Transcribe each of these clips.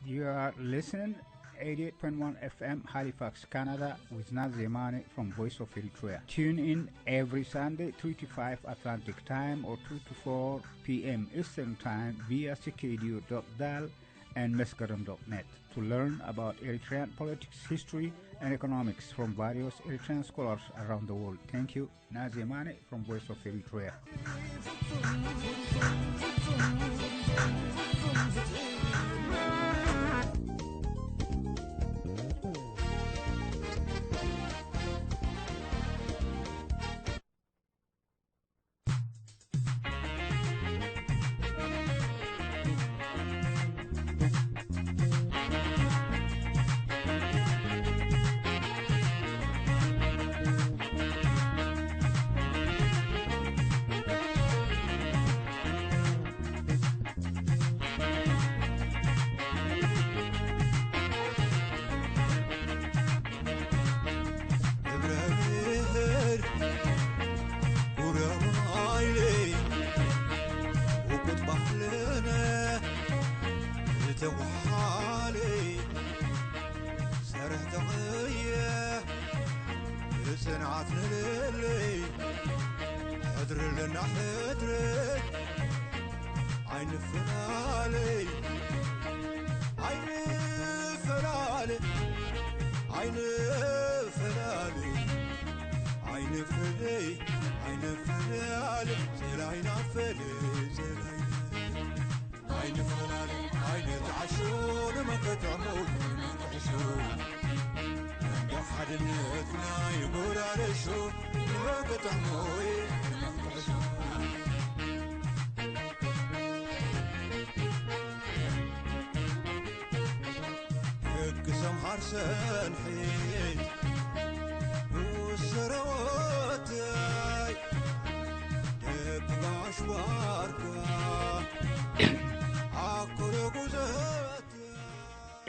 You are listening eighty-eight point one F M Halifax, Canada, with Naz Zemane from Voice of Eritrea. Tune in every Sunday, three to five Atlantic Time or two to four P M Eastern Time via C K D U dot dal and Meskerem dot net to learn about Eritrean politics, history, and economics from various Eritrean scholars around the world. Thank you. Naz Zemane from Voice of Eritrea.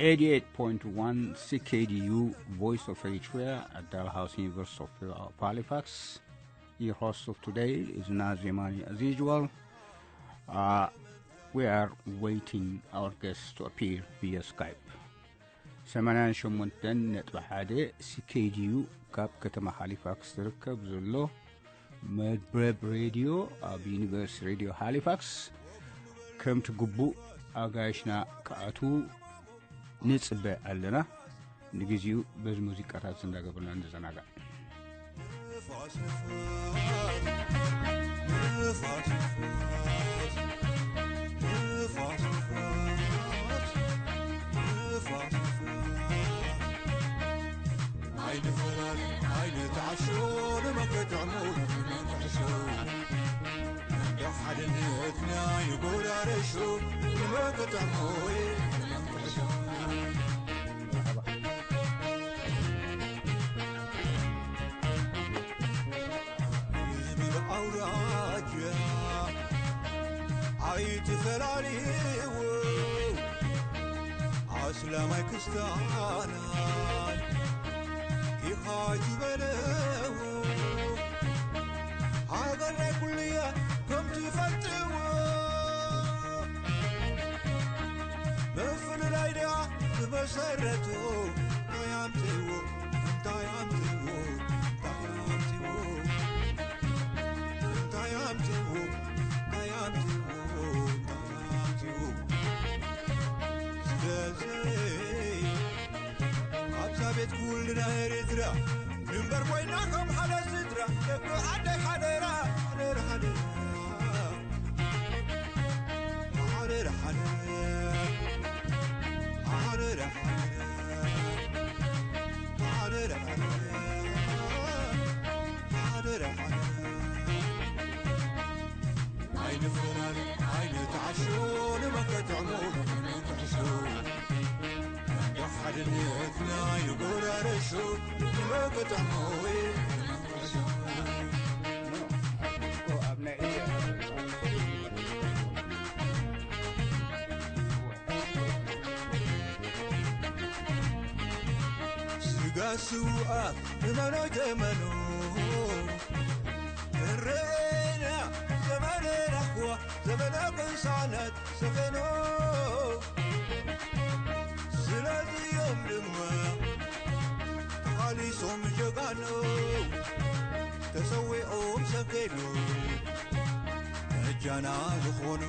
Eighty-eight point one C K D U, Voice of Eritrea, at Dalhousie, University of Halifax. Your host of today is Naz Zemane, as usual. Uh, we are waiting our guests to appear via Skype. ሰማንያን ሸሞንተን ነጥቢ ሓደ C K D U ካብ ከተማ ሃሊፋክስ ዝርከብ ዘሎ መድረብ ሬድዮ ኣብ ዩኒቨርሲቲ ሬድዮ ሃሊፋክስ ከምቲ ግቡእ ኣጋይሽና ክኣትዉ ንጽበ ኣለና። ንግዜኡ በዚ ሙዚቃታት እንዳገበርና ንዘናጋዕ። ዝኾኑ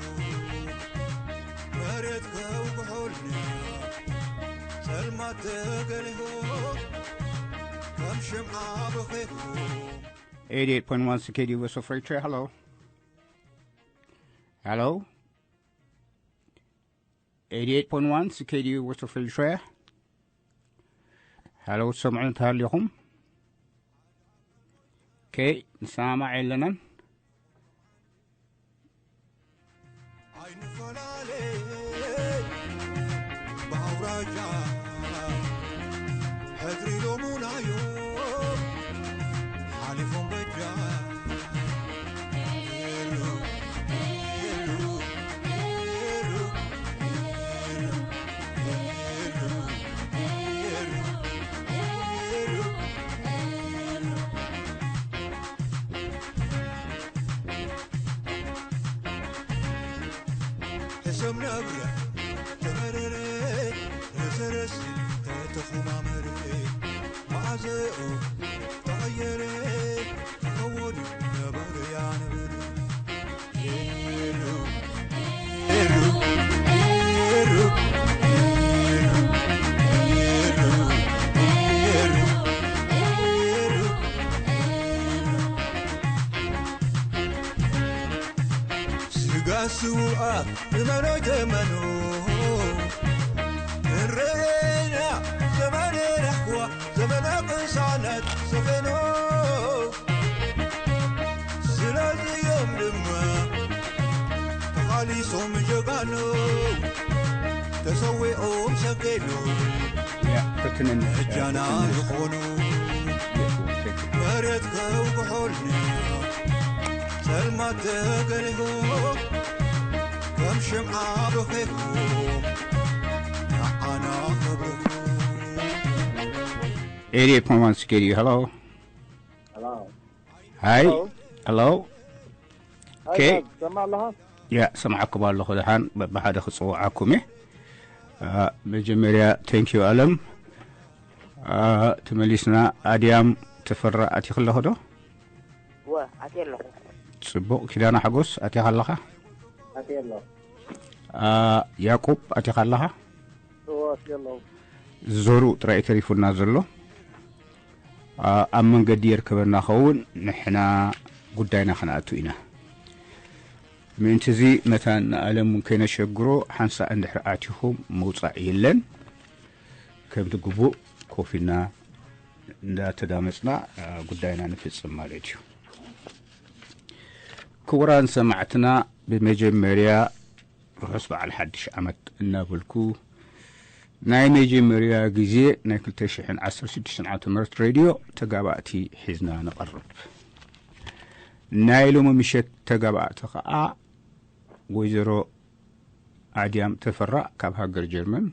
መሬት ከውግሖልና ጸልማት ተገሊሁ ከም ሽምዓ በኺኹ። Eighty-eight point one C K D U West of Free Trade. Hello. Hello. Eighty-eight point one C K D U West of Free Trade. Hello. ሰምዑ እንተሃሊኹም። Okay. ንሰማማዕ የለናን። ኣይንፈላለ ብኣውራጃ ሕድሪ ሎሙናዮ ሓሊፎም በጃ። ሕሰም ነብረ ተመረረ ረሰረስ ተተኹማመረ መዓዘኡ ተቐየረ ክኸውን ነበር ያንብር። ስጋ ስውኣ እመኖ ጀመኖ እንረኤና ዘመነ ራህዋ ዘመነ ቅሳነት ሰፌኖ። ስለዚ እዮም ድማ ተቓሊሶም ጀጋኑ ተሰዊኦም ሰገኑ። እጃና ዝኾኑ መሬት ከውግሖልና ጸልማት ተገሊሁ ከም ሽምዓ በኺኹ ንዓና ከብርሁ። Eighty-eight point one C K D U. Hello. Hello. Hi. Hello. Hello. Hi, okay. Dad, ሰማዕ ኣለኻ? ያ፣ ሰማዕኩም ኣለኹ። ደሓን በብሓደ ክጽውዓኩም እየ። አ፣ መጀመርያ፣ thank you ኣለም። አ፣ ተመሊስና። ኣድያም ተፈራ ኣቲኺ ኣለኺ ዶ? ወ፣ ኣትየ ኣለኹ። ጽቡቕ። ኪዳነ ሓጎስ ኣቲኻ ኣለኻ? ኣትየ ኣለኹ። አ፣ ያዕቆብ ኣቲኻ ኣለኻ? እወ፣ ኣትየ ኣለኹ። ዘሩ ጥራይ ተሪፉና ዘሎ። አ፣ ኣብ መንገዲ የርከበና ኸውን፣ ንሕና ጉዳይና ክንኣቱ ኢና። ምእንቲ እዚ መታን ንኣለም እውን ከይነሸግሮ ሓንሳእ እንድሕር ኣቲኹም ምውጻእ የለን። ከምቲ ግቡእ ኮፍ ኢልና እንዳተዳመጽና፣ አ፣ ጉዳይና ንፍጽም ማለት እዩ። ክቡራን ሰማዕትና፣ ብመጀመርያ ርሑስ በዓል ሓድሽ ዓመት እናበልኩ፣ ናይ መጀመርያ ግዜ ናይ ክልተ ሽሕን ዓሰርተ ሽዱሽተን ዓመተ ምህረት ሬድዮ ተጋባእቲ ሒዝና ንቐርብ። ናይ ሎሚ ምሸት ተጋባእቲ ኸኣ ወይዘሮ ኣድያም ተፈራ ካብ ሃገር ጀርመን፣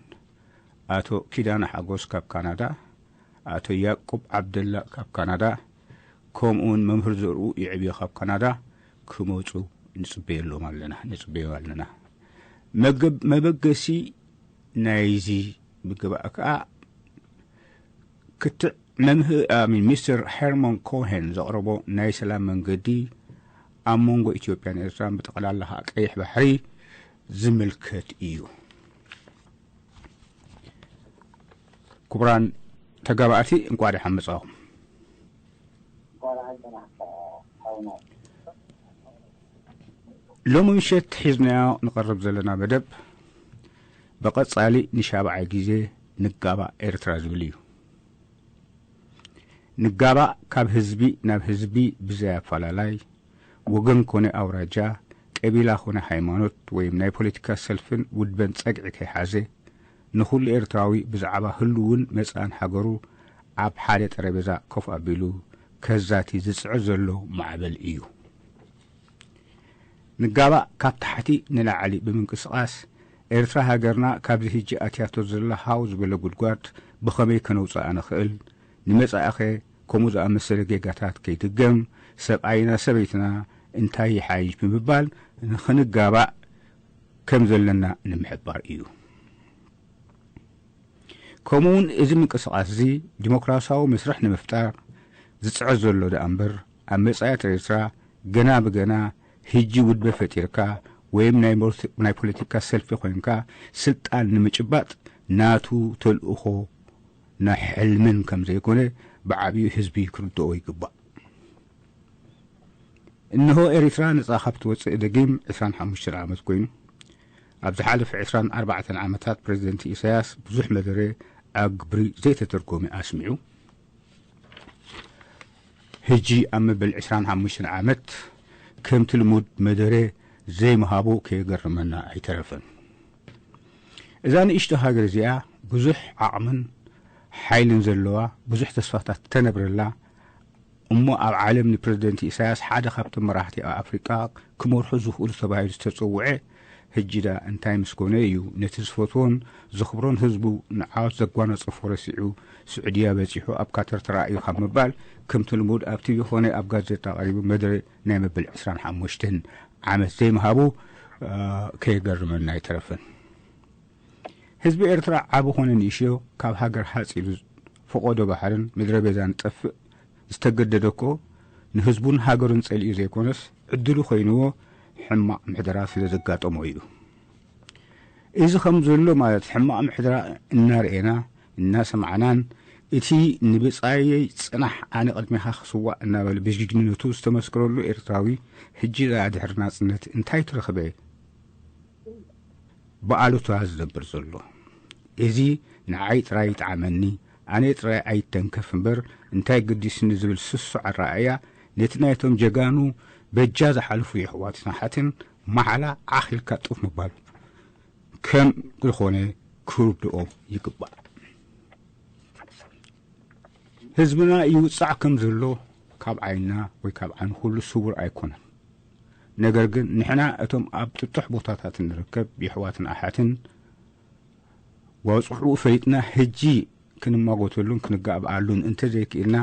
ኣቶ ኪዳነ ሓጎስ ካብ ካናዳ፣ ኣቶ ያዕቆብ ዓብደላ ካብ ካናዳ፣ ከምኡውን መምህር ዘርኡ ይዕብዮ ካብ ካናዳ ክመጹ ንጽበየሎም ኣለና፣ ንጽበዮ ኣለና። መገብ-፣ መበገሲ ናይዚ ምገባእ ከኣ ክትዕ መምህር፣ I mean፣ ሚስተር ሄርማን ኮሄን ዘቕረቦ ናይ ሰላም መንገዲ ኣብ መንጎ ኢትዮጵያን ኤርትራን ብጠቕላላ ከኣ ቀይሕ ባሕሪ ዝምልከት እዩ። ክቡራን ተጋባእቲ፣ እንቋዕ ደሓን መጻኹም። ሎሚ ምሸት ሒዝናዮ ንቐርብ ዘለና መደብ ብቐጻሊ ንሻብዓይ ግዜ ንጋባእ ኤርትራ ዝብል እዩ። ንጋባእ ካብ ህዝቢ ናብ ህዝቢ ብዘይ ኣፈላላይ፣ ወገን ኮነ ኣውራጃ፣ ቀቢላ ኮነ ሃይማኖት ወይም ናይ ፖለቲካ ሰልፍን ውድበን ጸግዒ ከይሓዘ፣ ንኹሉ ኤርትራዊ ብዛዕባ ህሉውን መጻእን ሃገሩ ኣብ ሓደ ጠረጴዛ ኮፍ ኣቢሉ ከዛቲ ዝጽዕር ዘሎ ማዕበል እዩ። ንጋባእ ካብ ታሕቲ ንላዕሊ ብምንቅስቓስ፣ ኤርትራ ሃገርና ካብዚ ሕጂ ኣትያቶ ዘላ ሃው ዝበለ ጉድጓድ ብኸመይ ከነውጽኣ ንኽእል፣ ንመጻኢኸ ከምኡ ዝኣመሰለ ጌጋታት ከይድገም፣ ሰብኣይና ሰበይትና እንታይ ይሓይሽ ብምባል ንኽንጋባእ ከም ዘለና ንምሕባር እዩ። ከምኡውን እዚ ምንቅስቓስ እዚ ዲሞክራሲያዊ መስርሕ ንምፍጣር ዝጽዕር ዘሎ ደኣ እምበር፣ ኣብ መጻኢት ኤርትራ ገና ብገና ህጂ ውድበ ፈጢርካ ወይም ናይ ሞርት-፣ ናይ ፖለቲካ ሰልፊ ኮይንካ ስልጣን ንምጭባጥ ናቱ ተልእኾ ናይ ሕልምን ከም ዘይኮነ ብዓቢኡ ህዝቢ ክርድኦ ይግባእ። እንሆ ኤሪትራ ነጻ ካብ ትወጽእ ደጊም ዕስራን ሓሙሽተን ዓመት ኮይኑ፣ ኣብ ዝሓለፈ ዕስራን ኣርባዕተን ዓመታት ፕረዚደንት ኢሳያስ ብዙሕ መደረ ኣብ ግብሪ ዘይተተርጎመ ኣስሚዑ። ህጂ ኣብ መበል ዕስራን ሓሙሽተን ዓመት ከምቲ ልሙድ መደረ ዘይምሃቡ ከየገርመና ኣይተረፈን። እዛ ንእሽቶ ሃገር እዚኣ ብዙሕ ዓቕምን ሓይልን ዘለዋ፣ ብዙሕ ተስፋታት ተነብረላ፣ እሞ ኣብ ዓለም ንፕረዚደንት ኢሳያስ ሓደ ካብቶም መራሕቲ ኣብ ኣፍሪቃ ክመርሑ ዝኽእሉ ተባሂሉ ዝተጸውዐ፣ ህጂ ዳ እንታይ ምስ ኮነ እዩ ነቲ ዝፈትዎን ዘኽብሮን ህዝቡ ንዓወት ዘጓናጸፎ ረሲዑ ስዑድያ በጺሑ ኣብ ካተር ተራእዩ ካብ ምባል፣ ከምቲ ልሙድ ኣብ ቲቪ ኮነ ኣብ ጋዜጣ ቀሪቡ መደረ ናይ መበል ዕስራን ሓሙሽተን ዓመት ዘይምሃቡ፣ እ፣ ከየገርመና ኣይተረፈን። ህዝቢ ኤርትራ ዓቢ ኮነ ንእሽዮ ካብ ሃገር ሃጽ ኢሉ ፈቖዶ ባሕርን ምድረ ቤዛን ጠፍእ ዝተገደደ እኮ ንህዝቡን ሃገሩን ጸሊኡ ዘይኮነስ ዕድሉ ኮይንዎ ሕማቕ ምሕደራ ስለ ዘጋጠሞ እዩ። እዚ ከም ዘሎ ማለት ሕማቕ ምሕደራ እናርኤና እናሰማዕናን እቲ ንብጻየይ ጽናሕ ኣነ ቅድሜኻ ክስዋእ እናበለ ብጅግንነቱ ዝተመስከረሉ ኤርትራዊ ህጂ ደኣ ድሕሪ ናጽነት እንታይ ትረኽበ? ብኣሉታ ዝነብር ዘሎ። እዚ ንዓይ ጥራይ ይጥዓመኒ፣ ኣነ ጥራይ ኣይተንከፍ እምበር እንታይ ገዲስኒ ዝብል ስሱዕ ኣረኣእያ ነቲ ናይቶም ጀጋኑ በጃ ዝሓለፉ የሕዋትን ኣሓትን ማዕላ ዓኽ ኢልካ ጡፍ ምባል ከም ዝኾነ ክርድኦም ይግባእ። ህዝብና ይውጻዕ ከም ዘሎ ካብ ዓይንና ወይ ካብ ዓይኒ ኩሉ ስዉር ኣይኮነን። ነገር ግን ንሕና እቶም ኣብ ጥጡሕ ቦታታት እንርከብ የሕዋትን ኣሓትን ዋጽዕኡ ፈሊጥና ህጂ ክንማጎተሉን ክንጋብኣሉን እንተዘይክኢልና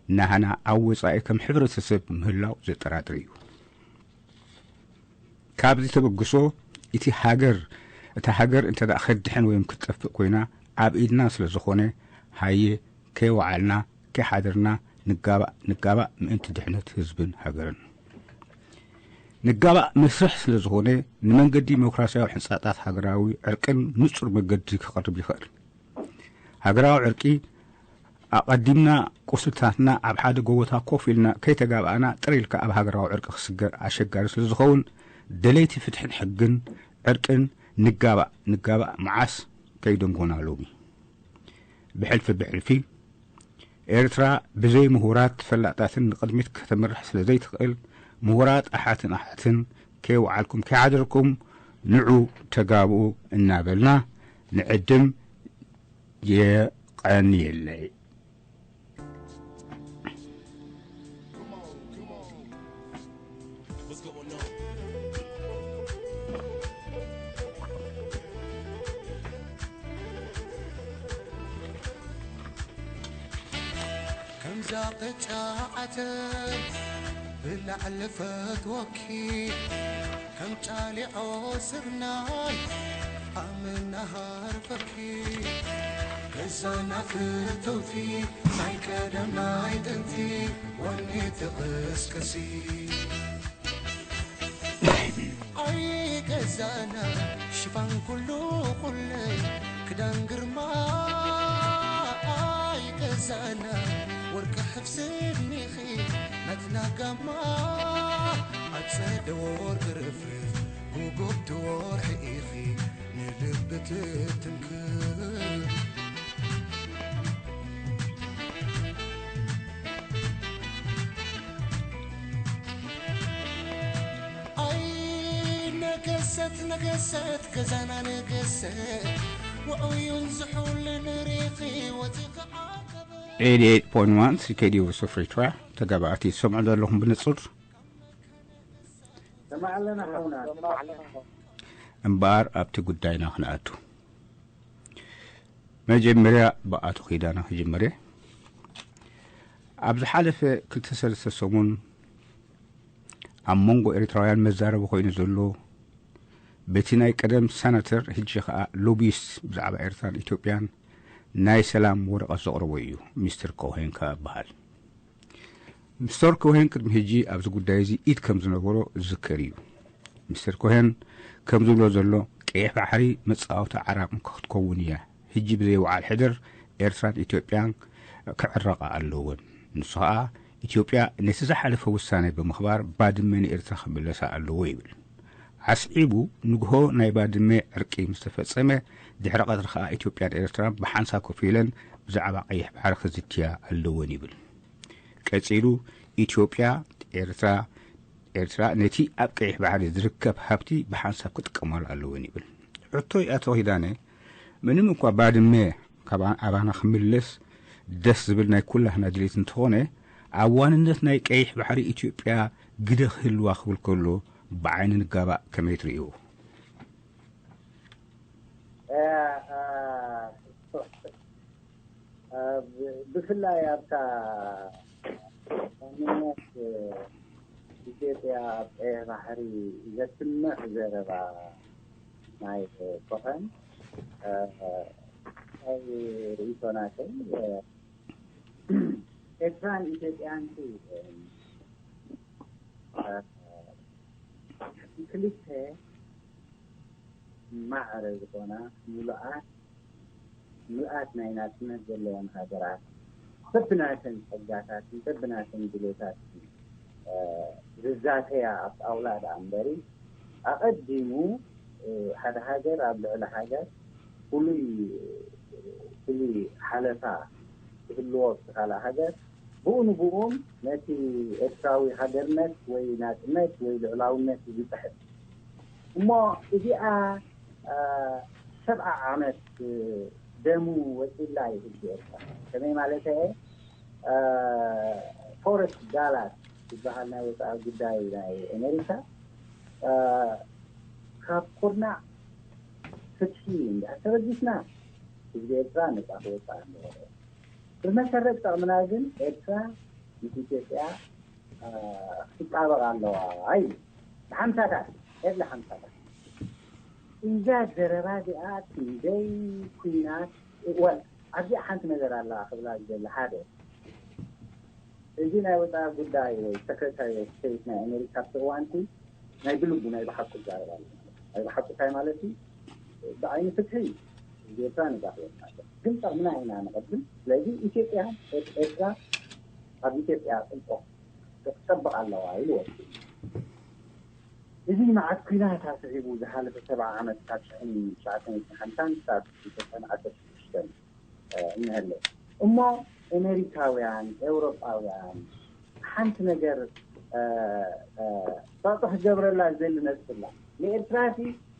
ናህና ኣብ ወጻኢ ከም ሕብረተሰብ ምህላው ዘጠራጥር እዩ። ካብዚ ተበግሶ እቲ ሃገር፣ እታ ሃገር እንተ ደኣ ከድሕን ወይም ክትጠፍእ ኮይና ኣብ ኢድና ስለ ዝኾነ ሃየ ከይወዓልና ከይሓደርና ንጋባእ፣ ንጋባእ ምእንቲ ድሕነት ህዝብን ሃገርን። ንጋባእ መስርሕ ስለ ዝኾነ ንመንገዲ ዲሞክራሲያዊ ሕንጻጣት ሃገራዊ ዕርቅን ንጹር መገዲ ክቐርብ ይኽእል። ሃገራዊ ዕርቂ ኣቐዲምና ቁስልታትና ኣብ ሓደ ጎቦታት ኮፍ ኢልና ከይተጋባእና ጥር ኢልካ ኣብ ሃገራዊ ዕርቂ ክስገር ኣሸጋሪ ስለ ዝኸውን ደለይቲ ፍትሕን ሕግን ዕርቅን ንጋባእ፣ ንጋባእ መዓስ ከይደንጎና ሎሚ። ብሕልፊ ብሕልፊ ኤርትራ ብዘይ ምሁራት ፈላጣትን ንቕድሚት ከተምርሕ ስለ ዘይትኽእል ምሁራት ኣሓትን ኣሓትን ከይወዓልኩም ከይሓደርኩም ንዑ ተጋብኡ እናበልና ንዕድም። የቐንየለይ። ከምዛ ቅጫ ዓተር ብላዕሊ ፈትወኪ ከም ጫሊዖ ስርናይ ኣመናሃር ፈኪ ገዛና ፍተውቲ ናይ ቀደም ናይ ጥንቲ ወኒ ትቕስቅሲ ኣይ ገዛና ሽፋን ኩሉ ኩለይ ክዳን ግርማ ኣይ ገዛና ወርቂ ሕፍስኒኺ ናትና ጋማ ኣብ ጸደ ወርቂ ርፍርፍ ጉጉብቲ ወርሒ ኢኺ ንልቢ ትትንክር ኣይ ነገሰት ነገሰት ገዛና ነገሰት ውዑዩን ዝሑልን ርኢኺ ወፂኺ ዓቀበ ኤይትይ ኤይት ፖይንት ዋን ሲኬዲ ቮይስ ኦፍ ኤሪትራ ተጋባእቲ ትሰምዑ ዘለኹም ብንጹር እምበኣር ኣብቲ ጉዳይና ክንኣቱ መጀመርያ ብኣቶ ኪዳነ ክጅምር እየ። ኣብ ዝሓለፈ ክልተ ሰለስተ ሰሙን ኣብ መንጎ ኤርትራውያን መዛረቢ ኮይኑ ዘሎ በቲ ናይ ቀደም ሰናተር ሕጂ ከኣ ሎቢስት ብዛዕባ ኤርትራን ኢትዮጵያን ናይ ሰላም ወረቐት ዘቕረቦ እዩ። ሚስተር ኮሄን ከኣ ይበሃል። ሚስተር ኮሄን ቅድሚ ሕጂ ኣብዚ ጉዳይ እዚ ኢድ ከም ዝነበሮ ዝዝከር እዩ። ሚስተር ኮሄን ከም ዝብሎ ዘሎ፣ ቀይሕ ባሕሪ መጻወቲ ዓራቕን ክትከውን እያ። ሕጂ ብዘይ ወዓል ሕደር ኤርትራን ኢትዮጵያን ክዕረቓ ኣለወን። ንሱ ኸኣ ኢትዮጵያ ነቲ ዝሓለፈ ውሳነ ብምኽባር ባድመ ንኤርትራ ክምለሳ ኣለዎ ይብል። ኣስዒቡ፣ ንግሆ ናይ ባድመ ዕርቂ ምስ ተፈጸመ፣ ድሕሪ ቀትሪ ኸኣ ኢትዮጵያን ኤርትራን ብሓንሳብ ኮፍ ኢለን ብዛዕባ ቀይሕ ባሕሪ ክዝትያ ኣለወን ይብል። ቀጺሉ፣ ኢትዮጵያ፣ ኤርትራ፣ ኤርትራ ነቲ ኣብ ቀይሕ ባሕሪ ዝርከብ ሃብቲ ብሓንሳብ ክጥቀማሉ ኣለወን ይብል። ሕቶይ ኣቶ ኪዳነ፣ ምንም እኳ ባድመ ካብ ኣባና ክምለስ ደስ ዝብል ናይ ኩላህና ድሌት እንተኾነ፣ ኣብ ዋንነት ናይ ቀይሕ ባሕሪ ኢትዮጵያ ግደ ክህልዋ ክብል ከሎ ብዓይኒ ንጋባእ ከመይ ትርእይዎ? እ፣ እ፣ እ፣ ብ-፣ ብፍላይ ኣብታ ዋንነት፣ እ፣ ኢትዮጵያ ኣብ ቀይሕ ባሕሪ ዘስምዕ ዘረባ ናይ ኮኸን፣ እ፣ ናይ ርእይቶ ናተይ፣ እ፣ ኤርትራን ኢትዮጵያን ሲ፣ እ፣ እ፣ ክልተ ማዕረ ዝኾና ምሉኣት ምልኣት ናይ ናጽነት ዘለወን ሃገራት በብናተን ጸጋታትን በብናተን ድሌታትን፣ እ፣ ዝዛተያ ኣብ ጣውላ ደኣ እምበሪ፣ ኣቐዲሙ፣ እ፣ ሓደ ሃገር ኣብ ልዕሊ ሃገር ፍሉይ፣ ፍሉይ ሓለፋ ክህልዎ ኣብቲ ካልእ ሃገር፣ ብኡ ንብኡን ነቲ ኤርትራዊ ሃገርነት ወይ ናጽነት ወይ ልዕላውነት ዝጥሕስ። እሞ እዚኣ፣ እ፣ ሰብዓ ዓመት፣ እ፣ ደሙ ወጺላ እዩ ህዝቢ ኤርትራ። ከመይ ማለት እየ? እ፣ ፎረስት ዳላስ ዝበሃል ናይ ወጻኢ ጉዳይ ናይ ኣሜሪካ፣ እ፣ ካብ ኩርናዕ ፍትሒ እንድሕር ተበጊስና፣ ህዝቢ ኤርትራ ነጻ ክወጽእ ኣለዎ። ብመሰረት ጥቕምና ግን ኤርትራ ምስ ኢትዮጵያ፣ እ፣ ክትጣበቕ ኣለዋ ኢሉ። ንሓምሳታት፣ ኤርሊ ሓምሳታት። እዛ ዘረባ እዚኣ ክንደይ ኲናት፣ ወል፣ ኣብዚኣ ሓንቲ ነገር ኣላ ክብላ ዝደሊ። ሓደ፣ እዚ ናይ ወጻኢ ጉዳይ ወይ ሰክረታሪ ኦፍ ስቴት ናይ ኣሜሪካ ኣብቲ እዋንቲ ናይ ብልቡ ናይ ብሓቁ ይዛረብ ኣሎ። ናይ ብሓቁ እንታይ ማለት እዩ? ብዓይኒ ፍትሒ ኤርትራ ነጻ ክወጽእ ኣለዋ። ግን ጥቕምና ኢና ንቐድም። ስለዚ ኢትዮጵያ፣ ኤርትራ ኣብ ኢትዮጵያ ጽቡቕ ክትጠብቕ ኣለዋ ኢሉ ወሲኑ። እዚ መዓት ኲናት ኣስዒቡ ዝሓለፈ ሰብዓ ዓመት ካብ ሽሕን ትሽዓተ ሚእትን ሓምሳን ክሳብ ክልተ ሽሕን ዓሰርተ ሽዱሽተን፣ እ፣ እንሀለ። እሞ ኣሜሪካውያን፣ ኤውሮጳውያን ሓንቲ ነገር፣ እ፣ እ፣ ጸቕጢ ክገብረላ ዝደሊ ነጥቢ ኣላ። ንኤርትራሲ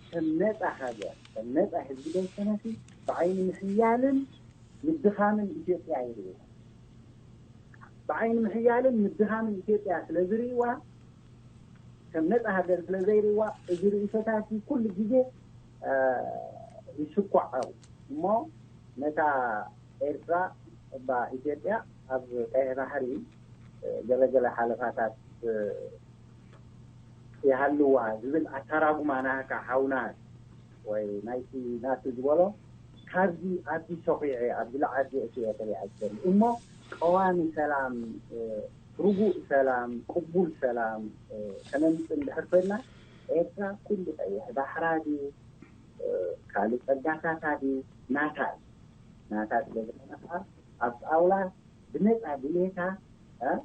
ከም ነጻ ሃገር፣ ከም ነጻ ህዝቢ ደይኮነሲ ብዓይኒ ምሕያልን ምድኻምን ኢትዮጵያ ይርእይዋ። ብዓይኒ ምሕያልን ምድኻምን ኢትዮጵያ ስለ ዝርእይዋ፣ ከም ነጻ ሃገር ስለ ዘይርእይዋ፣ እዚ ርእይቶታት ኩሉ ግዜ፣ እ፣ ይስኳዕ እዩ። እሞ ነታ ኤርትራ እባ ኢትዮጵያ ኣብ ቀይሕ ባሕሪ፣ እ፣ ገለገለ ሓለፋታት፣ እ፣ ይሃልዋ ዝብል ኣተራጉማ ናህካ ሓውና ወይ ናይቲ ናቱ ዝበሎ ካብዚ ኣብዚ ሶኺዐ ኣብዚ ለዓል እየ ክሪኣ ዝደሊ እሞ ቀዋሚ ሰላም፣ እ፣ ርጉእ ሰላም፣ ቅቡል ሰላም፣ እ፣ ከነምጽእ እንድሕር ኮይንና ኤርትራ ኩሉ ቀይሕ ባሕራ ድዩ፣ እ፣ ካልእ ጸጋታታ ድዩ ናታ እዩ። ናታ ስለ ዝኾነ ከዓ ኣብ ጣውላ ብነጻ ድሌታ፣ እ፣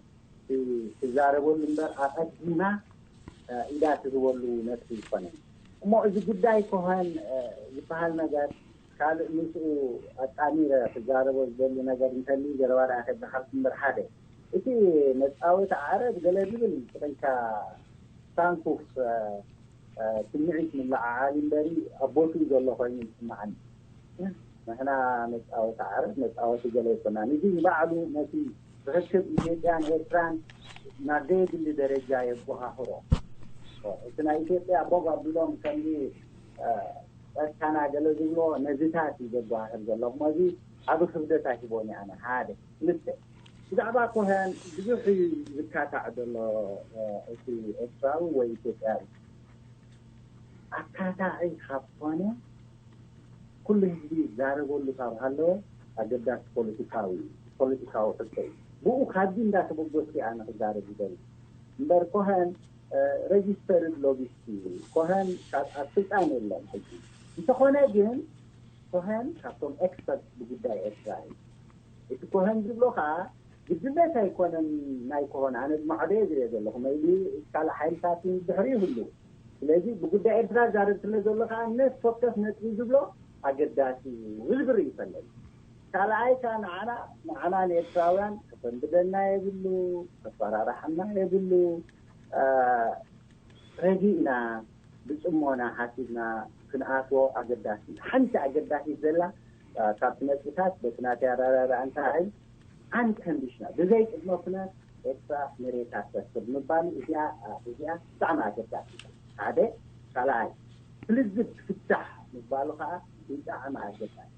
ት-፣ ትዛረበሉ እምበር ኣቐዲማ፣ እ፣ ኢዳ ትህበሉ ነጥቢ ይኮነን። እሞ እዚ ጉዳይ ኮኸን፣ እ፣ ዝበሃል ነገር ካልእ ምስኡ ኣጣሚረ ክዛረቦ ዝደሊ ነገር እንተልዩ ዘረባ ደኣ ከድሓልኩ እምበር ሓደ። እቲ መጻወቲ ዓረብ ገለ ዝብል ስቕ ኢልካ ሳንኩፍ፣ እ፣ እ፣ ስምዒት ምልዓዓል እምበሪ ኣብ ቦትኡ ዘሎ ኮይኑ ይስምዓኒ። ንሕና መጻወቲ ዓረብ መጻወቲ ገለ ኣይኮናን። እዚ ንባዕሉ ነቲ ርክብ ኢትዮጵያን ኤርትራን ናብ ዘየድሊ ደረጃ የጓሃህሮ። እቲ ናይ ኢትዮጵያ ቦግ ኣቢሎም ከምዚ፣ እ፣ ጸርካና ገለ ዝብሎ ነዚታት እዩ ዘጓሃህር ዘሎ። እሞ እዚ ዓቢ ክብደት ኣይህቦን እየ ኣነ። ሓደ። ክልተ፣ ብዛዕባ ኮኸን ብዙሕ እዩ ዝካታዕ ዘሎ፣ እ፣ እቲ ኤርትራዊ ወይ ኢትዮጵያዊ። ኣካታዒ ካብ ኮነ ኩሉ ህዝቢ ይዛረበሉ ካብ ሃለወ ኣገዳሲ ፖለቲካዊ እዩ። ፖለቲካዊ ሕቶ እዩ። ብኡ ካብዚ እንዳተበገስኩ እያ ንክዛረብ ዝደሊ እምበር ኮሀን ረጅስተርድ ሎቢስት እዩ። ኮሀን ኣብ ስልጣን የለን ሕጂ። እንተኾነ ግን ኮሀን ካብቶም ኤክስፐርት ብጉዳይ ኤርትራ እዩ። እቲ ኮሀን ዝብሎ ከዓ ግድነት ኣይኮነን። ናይ ኮሆን ኣነ ዝማዕዶ እየ ዝሪኦ ዘለኹ መይሊ ካልእ ሓይልታት ድሕሪ ይህሉ። ስለዚ ብጉዳይ ኤርትራ ዛረብ ስለ ዘሎ ከዓ ነፍስ ወከፍ ነጥቢ ዝብሎ ኣገዳሲ እዩ ዝብል ርእዩ ፈለግ። ካልኣይ ከዓ ንዓና ንዓና ንኤርትራውያን ከፈንብደና የብሉ፣ ከፈራርሓና የብሉ። ረጊእና ብፅሞና ሓሲብና ክንኣትዎ ኣገዳሲ። ሓንቲ ኣገዳሲት ዘላ ካብቲ ነጥብታት በቲ ናተይ ኣረዳድኣ እንታይ ኣንከንዲሽናል ብዘይ ቅድመ ኩነት ኤርትራ መሬታ ትረክብ ምባሉ እዚኣ እዚኣ ብጣዕሚ ኣገዳሲ። ሓደ ካልኣይ ብልዝብ ትፍታሕ ምባሉ ከዓ ብጣዕሚ ኣገዳሲ።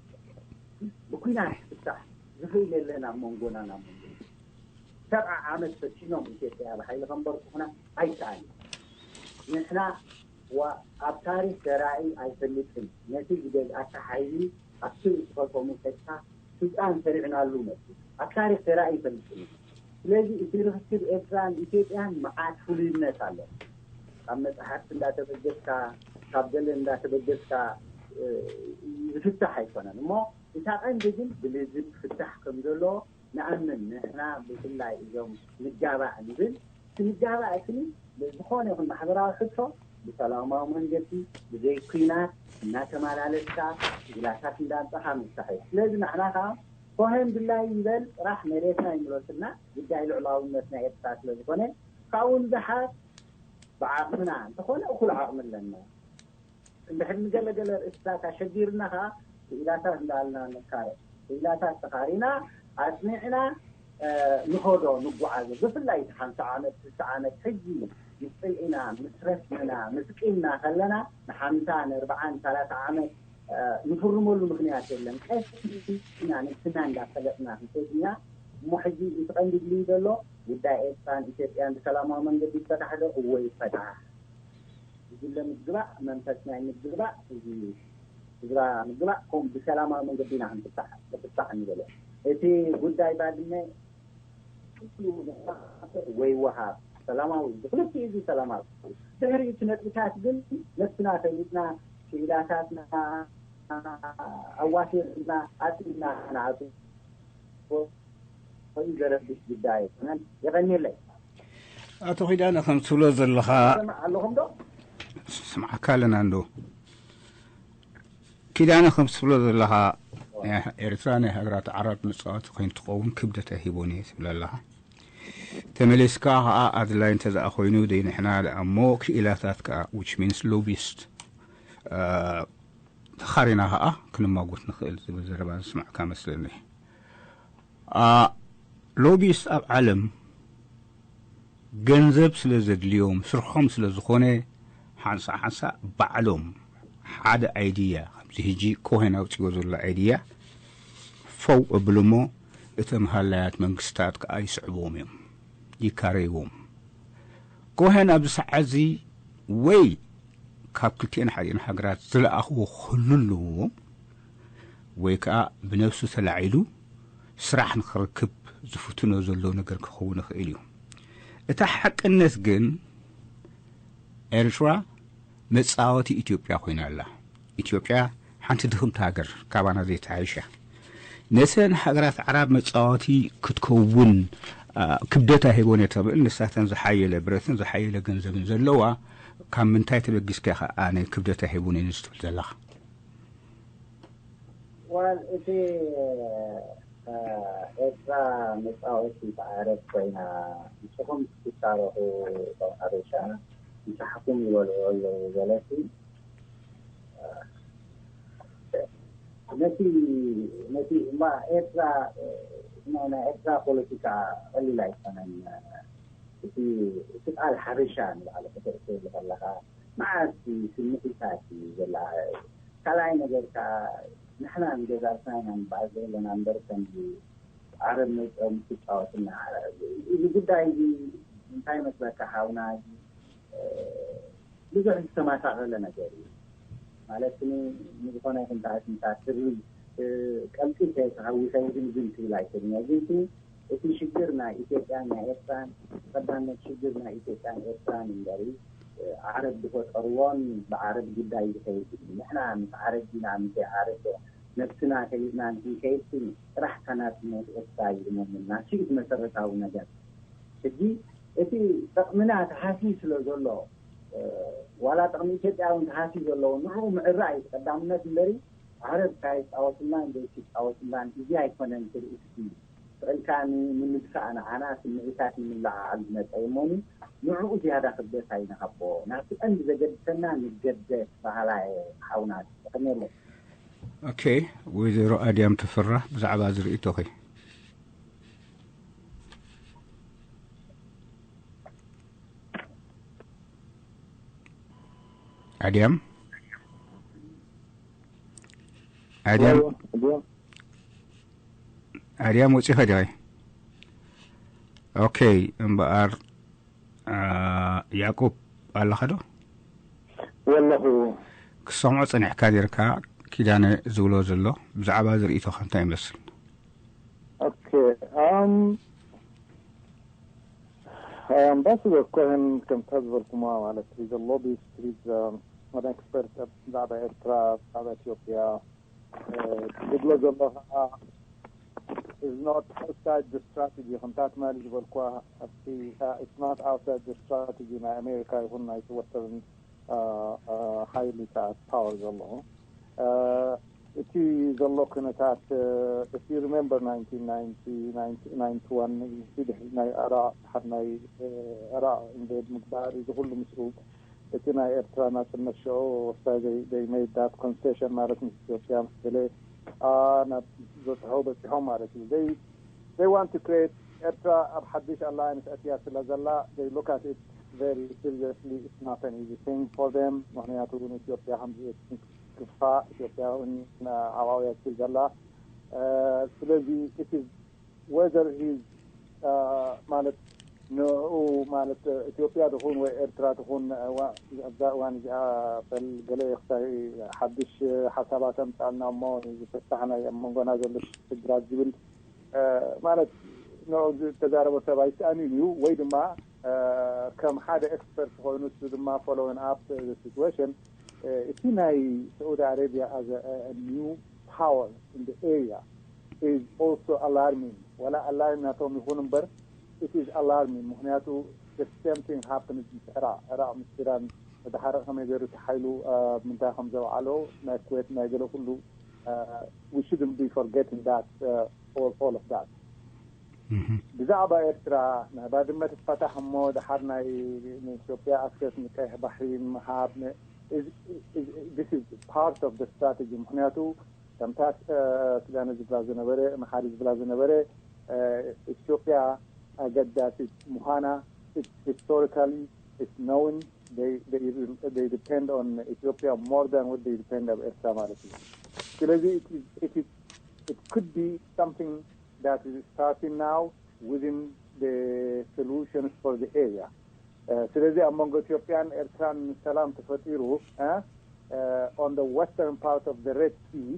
ብኩናት ትፍታሕ ዝኽእል የለን ኣብ መንጎና ናብ መንጎ ሰብዓ ዓመት ፈቲኖም ኢትዮጵያ ብሓይሊ ከንበርኩኹና ኣይከኣል። ንሕና ኣብ ታሪክ ተራእዩ ኣይፈልጥን። ነቲ ዝገዝኣካ ሓይሊ ኣብቲ ርእሲ ከልፎሙ ከድካ ስልጣን ሰሪዕናሉ መፅእ ኣብ ታሪክ ተራእዩ ኣይፈልጥን። ስለዚ እቲ ርክክብ ኤርትራን ኢትዮጵያን መዓት ፍሉይነት ኣሎ። ካብ መፅሓፍቲ እንዳተበገስካ ካብ ገለ እንዳተበገስካ ዝፍታሕ ኣይኮነን እሞ እታ ቀንዲ ግን ብልዝብ ክፍታሕ ከም ዘሎ ንኣምን። ንሕና ብፍላይ እዞም ንጋባእ ንብል እቲ ንጋባእ እቲ ዝኾነ ይኹን ማሕበራዊ ሕቶ ብሰላማዊ መንገዲ ብዘይ ኩናት እናተመላለስካ ሽግላታት እንዳምፀኻ ምፍታሕ እዩ። ስለዚ ንሕና ከዓ ኮሀን ድላይ ይበል ጥራሕ መሬትና ይምለስልና ጉዳይ ልዕላውነት ናይ ኤርትራ ስለዝኾነ ካብኡ ንደሓር ብዓቕምና እንተኾነ እኹል ዓቕሚ ኣለና። እንድሕር ንገለገለ ርእስታት ኣሸጊርና ከዓ ክኢላታት እንዳልና ንካረ ክኢላታት ተኻሪና ኣፅኒዕና ንኸዶ ንጓዓዞ ብፍላይ እቲ ሓምሳ ዓመት ስሳ ዓመት ሕጂ ምስ ፅልኢና ምስ ረስምና ምስ ቂምና ከለና ንሓምሳ ንኣርባዓን ሰላሳ ዓመት ንፍርመሉ ምክንያት የለን። ቀስ ኢና ንብስና እንዳፈለጥና ክንከይድና እሞ ሕጂ እቲ ቀንዲ ድልዩ ዘሎ ጉዳይ ኤርትራን ኢትዮጵያን ብሰላማዊ መንገዲ ይፈታሕ ዶ እወ ይፈታሕ ጉጅለ ምግባእ መንፈስ ናይ ምግባእ እዚ ህዝባ ምግባእ ከም ብሰላማዊ መንገዲ ኢና ክንፍታሕ ክፍታሕ ንበለ እቲ ጉዳይ ባድመ ወይ ወሃብ ሰላማዊ ብክልቲ እዚ ሰላማዊ ድሕሪ እቲ ነጥብታት ግን ነብስና ፈሊጥና ክኢላታትና ኣዋፊርና ኣፅና ንኣቱ ወይ ዘረብሽ ጉዳይ ኣይኮነን። የቐንየለይ። ኣቶ ኪዳነ ከም ትብሎ ዘለኻ ኣለኹም ዶ? ስምዓካ ኣለና እንዶ ኪዳነ ከም ትብሎ ዘለኻ ኤርትራ ናይ ሃገራት ዓራት መፃወቲ ኮይን ትኸውን ክብደት ኣይሂቦን እየ ትብል ኣለኻ። ተመሊስካ ከዓ ኣድላይ እንተዘኣ ኮይኑ ደይ ንሕና ደኣ እሞ ክኢላታት ከዓ which means lobbyist ተኻሪና ከዓ ክንማጎት ንኽእል ዝብል ዘረባ ዝስማዕካ መስለኒ። ሎቢስት ኣብ ዓለም ገንዘብ ስለ ዘድልዮም ስርሖም ስለ ዝኾነ ሓንሳ ሓንሳ ባዕሎም ሓደ ኣይድያ ከምዚ ህጂ ኮሄን ኣውፅዎ ዘሎ ኣይድያ ፈው እብሉ እሞ እቶም ሃላያት መንግስታት ከዓ ይስዕብዎም እዮም ይካረይዎም። ኮሄን ኣብዚ ሰዓት እዚ ወይ ካብ ክልቲኤን ሓዲኤን ሃገራት ዝለኣኽዎ ክህሉ ኣለዎም ወይ ከዓ ብነብሱ ተላዒሉ ስራሕ ንክርክብ ዝፍትኖ ዘሎ ነገር ክኸውን ይኽእል እዩ። እታ ሓቅነት ግን ኤርትራ መፃወቲ ኢትዮጵያ ኮይና ኣላ። ኢትዮጵያ ሓንቲ ድኽምቲ ሃገር ካባና ዘይተሓይሻ ነተን ሃገራት ዓራብ መፃወቲ ክትከውን ክብደት ኣሂቦን እየ ተብል ንሳተን ዝሓየለ ብረትን ዝሓየለ ገንዘብን ዘለዋ ካብ ምንታይ ተበጊስካ ኢኻ ኣነ ክብደት ኣሂቡን እየ ዝትብል ዘለኻ? ዋል እቲ ኤርትራ መፃወቲ ዓረብ ኮይና ንስኹም ክትሳረኹ ሓበሻ ምሳሕኩም ይበልዑ ኣለዉ በለቲ ነቲ ነቲ እማ ኤርትራ ናይ ኤርትራ ፖለቲካ ቀሊል ኣይኮነን። እቲ እቲ ቃል ሓበሻ ንባዕሉ ከተእትወሉ ከለኻ መዓት ስምዒታት እዩ ዘላ። ካልኣይ ነገር ከዓ ንሕና ንገዛእትና ኢና ንበዓል ዘለና እምበር ከምዚ ዓረብ መፅኦም ክጫወትና እዚ ጉዳይ እዚ እንታይ መስለካ ሓውና ብዙሕ ዝተመሳቐለ ነገር እዩ ማለት ንዝኾነ ይኹን ተኣሲንካ ትብል ቀልጢፈ ተሃዊኸ ግን ግን ትብል ኣይትብል ግን እቲ ሽግር ናይ ኢትዮጵያን ናይ ኤርትራን ቀዳመት ሽግር ናይ ኢትዮጵያን ኤርትራን እምበሪ ዓረብ ዝፈጠርዎን ብዓረብ ጉዳይ ዝኸይድ እዩ። ንሕና ምስ ዓረብ ዲና ምስ ዓረብ ነብስና ከሊእና ንክንከይድ ጥራሕ ካናጽነት ኤርትራ ይእመንና። እሱ እዩ መሰረታዊ ነገር። ሕጂ እቲ ጥቕምና ተሃስዩ ስለ ዘሎ ዋላ ጥቕሚ ኢትዮጵያ እውን ተሃስዩ ዘለዎ ንዕኡ ምዕራይ ቀዳምነት እምበሪ ዓረብ እንታይ ይጻወትላን ዘይትጻወትላን እዚ ኣይኮነን ትርኢ። ስቕልካ ንምግሳእ ንዓና ስምዒታት ንምልዓዓል ዝመጸ እሞኒ ንዕኡ ዝያዳ ክብደት ኣይንሃቦ። ናብቲ ቀንዲ ዘገድሰና ንገደስ በሃላይ ሓውና ተኸኔለ። ኦኬ፣ ወይዘሮ ኣድያም ተፈራ ብዛዕባ ዝርእቶኺ። ኣድያም ኣድያም ኣድያም ወፂኻ ዲኻ? ኦኬ፣ እምበኣር ያዕቁብ ኣለኻ ዶ? ወለኹ። ክሰምዖ ጸኒሕካ ኔርካ ኪዳነ ዝብሎ ዘሎ ብዛዕባ ዝርእቶኻ እንታይ ይመስል? ኦኬ፣ ኣም ኣምባሳደር ኮሄን ከምታ ዝበልኩማ ማለት is a lobbyist, he's an expert ብዛዕባ ኤርትራ፣ ብዛዕባ ኢትዮጵያ ዝብሎ ዘሎ ከዓ is not outside the strategy። ከምታ ትማሊ ዝበልኳ ኣብቲ it's not outside the strategy ናይ ኣሜሪካ ይኹን ናይ ወስተርን ሓይልታት ፓወር ዘለዎ። እቲ ዘሎ ኩነታት if you remember nineteen ninety, ninety-one ድሕሪ ናይ ዕራቕ ድሓር ናይ ዕራቕ ኢንቬድ ምግባር እዚ ኩሉ ምስኡ እቲ ናይ ኤርትራ ናጽነት ሸኦ ወሳይ they made that concession ማለት ምስ ኢትዮጵያ ምስ ገለ ናብ ዝበጽሖ በጺሖም ማለት እዩ። They want to create ኤርትራ ኣብ ሓድሽ alliance ኣትያ ስለ ዘላ they look at it very seriously. It's not an easy thing for them። ምኽንያቱ ንኢትዮጵያ ከም ክፋእ ኢትዮጵያ እውን ዓብዓብያ ትብል ዘላ። ስለዚ it is whether he's ማለት ንኡ ማለት ኢትዮጵያ ትኹን ወይ ኤርትራ ትኹን ኣብዛ እዋን እዚኣ በል ገለ ክሳይ ሓድሽ ሓሳባት ኣምፃልና እሞ ዝፍታሕ ናይ ኣብ መንጎና ዘሎ ሽግራት ዝብል ማለት ንኡ ዝተዛረቦ ሰብ ኣይሰኣንን እዩ ወይ ድማ ከም ሓደ ኤክስፐርት ኮይኑ እሱ ድማ following up situation እቲ ናይ ስዑዲ ኣረቢያ as a new power in the area is also alarming። ወላ ኣላርም ናቶም ይኹን እምበር it is alarming። ምክንያቱ the same thing happened ምስ ዕራቕ። ዕራቕ ምስ ኢራን ድሓር ከመይ ገይሩ ተሓይሉ ምንታይ ከም ዘውዓሎ ናይ ኩዌት ናይ ገለ ኩሉ we shouldn't be forgetting that all of that። ብዛዕባ ኤርትራ ናይ ባድመ ትፈታሕ እሞ ድሓር ናይ ንኢትዮጵያ ኣክሰስ ንቀይሕ ባሕሪ ምሃብ this is part of the strategy። ምክንያቱ ከምታ ኪዳነ ዝብላ ዝነበረ መሓሪ ዝብላ ዝነበረ ኢትዮጵያ ኣገዳሲት ምዃና historically it's known. They depend on Ethiopia more than what they depend on ኤርትራ ማለት እዩ። ስለዚ it could be something that is starting now within the solutions for the area. ስለዚ ኣብ መንጎ ኢትዮጵያን ኤርትራን ሰላም ተፈጢሩ on the western part of the Red Sea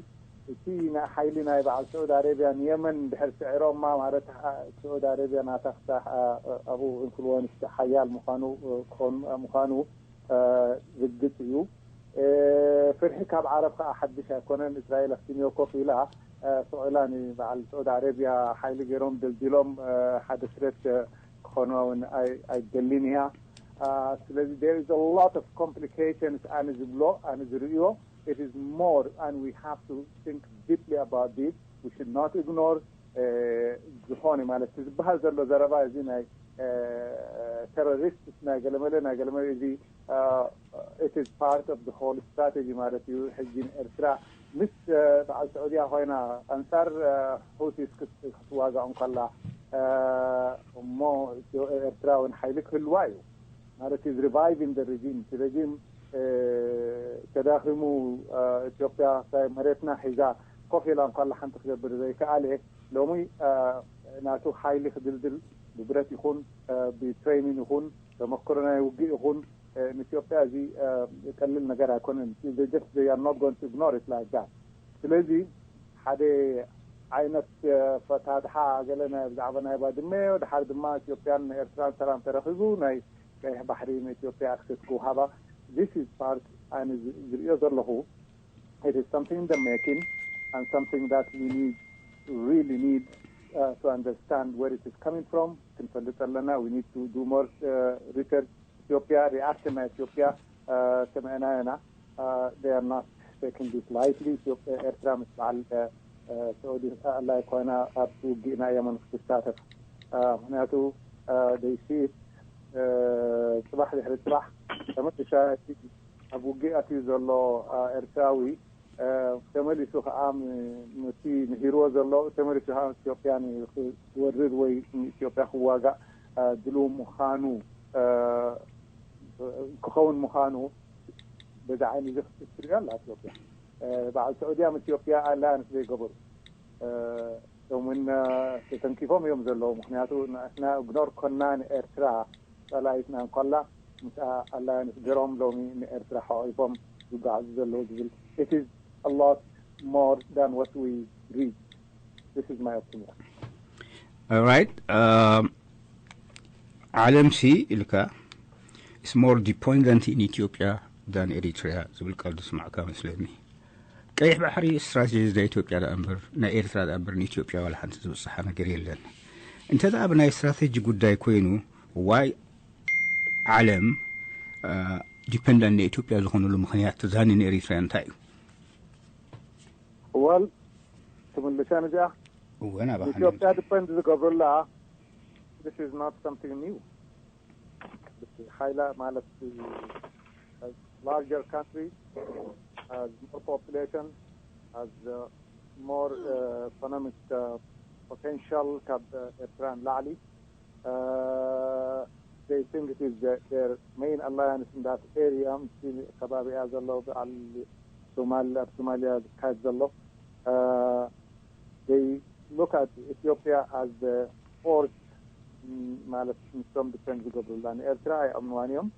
እቲ ናይ ሓይሊ ናይ በዓል ስዑድ ኣረቢያን የመን ድሕር ስዕሮማ ማለት ስዑድ ኣረቢያ ናታ ክሳሕ ኣብኡ ኢንፍሉወንስ ሓያል ምዃኑ ክኾን ምዃኑ ርግጽ እዩ። ፍርሒ ካብ ዓረብ ከዓ ሓድሽ ኣይኮነን። እስራኤል ኣክሲንዮ ኮፍ ኢላ ስቕ ኢላ ንበዓል ስዑድ ኣረቢያ ሓይሊ ገይሮም ደልዲሎም ሓደ ስረት ክኾኑ እውን ኣይደልን እያ። ስለዚ there is a lot of complications ኣነ ዝብሎ ኣነ ዝርእዮ it is more and we have to think deeply about this. We should not ignore ዝኾነ ማለት ዝበሃል ዘሎ ዘረባ እዚ ናይ ቴሮሪስት ናይ ገለመለ ናይ ገለመለ እዚ it is part of the whole strategy ማለት እዩ። ሕጂ ንኤርትራ ምስ በዓል ስዑድያ ኮይና ኣንጻር ሁቲስ ክትዋጋእ እንከላ እሞ ኤርትራ እውን ሓይሊ ክህልዋ እዩ ማለት is reviving the regime። እቲ regime ተዳኺሙ ኢትዮጵያ መሬትና ሒዛ ኮፍ ኢላ እንከላ ሓንቲ ክገብር ዘይከኣለ ሎሚ ናቱ ሓይሊ ክድልድል ብብረት ይኹን ብትሬኒን ይኹን ተመክሮ ናይ ውግእ ይኹን ንኢትዮጵያ እዚ ቀልል ነገር ኣይኮነን። They just they are not going to ignore it like that። ስለዚ ሓደ ዓይነት ፈታድሓ ገለ ናይ ብዛዕባ ናይ ባድመ፣ ድሓር ድማ ኢትዮጵያን ኤርትራን ሰላም ተረኺቡ ናይ ቀይሕ ባሕሪ ንኢትዮጵያ ኣክሰስ ክውሃባ፣ this is part ኣነ ዝርእዮ ዘለኹ። It is something in the making and something that we need, really need, uh, to understand where it is coming from. ክንፈልጥ ኣለና። We need to do more, uh, research. ኢትዮጵያ፣ ሪኣክሽን ናይ ኢትዮጵያ ሰምዕና ኢና። They are not taking this lightly. ኢትዮጵያ፣ ኤርትራ ምስ በዓል ስዑዲ ኣላይ ኮይና ኣብ ውግእ ናይ የመን ክትሳተፍ፣ ምክንያቱ ደይሲ ጽባሕ ድሕሪ ጽባሕ ተመልሻ ኣብ ውግእ ኣትዩ ዘሎ ኤርትራዊ ተመሊሱ ከዓ ነቲ ምሂርዎ ዘሎ ተመሊሱ ከዓ ኢትዮጵያ ክወርር ወይ ንኢትዮጵያ ክዋጋእ ድልው ምዃኑ ክኸውን ምዃኑ በዚ ዓይኒ እዚ ክትሪኦ ኣላ ኢትዮጵያ። በዓል ስዑድያ ምስ ኢትዮጵያ ኣላያንስ ዘይገበሩ እቶም እውን ተተንኪፎም እዮም ዘለዉ። ምክንያቱ ንሕና እግኖር ኮና ንኤርትራ ጸላኢትና እንኮላ ምስኣ ኣላያንስ ገሮም ሎሚ ንኤርትራ ሓቂፎም ዝጓዓዙ ዘለዉ ዝብል it is a lot more than what we read. This is my opinion. Alright. ዓለም ሲ ኢልካ is more dependent in Ethiopia than Eritrea ዝብል ቃል ዝስማዕካ መስለኒ። ቀይሕ ባሕሪ ስትራቴጂ ናይ ኢትዮጵያ ደኣ እምበር ናይ ኤርትራ ደኣ እምበር ንኢትዮጵያ ዋላ ሓንቲ ዝበፅሓ ነገር የለን። እንተ ደኣ ብናይ ስትራቴጂ ጉዳይ ኮይኑ ዋይ ዓለም ዲፐንደንት ናይ ኢትዮጵያ ዝኾነሉ ምክንያት ዛኒ ንኤሪትርያ እንታይ እዩ? ወል ትምልሰን እዚኣ እወ ናባኻ ኢትዮጵያ ዲፐንድ ዝገብሩላ this is not something new. ሓይላ ማለት larger country has more population, has uh, more uh, economic uh, potential ካብ ኤርትራን ላዕሊ. Uh, they think it is the, their main alliance in that area. ምስቲ ከባቢኣ ዘሎ በዓል ሶማል ኣብ ሶማሊያ ዝካየድ ዘሎ uh, they look at Ethiopia as the fourth ማለት ንሶም ዲፐንድ ዝገብሩላ ንኤርትራ ኣይኣምንዋን እዮም።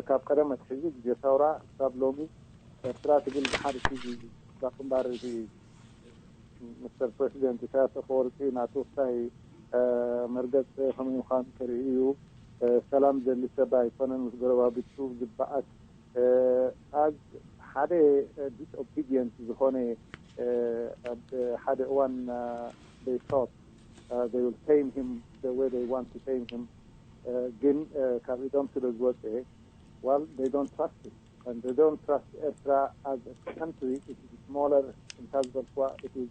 ካብ ቀደም ኣትሒዙ ግዜ ሰውራ ክሳብ ሎሚ ኤርትራ ትብል ድሓር እቲ ግንባር እቲ ምስተር ፕሬዚደንት ኢሳያስ ኣፈወርቂ ናቱ ክሳይ መርገፅ ከመይ ምዃኑ ተርኢ እዩ። ሰላም ዘሊ ሰብ ኣይኮነን ምስ ጎረባብቱ ዝበኣስ as ሓደ disobedient ዝኾነ ኣብ ሓደ እዋን they thought they will tame him the way they want to tame him ግን ካብ ኢዶም ስለ ዝወፀ well they don't trust it and they don't trust Ertra as a country. It is smaller in Tazbalkwa. It is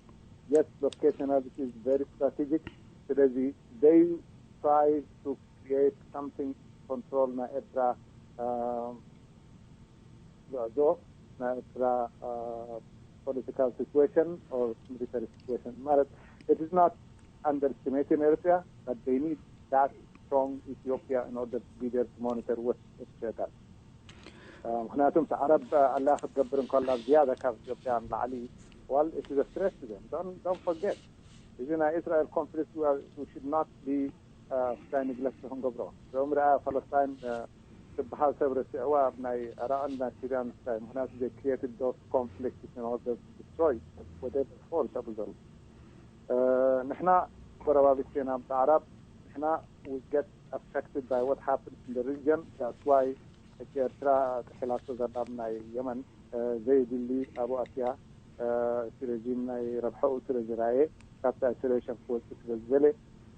yes location as it is very strategic. ስለዚ they try to create something control ናይ ኤርትራ ጉዕዞ ናይ ኤርትራ political situation or military situation ማለት it is not underestimating Eritrea but they need that strong Ethiopia in order to be there to monitor what Eritrea does. ምክንያቱም እቲ ዓረብ ኣላ ክትገብር እንከላ ዝያዳ ካብ ኢትዮጵያ ንላዕሊ well it is a threat to them. Don't, don't forget እዚ ናይ እስራኤል conflict we should not be ክሳይ neglect ክንገብሮ እዞም ርኣ ፓለስታይን ትበሃል ሰብ ረሲዕዋ ኣብ ናይ ዕራቕን ናይ ሲርያን ክሳይ ምክንያቱ they created those conflicts in order to destroy whatever force ኣብ ዘሎ ንሕና ጎረባብቲ ኢና ምስ ዓረብ ንሕና we get affected by what happens in the region. That's why ሕጂ ኤርትራ ጥሒላቶ ዘላ ናይ የመን ዘየድሊ ኣብኡ ኣትያ እቲ ረጂም ናይ ረብሐኡ ስለ ዝረኣየ ካብቲ isolation ክወፅእ ስለ ዝደለ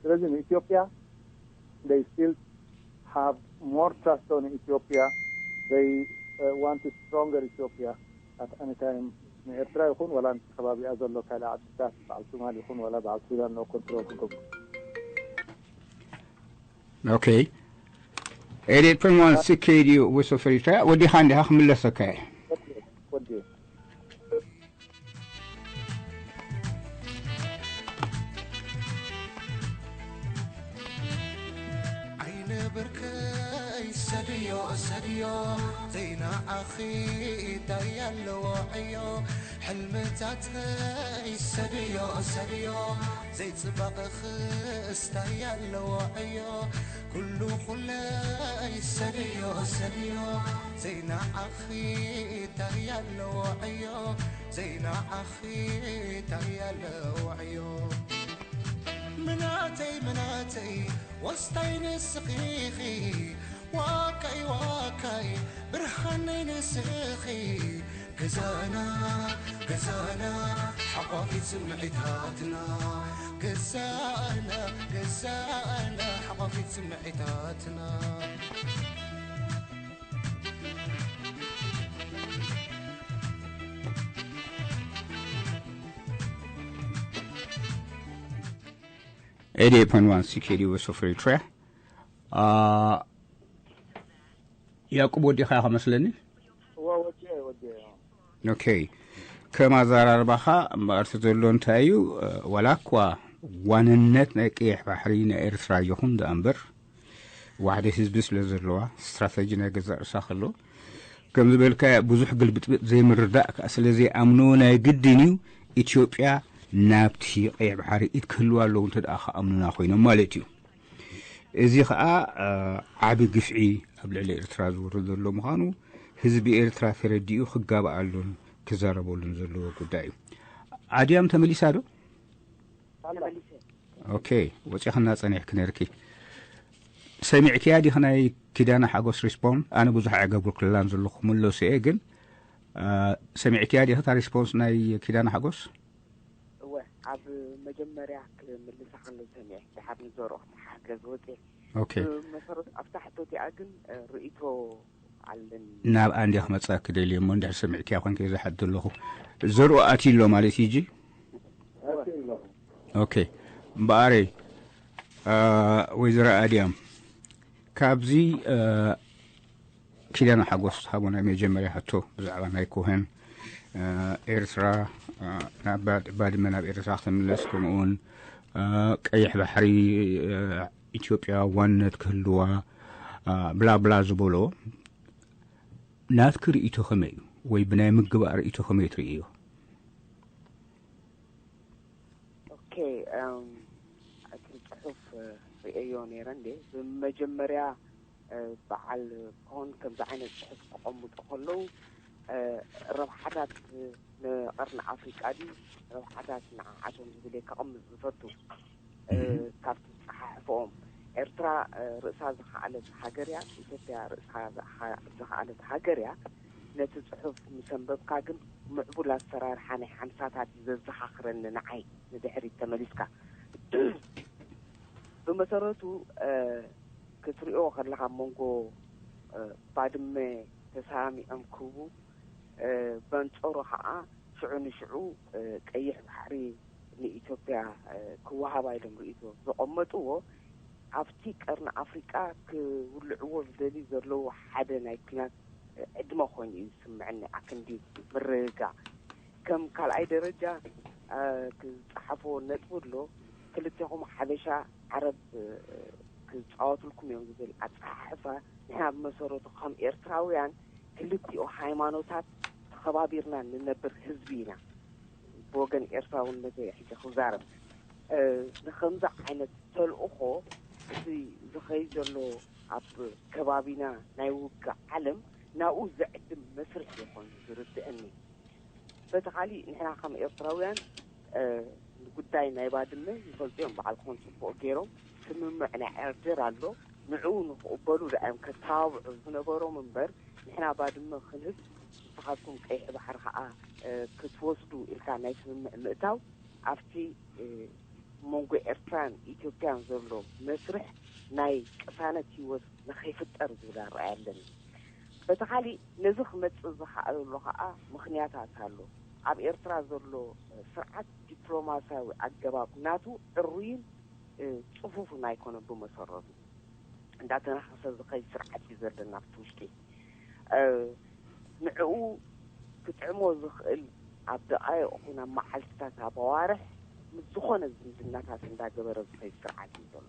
ስለዚ ንኢትዮጵያ they still have more trust on Ethiopia. They uh, want a stronger Ethiopia at any time ንኤርትራ ይኹን ወላ ንቲ ከባቢኣ ዘሎ ካልእ ዓድታት በዓል ሶማል ይኹን ወላ በዓል ሱዳን no control ክገብሩ okay eighty-eight point one C K D U Voice of Eritrea ወዲኻ እንዲኻ ክምለሰካ እየ ወዲ ዓይነ ብርከይ ሰድዮ ሰድዮ ዘይነዓኺ እንታይ ኣለዎ ዕዮ ሕልምታተይ ሰድዮ ሰድዮ ዘይፅባቐኽስ እንታይ ኣለዎ ዕዮ ኩሉ ኩለይ ሰድዮ ሰድዮ ዘይነዓኺ እንታይ ኣለዎ ዕዮ ዘይነዓኺ እንታይ ለዋዕዮ ምናተይ ምናተይ ወስታይ ንስኺኺ ዋካይ ዋካይ ብርሃነይ ንስኺ ገዛና ገዛና ሓቋፊት ስምዒታትና ገዛና ገዛና ሓቋፊት ስምዒታትና eighty-eight point one C K D U S of Eritrea. Uh, ያዕቆብ ወዲኻ ኢኻ መስለኒ። እዋ ወዲኤ ወዲኤ ኦኬ፣ ከም ኣዘራርባኻ እምበኣር እቲ ዘሎ እንታይ እዩ? ዋላ እኳ ዋንነት ናይ ቀይሕ ባሕሪ ናይ ኤርትራ ይኹን ደኣ እምበር ዋሕደ ህዝቢ ስለ ዘለዋ ስትራተጂ ናይ ገዛእ ርእሳ ከሎ ከም ዝበልካ ብዙሕ ግልብጥብጥ ዘይምርዳእ ከዓ ስለ ዘይኣምንዎ ናይ ግድን እዩ ኢትዮጵያ ናብቲ ቀይሕ ባሕሪ ኢድ ክህልዋ ኣለዉ እንተ ደኣ ክኣምኑና ኮይኖም ማለት እዩ። እዚ ከዓ ዓቢ ግፍዒ ኣብ ልዕሊ ኤርትራ ዝወርድ ዘሎ ምዃኑ ህዝቢ ኤርትራ ተረዲኡ ክጋብኣሉን ክዛረበሉን ዘለዎ ጉዳይ እዩ። ኣድያም ተመሊሳ ዶ? ኦኬ፣ ወፂኽና ፀኒሕኪ ነርኪ። ሰሚዕክያ ዲኺ ናይ ኪዳነ ሓጎስ ሪስፖንስ? ኣነ ብዙሕ ኣይገብርክላን ዘለኹ ምለሱ እየ፣ ግን ሰሚዕክያ ዲኺ እታ ሪስፖንስ ናይ ኪዳነ ሓጎስ? እወ፣ ኣብ መጀመርያ ክምልሳ ከሎ ሰሚዐ፣ ድሓር ንዘርኦ ክትሓገዝ ወፅየ። ኦኬ፣ መሰረት ኣብታ ሕቶ እቲኣ ግን ርእይቶ ኣለኒ። ናብኣ እንዲያ ክመፅኣ ክደልየ እሞ እንድሕር ሰሚዕክያ ኮንከ ዝሓት ዘለኹ ዘርኦ ኣትዩ ኣሎ ማለት እዩ። ጂ ኦኬ፣ እምበኣረይ ወይዘሮ ኣድያም ካብዚ ኪዳነ ሓጎስ ዝሃቦ ናይ መጀመርያ ሕቶ ብዛዕባ ናይ ኮሄን ኤርትራ ናብ ባድመ ናብ ኤርትራ ክትምለስ ከምኡውን ቀይሕ ባሕሪ ኢትዮጵያ ዋንነት ክህልዋ ብላ ብላ ዝበሎ ናትኪ ርእይቶ ከመይ እዩ? ወይ ብናይ ምግባእ ርእይቶ ከመይ ትርእዮ? ኦኬ፣ እቲ ጽሑፍ ርእየዮ ነይረ እንዴ። ብመጀመርያ በዓል ኮን ከምዚ ዓይነት ጽሑፍ ክቐምጡ ከለዉ ረብሓታት ንቐርኒ ኣፍሪቃ ድዩ ረብሓታት ንዓዓቶም ዝብል እየ ከቐምጥ ዝፈቱ። ካብቲ ዝጸሓሕፍኦም ኤርትራ ርእሳ ዝኸኣለት ሃገር እያ፣ ኢትዮጵያ ርእሳ ዝኸኣለት ሃገር እያ። ነቲ ጽሑፍ ምስ ኣንበብካ ግን ምዕቡል ኣሰራርሓ ናይ ሓምሳታት እዩ ዘዘኻኽረኒ ንዓይ ንድሕሪት ተመሊስካ። ብመሰረቱ ክትሪኦ ከለኻ ኣብ መንጎ ባድመ ተሰማሚዖም ክህቡ በንጸሩ ኸዓ ሽዑ ንሽዑ ቀይሕ ባሕሪ ንኢትዮጵያ ክወሃባ ኢሎም ርእይቶ ዘቐመጥዎ ኣብቲ ቀርኒ ኣፍሪቃ ክውልዕዎ ዝደልዩ ዘለዉ ሓደ ናይ ኲናት ዕድመ ኮይኑ እዩ ዝስምዐኒ። ኣክንዲ ምርግጋእ ከም ካልኣይ ደረጃ ክፀሓፎ ነጥቢ ኣሎ። ክልቴኹም ሓበሻ ዓረብ ክፃወትልኩም እዮም ዝብል ኣፀሓሕፋ ንሕና ብመሰረቱ ከም ኤርትራውያን ክልቲኡ ሃይማኖታት ተኸባቢርና ንነብር ህዝቢ ኢና። ብወገን ኤርትራውነተይ ሕጂ ክዛረብ ንከምዚ ዓይነት ተልእኾ እዚ ዝኸይድ ዘሎ ኣብ ከባቢና ናይ ውግእ ዓለም ናብኡ ዘዕድም መስርሕ ይኾን ዝርድአኒ። በቲ ካሊእ ንሕና ከም ኤርትራውያን ጉዳይ ናይ ባድመ ይፈልጡ እዮም። በዓልኩም ጽቡቕ ገይሮም ስምምዕ ናይ ዓርደር ኣሎ ንዕኡ ንክቕበሉ ደኣ እዮም ከተባብዑ ዝነበሮም እምበር ንሕና ባድመ ክንህብ ንስኻትኩም ቀይሕ ባሕሪ ከዓ ክትወስዱ ኢልካ ናይ ስምምዕ ምእታው ኣብቲ መንጎ ኤርትራን ኢትዮጵያን ዘሎ መስርሕ ናይ ቅሳነት ህይወት ንኸይፍጠር ዝብል ኣረኣያ ኣለኒ። በቲ ካሊእ ነዚ ክመፅእ ዝኸኣለሉ ከዓ ምኽንያታት ኣሎ። ኣብ ኤርትራ ዘሎ ስርዓት ዲፕሎማስያዊ ኣገባብ ናቱ ዕሩይን ፅፉፍን ኣይኮነን ብመሰረቱ። እንዳተናኸሰ ዝኸይድ ስርዓት እዩ ዘለና ኣብቲ ውሽጢ። ንዕኡ ክጥዕሞ ዝኽእል ኣብ ደቓይቕ ይኹን ኣብ መዓልትታት ኣብ ኣዋርሕ ምስ ዝኾነ ዝምድናታት እንዳገበረ ዝኸይድ ስርዓት እዩ ዘሎ።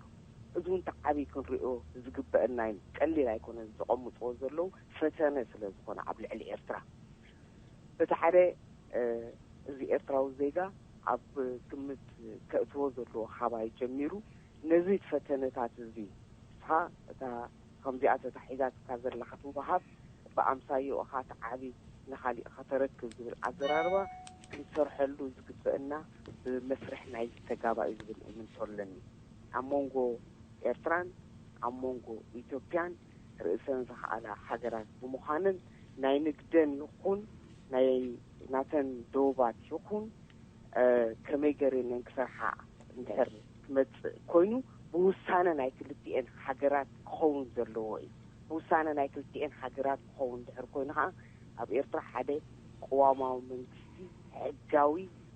እዚ እውን ተዓብይ ክንሪኦ ዝግበአና እዩ። ቀሊል ኣይኮነን ዘቐምጥዎ ዘለዉ ፈተነ ስለ ዝኾነ ኣብ ልዕሊ ኤርትራ በቲ ሓደ እዚ ኤርትራዊ ዜጋ ኣብ ግምት ከእትዎ ዘለዎ ካባይ ጀሚሩ ነዚ ፈተነታት እዚ ንስኻ እታ ከምዚኣ ተታሒዛትካ ዘለኻ ትወሃብ ብኣምሳዮኻ ትዓቢ ንኻሊእ ከተረክብ ዝብል ኣዘራርባ ክንሰርሐሉ ዝግበእና ብመስርሕ ናይ ዝተጋባእ ዝብል እምንቶ ኣለኒ። ኣብ መንጎ ኤርትራን ኣብ መንጎ ኢትዮጵያን ርእሰን ዝኸኣላ ሃገራት ብምዃንን ናይ ንግደን ይኹን ናይ ናተን ደቡባት ይኹን ከመይ ገይረን ክሰርሓ እንድሕር ክመፅእ ኮይኑ ብውሳነ ናይ ክልቲኤን ሃገራት ክኸውን ዘለዎ እዩ። ብውሳነ ናይ ክልቲኤን ሃገራት ክኸውን እንድሕር ኮይኑ ከዓ ኣብ ኤርትራ ሓደ ቅዋማዊ መንግስቲ ሕጋዊ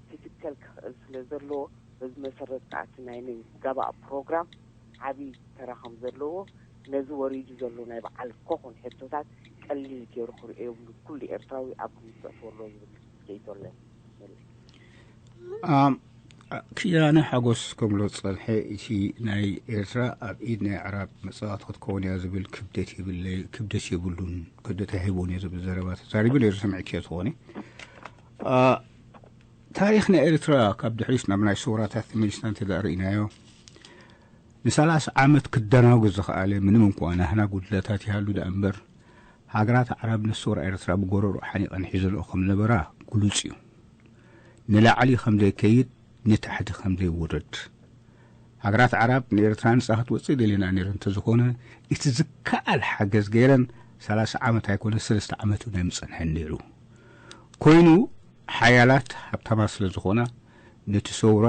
ክትከል ክኽእል ስለ ዘለዎ በዚ መሰረት ከዓ እቲ ናይ ምጋባእ ፕሮግራም ዓብዪ ተራ ከም ዘለዎ ነዚ ወሪዱ ዘሎ ናይ በዓል ኮኾን ሕቶታት ቀሊል ገይሩ ክርእዮ የብሉ። ኩሉ ኤርትራዊ ኣብ ግምት ክእትዎ ኣለዎ ዝብል ርእይቶ ኣለኒ። ኣም፣ ኪዳነ ሓጎስ ከምሎ ዝጸንሐ እቲ ናይ ኤርትራ ኣብ ኢድ ናይ ኣዕራብ መጻወቲ ክትከውን እያ ዝብል ክብደት የብለይ ክብደት የብሉን ክብደት ኣይህቦን እየ ዝብል ዘረባ ተዛሪቡ ነይሩ ሰሚዕክዮ ትኾኒ። ታሪኽ ናይ ኤርትራ ካብ ድሕሪት ናብ ናይ ሰውራታት ተመሊስና እንተ ደኣ ርኢናዮ ንሰላሳ ዓመት ክደናጉ ዝኸኣለ ምንም እንኳ ናህና ጉድለታት ይሃሉ ደኣ እምበር ሃገራት ዓረብ ንሰውራ ኤርትራ ብጎረሮ ሓኒቐን ሒዘንኦ ከም ዝነበራ ግሉጽ እዩ። ንላዕሊ ከም ዘይከይድ ንታሕቲ ከም ዘይውርድ ሃገራት ዓረብ ንኤርትራ ነጻ ክትወጽእ ደልየና ነይሩ እንተዝኾነ እቲ ዝከኣል ሓገዝ ገይረን ሰላሳ ዓመት ኣይኮነ ሰለስተ ዓመት እውን ኣይምጸንሐን ነይሩ። ኮይኑ ሓያላት ሃብታማት ስለ ዝኾና ነቲ ሰውራ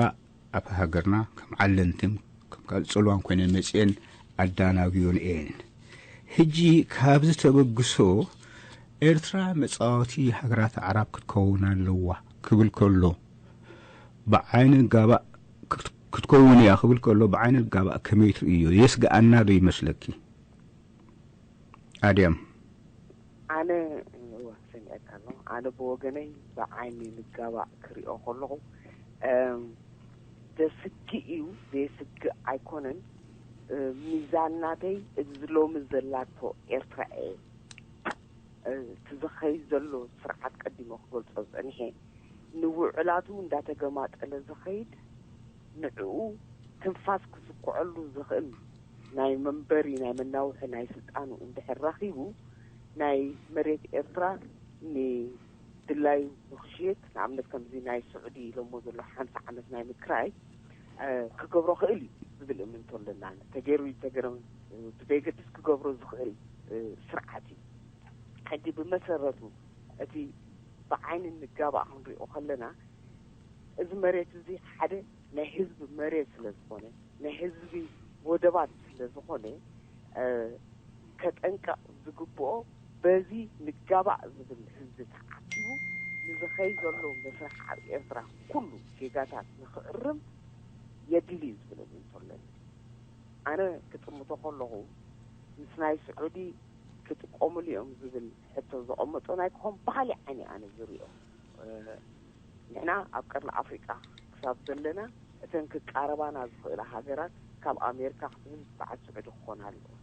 ኣብ ሃገርና ከም ዓለንትን ከም ካልእ ጽልዋን ኮይነን መጺኤን ኣዳናጉዮን እየን። ሕጂ ካብዚ ተበግሶ ኤርትራ መጻወቲ ሃገራት ኣዕራብ ክትከውን ኣለዋ ክብል ከሎ ብዓይኒ ጋባእ ክትከውን እያ ክብል ከሎ ብዓይኒ ጋባእ ከመይ ትርእዮ? የስግኣና ዶ ይመስለኪ? ኣድያም ኣነ እዋ ሰሚዐካ ኣሎ። ኣነ ብወገነይ ብዓይኒ ንጋባእ ክሪኦ ከለኹ ዘስግእ እዩ፣ ዘየስግእ ኣይኮነን። ሚዛን ናተይ እዚ ሎሚ ዘላቶ ኤርትራ እየ። እቲ ዝኸይድ ዘሎ ስርዓት ቀዲሞ ክገልጾ ጸኒሐ ንውዕላቱ እንዳተገማጠለ ዝኸይድ ንዕኡ ትንፋስ ክስኩዐሉ ዝኽእል ናይ መንበሪ ናይ መናውሒ ናይ ስልጣኑ እንድሕር ረኺቡ ናይ መሬት ኤርትራ ንድላዩ ንክሽየጥ ንኣብነት ከምዚ ናይ ስዑዲ ኢሎሞ ዘሎ ሓምሳ ዓመት ናይ ምክራይ ክገብሮ ክእል እዩ ዝብል እምንቶ ኣለና። ተገይሩ ተገይሩ ብዘይገድስ ክገብሮ ዝኽእል ስርዓት እዩ። ሕጂ ብመሰረቱ እቲ ብዓይኒ ንጋባእ ክንሪኦ ከለና እዚ መሬት እዚ ሓደ ናይ ህዝቢ መሬት ስለ ዝኾነ ናይ ህዝቢ ወደባት ስለ ዝኾነ ከጠንቀቕ ዝግብኦ በዚ ንጋባእ ዝብል ህዝቢ ተዓቲቡ ንዝኸይ ዘሎ መስርሕ ኣብ ኤርትራ ኩሉ ጌጋታት ንክእርም የድሊ እዩ ዝብል እምንቶ ኣለኒ። ኣነ ክጥምቶ ከለኹ ምስ ናይ ስዑዲ ክጥቀሙሉ እዮም ዝብል ሕቶ ዘቐመጦ ናይ ክኾን ባህሊ ዓይኒ ኣነ ዝሪኦ። ንሕና ኣብ ቀርኒ ኣፍሪቃ ክሳብ ዘለና እተን ክቃረባና ዝኽእላ ሃገራት ካብ ኣሜሪካ ክትብል በዓል ስዑዲ ክኾና ኣለዎ።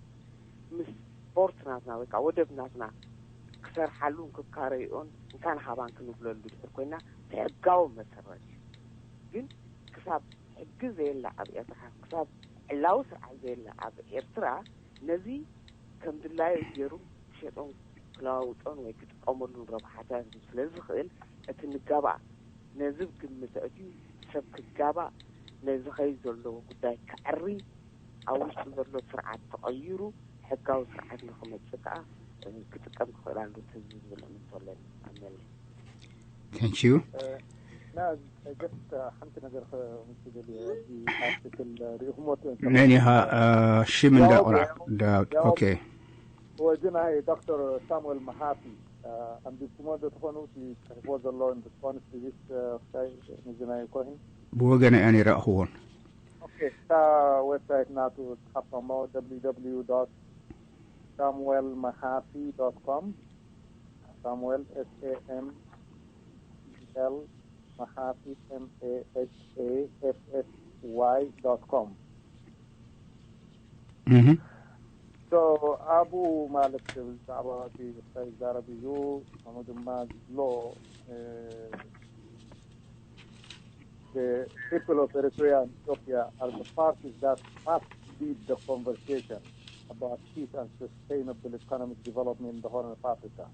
ምስ ፖርት ናትና ወይ ከዓ ወደብ ናትና ክሰርሓሉን ክካረይኦን እንካን ሃባን ክንብለሉ ድሕር ኮይና ብሕጋዊ መሰረት እዩ። ግን ክሳብ ሕጊ ዘየለ ኣብ ኤርትራ ክሳብ ዕላዊ ስርዓት ዘየለ ኣብ ኤርትራ ነዚ ከም ድላዩ ገይሩ ክሸጦን ክለዋውጦን ወይ ክጥቀመሉን ረብሓታት ስለ ዝኽእል እቲ ንጋባእ ነዚ ግምት ኣእትዩ ሰብ ክጋባእ ነዚ ኸይ ዘለዎ ጉዳይ ክዕሪ ኣብ ውሽጡ ዘሎ ስርዓት ተቐይሩ ሕጋዊ ስርዓት ንክመፅእ ከዓ ክጥቀም ክኽእል ኣሎ ህዝቢ ዝብል እምንቶ ኣለኒ። ኣመለ Thank you. ሓንቲ ነገር ምስ ደልየ ኣርቲክል ሪኢኹሞ መን ኢኻ? ሽም እንዳ ቆልዓ ኦኬ። ወዚ ናይ ዶክተር ሳሙኤል መሃፊ ኣንቢብኩሞ ዶ ትኾኑ? ጽሒፍዎ ዘሎ ሪስፖንስ ዲዚስ ክሳይ ንዚ ናይ ኮይን ብወገነ እያ ነይረ ኣኽዎን ኦኬ። እታ ዌብሳይት ናቱ ጽሓፍካሞ www ሳሙኤል መሃፊ ዶት ኮም ሳሙኤል S A M E L መሃፊ M A H A F F Y dot com so ኣብኡ ማለት ብዛዕባ እቲ ክሳይ ይዛረብ እዩ። ከምኡ ድማ ዝብሎ The people of Eritrea and Ethiopia are the parties that must lead the conversation about peace and sustainable economic development in the Horn of Africa.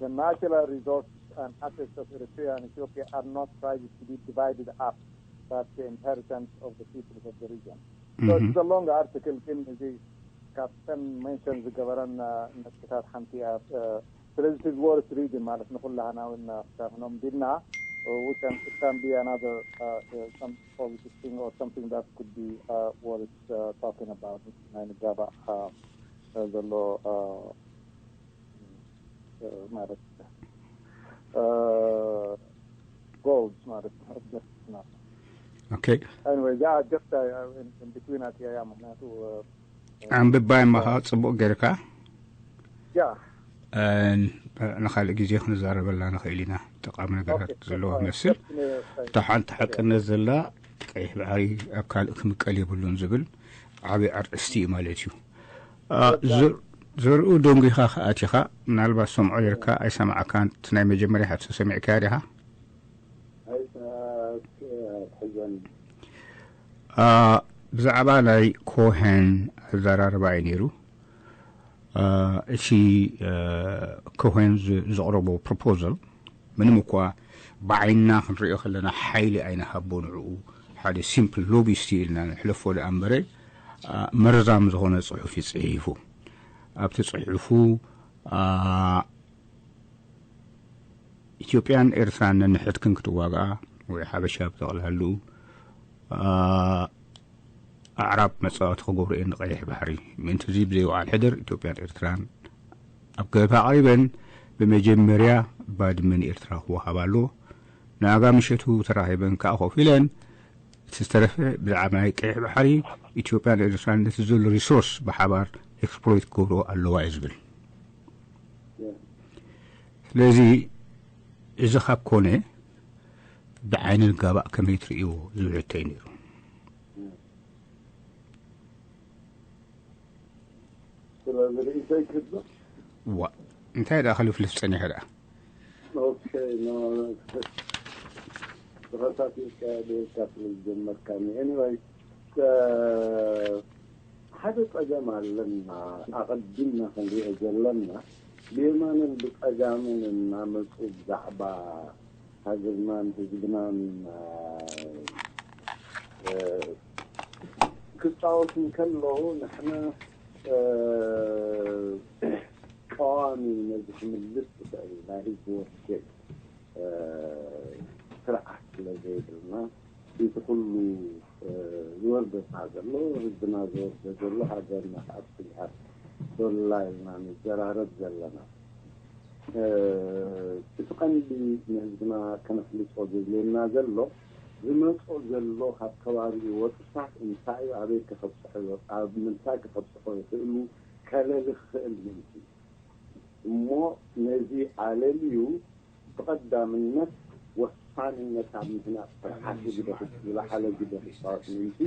The natural resources and assets of Eritrea and Ethiopia are not prizes to be divided up, but the inheritance of the peoples of the region. So it's a long article, ግን እዚ ካብተን ሜንሽን ዝገበረን ነጥብታት ሓንቲ እያ። ስለዚ it's worth reading ማለት ንኩላህና እውን ክሳብ ነንብቦ we can, it can be another uh, uh, some positive thing or something that could be uh, worth uh, talking about. ናይ ንጋባእ uh, uh, ዘሎ uh, uh, ማለት uh, goals ማለት ነው። Okay. Anyway, yeah, just uh, in, in between ኣትያ እያ ምክንያቱ uh, ኣንብባይ ማኻ ጽቡቕ ጌርካ yeah. ንካልእ ግዜ ክንዛረበላ ንኽእል ኢና። ጠቃሚ ነገራት ዘለዎ መስል። እታ ሓንቲ ሓቅነት ዘላ ቀይሕ ባሕሪ ኣብ ካልእ ክምቀል የብሉን ዝብል ዓብዪ ኣርእስቲ እዩ ማለት እዩ። ዘርኡ ደንጒኻ ከኣቲኻ ምናልባት ሰምዖ ጌርካ ኣይሰማዕካን። እቲ ናይ መጀመርያ ሓብሲ ሰሚዕካያ ዲኻ? ሕዘን ብዛዕባ ናይ ኮሄን ኣዘራርባ እዩ ነይሩ። እቲ ኮሄን ዘቕረቦ ፕሮፖዛል ምንም እኳ ብዓይንና ክንሪኦ ከለና ሓይሊ ኣይንሃቦ፣ ንዕኡ ሓደ ሲምፕል ሎቢስት ኢልና ንሕለፎ ደኣ እምበረ መርዛም ዝኾነ ፅሑፍ እዩ ፅሒፉ። ኣብቲ ፅሑፉ ኢትዮጵያን ኤርትራን ነንሕድክን ክትዋግኣ ወይ ሓበሻ ብጠቕላሉ ኣዕራብ መጻወቲ ክገብሩ እየን ንቀይሕ ባሕሪ። ምእንቲ እዚ ብዘይወዓል ሕደር ኢትዮጵያን ኤርትራን ኣብ ገበታ ኣቕሪበን ብመጀመርያ ባድመ ንኤርትራ ክወሃብ ኣለዎ። ንኣጋ ምሸቱ ተራኺበን ከኣ ኮፍ ኢለን እቲ ዝተረፈ ብዛዕባ ናይ ቀይሕ ባሕሪ ኢትዮጵያን ኤርትራን ነቲ ዘሎ ሪሶርስ ብሓባር ኤክስፕሎይት ክገብርዎ ኣለዋ እዩ ዝብል። ስለዚ እዚ ካብ ኮነ ብዓይኒ ንጋባእ ከመይ ትርእይዎ ዝብል ሕቶ እዩ ነይሩ። ስለዚ ርእይቶይ ክብል ዋ እንታይ ደኣ ክልፍልፍ ጸኒሐ ደኣ ኦኬ ተኸታቲልካ ደልካ ስለ ዝጀመርካኒ። ኤኒወይ ሓደ ጸገም ኣለና ኣቐዲምና ክንሪኦ ዘለና ብየማንን ብጸጋምን እናመፁ ብዛዕባ ሃገርናን ህዝብናን ክፃወቱ እንከለዉ ንሕና ቀዋሚ ነዚ ክምልስ ዝኽእል ናይ ህዝቢ ወኪል ስርዓት ስለ ዘይብልና እቲ ኩሉ ዝወርደና ዘሎ ህዝብና ዝወርደ ዘሎ ሃገርና ኣብ ስግኣት ዶላ ኢልና ንዘራረብ ዘለና። እቲ ቀንዲ ንህዝብና ከነፍልጦ ዘድልየና ዘሎ ዝመጾ ዘሎ ካብ ከባቢኡ ወጥሳት እንታይ እዩ ኣበይ ከኸብፅሖ እዩ ኣብ ምንታይ ከኸብፅሖ ይኽእሉ ከለሊ ክኽእል ምእንቲ እሞ ነዚ ኣለልዩ ብቐዳምነት ወሳንነት ኣብ ምህናፅ ስርዓት ግደ ዝለዓለ ግደ ክፃወት ምእንቲ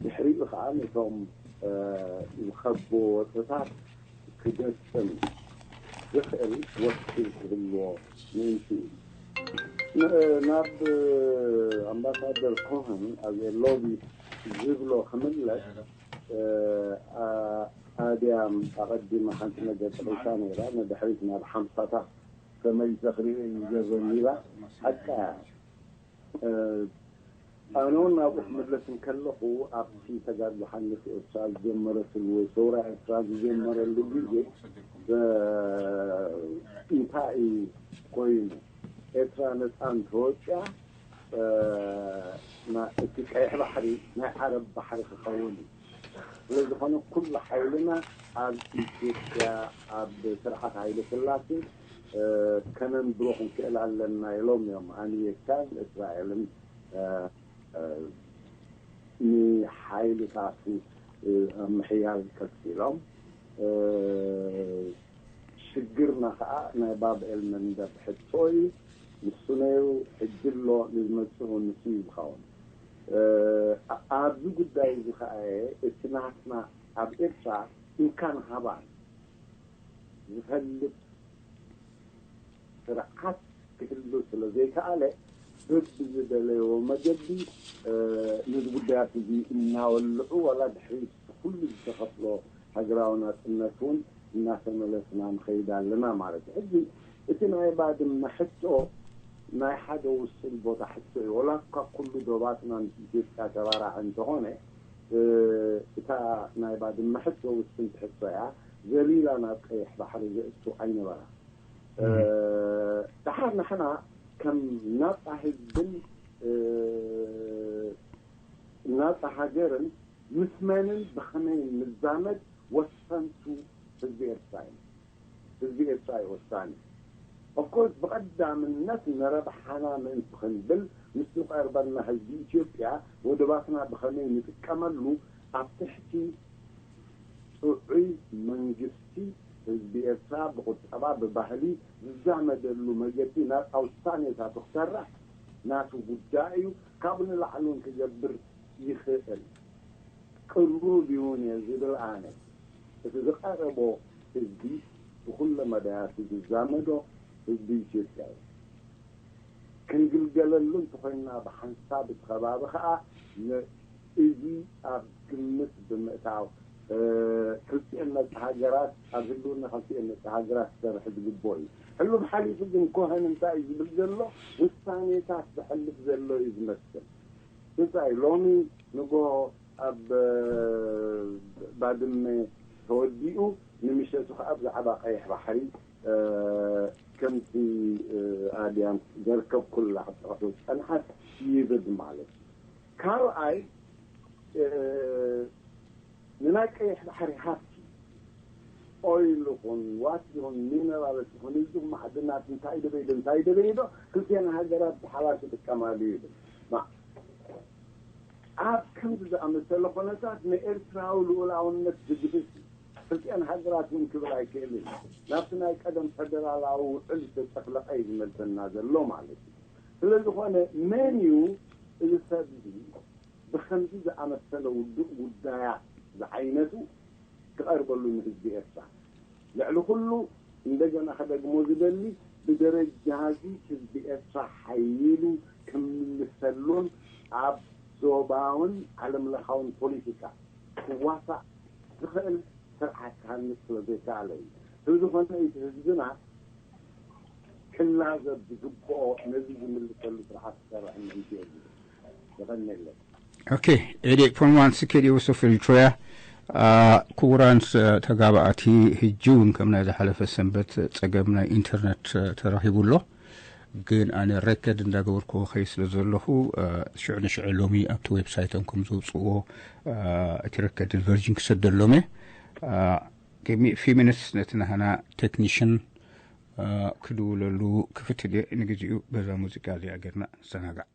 ድሕሪኡ ከዓ ነቶም ዝኸቦ ወጥታት ክገጥም ዝኽእል ወኪል ክህልዎ ምእንቲ እዩ። ናብ ኣምባሳደር ኮህን ኣብ ሎቢ ዝብሎ ክምለስ ኣድያም ኣቐዲማ ሓንቲ ነገር ጠቒሳ ነይራ። ንድሕሪት ናብ ሓምሳታት ከመይ ተኽሪኦ እዩ ዘበኒራ ሓቃ ኣነ እውን ናብኡ ክምለስ እንከለኹ ኣብቲ ተጋድሎ ሓንገስ ኤርትራ ዝጀመረትሉ ወይ ሰውራ ኤርትራ ዝጀመረሉ ግዜ እንታይ እዩ ኮይኑ ኤርትራ ነፃ እንተወፅያ እቲ ቀይሕ ባሕሪ ናይ ዓረብ ባሕሪ ክኸውን እዩ። ስለዝኾነ ኩሉ ሓይልና ኣብ ኢትዮጵያ ኣብ ስርዓት ሃይለ ስላሴ ከነንብሮ ክንክእል ኣለና ኢሎም እዮም ኣሜሪካን እስራኤልን ንሓይልታቱ ኣብ ምሕያል ቀፂሎም። ሽግርና ከዓ ናይ ባብኤል መንደብ ሕቶ እዩ። ንሱ ነይሩ ሕጂ ኣሎ ንዝመፅእ እውን ንሱ እዩ ዝኸውን። ኣብዚ ጉዳይ እዚ ከዓ እቲ ናትና ኣብ ኤርትራ እንካን ሃባን ዝፈልጥ ስርዓት ክህሉ ስለ ዘይከኣለ በብዝደለይዎ መገዲ ነዚ ጉዳያት እዚ እናወልዑ ዋላ ድሕሪት ኩሉ ዝተኸፍሎ ሃገራዊ ናፅነት እውን እናተመለስና ንኸይድ ኣለና ማለት እዩ። ሕጂ እቲ ናይ ባድመ ሕቶ ናይ ሓደ ውስን ቦታ ሕቶ እዩ። ወላ እኳ ኩሉ ዶባትና ምስ ኢትዮጵያ ተባራዕ እንተኾነ፣ እ፣ እታ ናይ ባድመ ሕቶ ውስንቲ ሕቶ እያ። ዘሊላ ናብ ቀይሕ ባሕሪ ዘእቱ ኣይነበራ። እ፣ እም። ደሓር ንሕና ከም ናጻ ህዝብን፣ እ፣ ናጻ ሃገርን ምስ መንን ብኸመይ ንዛመድ ወሰንቱ ህዝቢ ኤርትራ እዩ። ህዝቢ ኤርትራ እዩ ወሳኒ። ኦፍኮርስ ብቐዳምነት ንረብሓና ምእንቲ ክንብል ምስ ዝቐርበና ህዝቢ ኢትዮጵያ ወደባትና ብኸመይ ንጥቀመሉ ኣብ ትሕቲ ጥዑይ መንግስቲ ህዝቢ ኤርትራ ብቁጠባ ብባህሊ ዝዛመደሉ መገዲ ናጻ ውሳኔታቱ ክሰርሕ ናቱ ጉዳይ እዩ። ካብኡ ንላዕሊ እውን ክገብር ይኽእል። ቅሩብ ይኹን እየ ዝብል ኣነ እቲ ዝቐረቦ ህዝቢ ብኩለ መዳያቱ ዝዛመዶ ህዝቢ ኢትዮጵያ እዩ። ክንግልገለሉ እንተኾይንና ብሓንሳብ እቲ ከባቢ ከዓ ን-፣ እዚ ኣብ ግምት ብምእታው፣ እ፣ ክልቲኤን ነጻ ሃገራት ኣብ ህልውና ክልቲኤን ነጻ ሃገራት ክሰርሕ ዝግብኦ እዩ። ሕሉፍ ሓሊፉ ግን ኮሀን እንታይ እዩ ዝብል ዘሎ? ውሳኔታት ዝሕልፍ ዘሎ እዩ ዝመስል። እንታይ ሎሚ ንጎ ኣብ፣ እ፣ ባድመ ተወዲኡ ንምሸቱ ከዓ ብዛዕባ ቀይሕ ባሕሪ፣ እ፣ ከምቲ፣ እ፣ ኣድያም ዘርከብኩላ ክትጠቕሶ ዝጸንሐት ይብል ማለት እዩ። ካልኣይ፣ እ፣ ንናይ ቀይሕ ባሕሪ ሃብቲ ኦይል ይኹን ዋት ይኹን ሚነራልስ ይኹን እዚ ማዕድናት እንታይ ደበይዶ እንታይ ደበይዶ ክልቲኤን ሃገራት ብሓባር ክጥቀማሉ ይብል። ማ-፣ ኣብ ከምዚ ዝኣመሰለ ኩነታት ንኤርትራዊ ልኡላውነት ዝግህስ እዩ። ክልቲኤን ሃገራት እውን ክብል ኣይክእልን። ናብቲ ናይ ቀደም ፈደራላዊ ውዕል ዝተጨፍለቐ እዩ ዝመልሰና ዘሎ ማለት እዩ። ስለ ዝኾነ መን እዩ እዚ ሰብ እዚ ብኸምዚ ዝኣመሰለ ውዱእ ጉዳያት ዝዓይነቱ ክቐርበሉ ንህዝቢ ኤርትራ። ልዕሊ ኩሉ እንደገና ከደግሞ ዝደሊ ብደረጃ እዚ ህዝቢ ኤርትራ ሓይሉ ክምልሰሉን ኣብ ዞባውን ዓለም ለኻውን ፖለቲካ ክዋሳእ ዝኽእል ስርዓት ክሃንጽ ስለ ዘይከኣለ እዩ። ስለዝኾነ እቲ ህዝብና ክላዘብ ዝግብኦ ነዚ ዝምልሰሉ ስርዓት ክሰርሕ ምእንቲ እዩ ዝብል። የቐንየለይ። ኦኬ፣ ኤዴ ፖንዋን ስኬዲ ወሶ ፍሪትሮያ። ክቡራን ተጋባእቲ፣ ህጂ እውን ከም ናይ ዝሓለፈ ሰንበት ጸገም ናይ ኢንተርነት ተረኺቡ ኣሎ። ግን ኣነ ሬከርድ እንዳገበርኩ ኸይ ስለ ዘለኹ ሽዑ ንሽዑ ሎሚ ኣብቲ ዌብሳይቶም ከም ዘውፅእዎ እቲ ሬከርድ ቨርጅን ክሰደሎም እየ። ፊሚንስ ነቲ ናህና ቴክኒሽን ክድውለሉ ክፍትል እየ። ንግዚኡ በዛ ሙዚቃ እዚኣ ጌርና ንዘናጋዕ።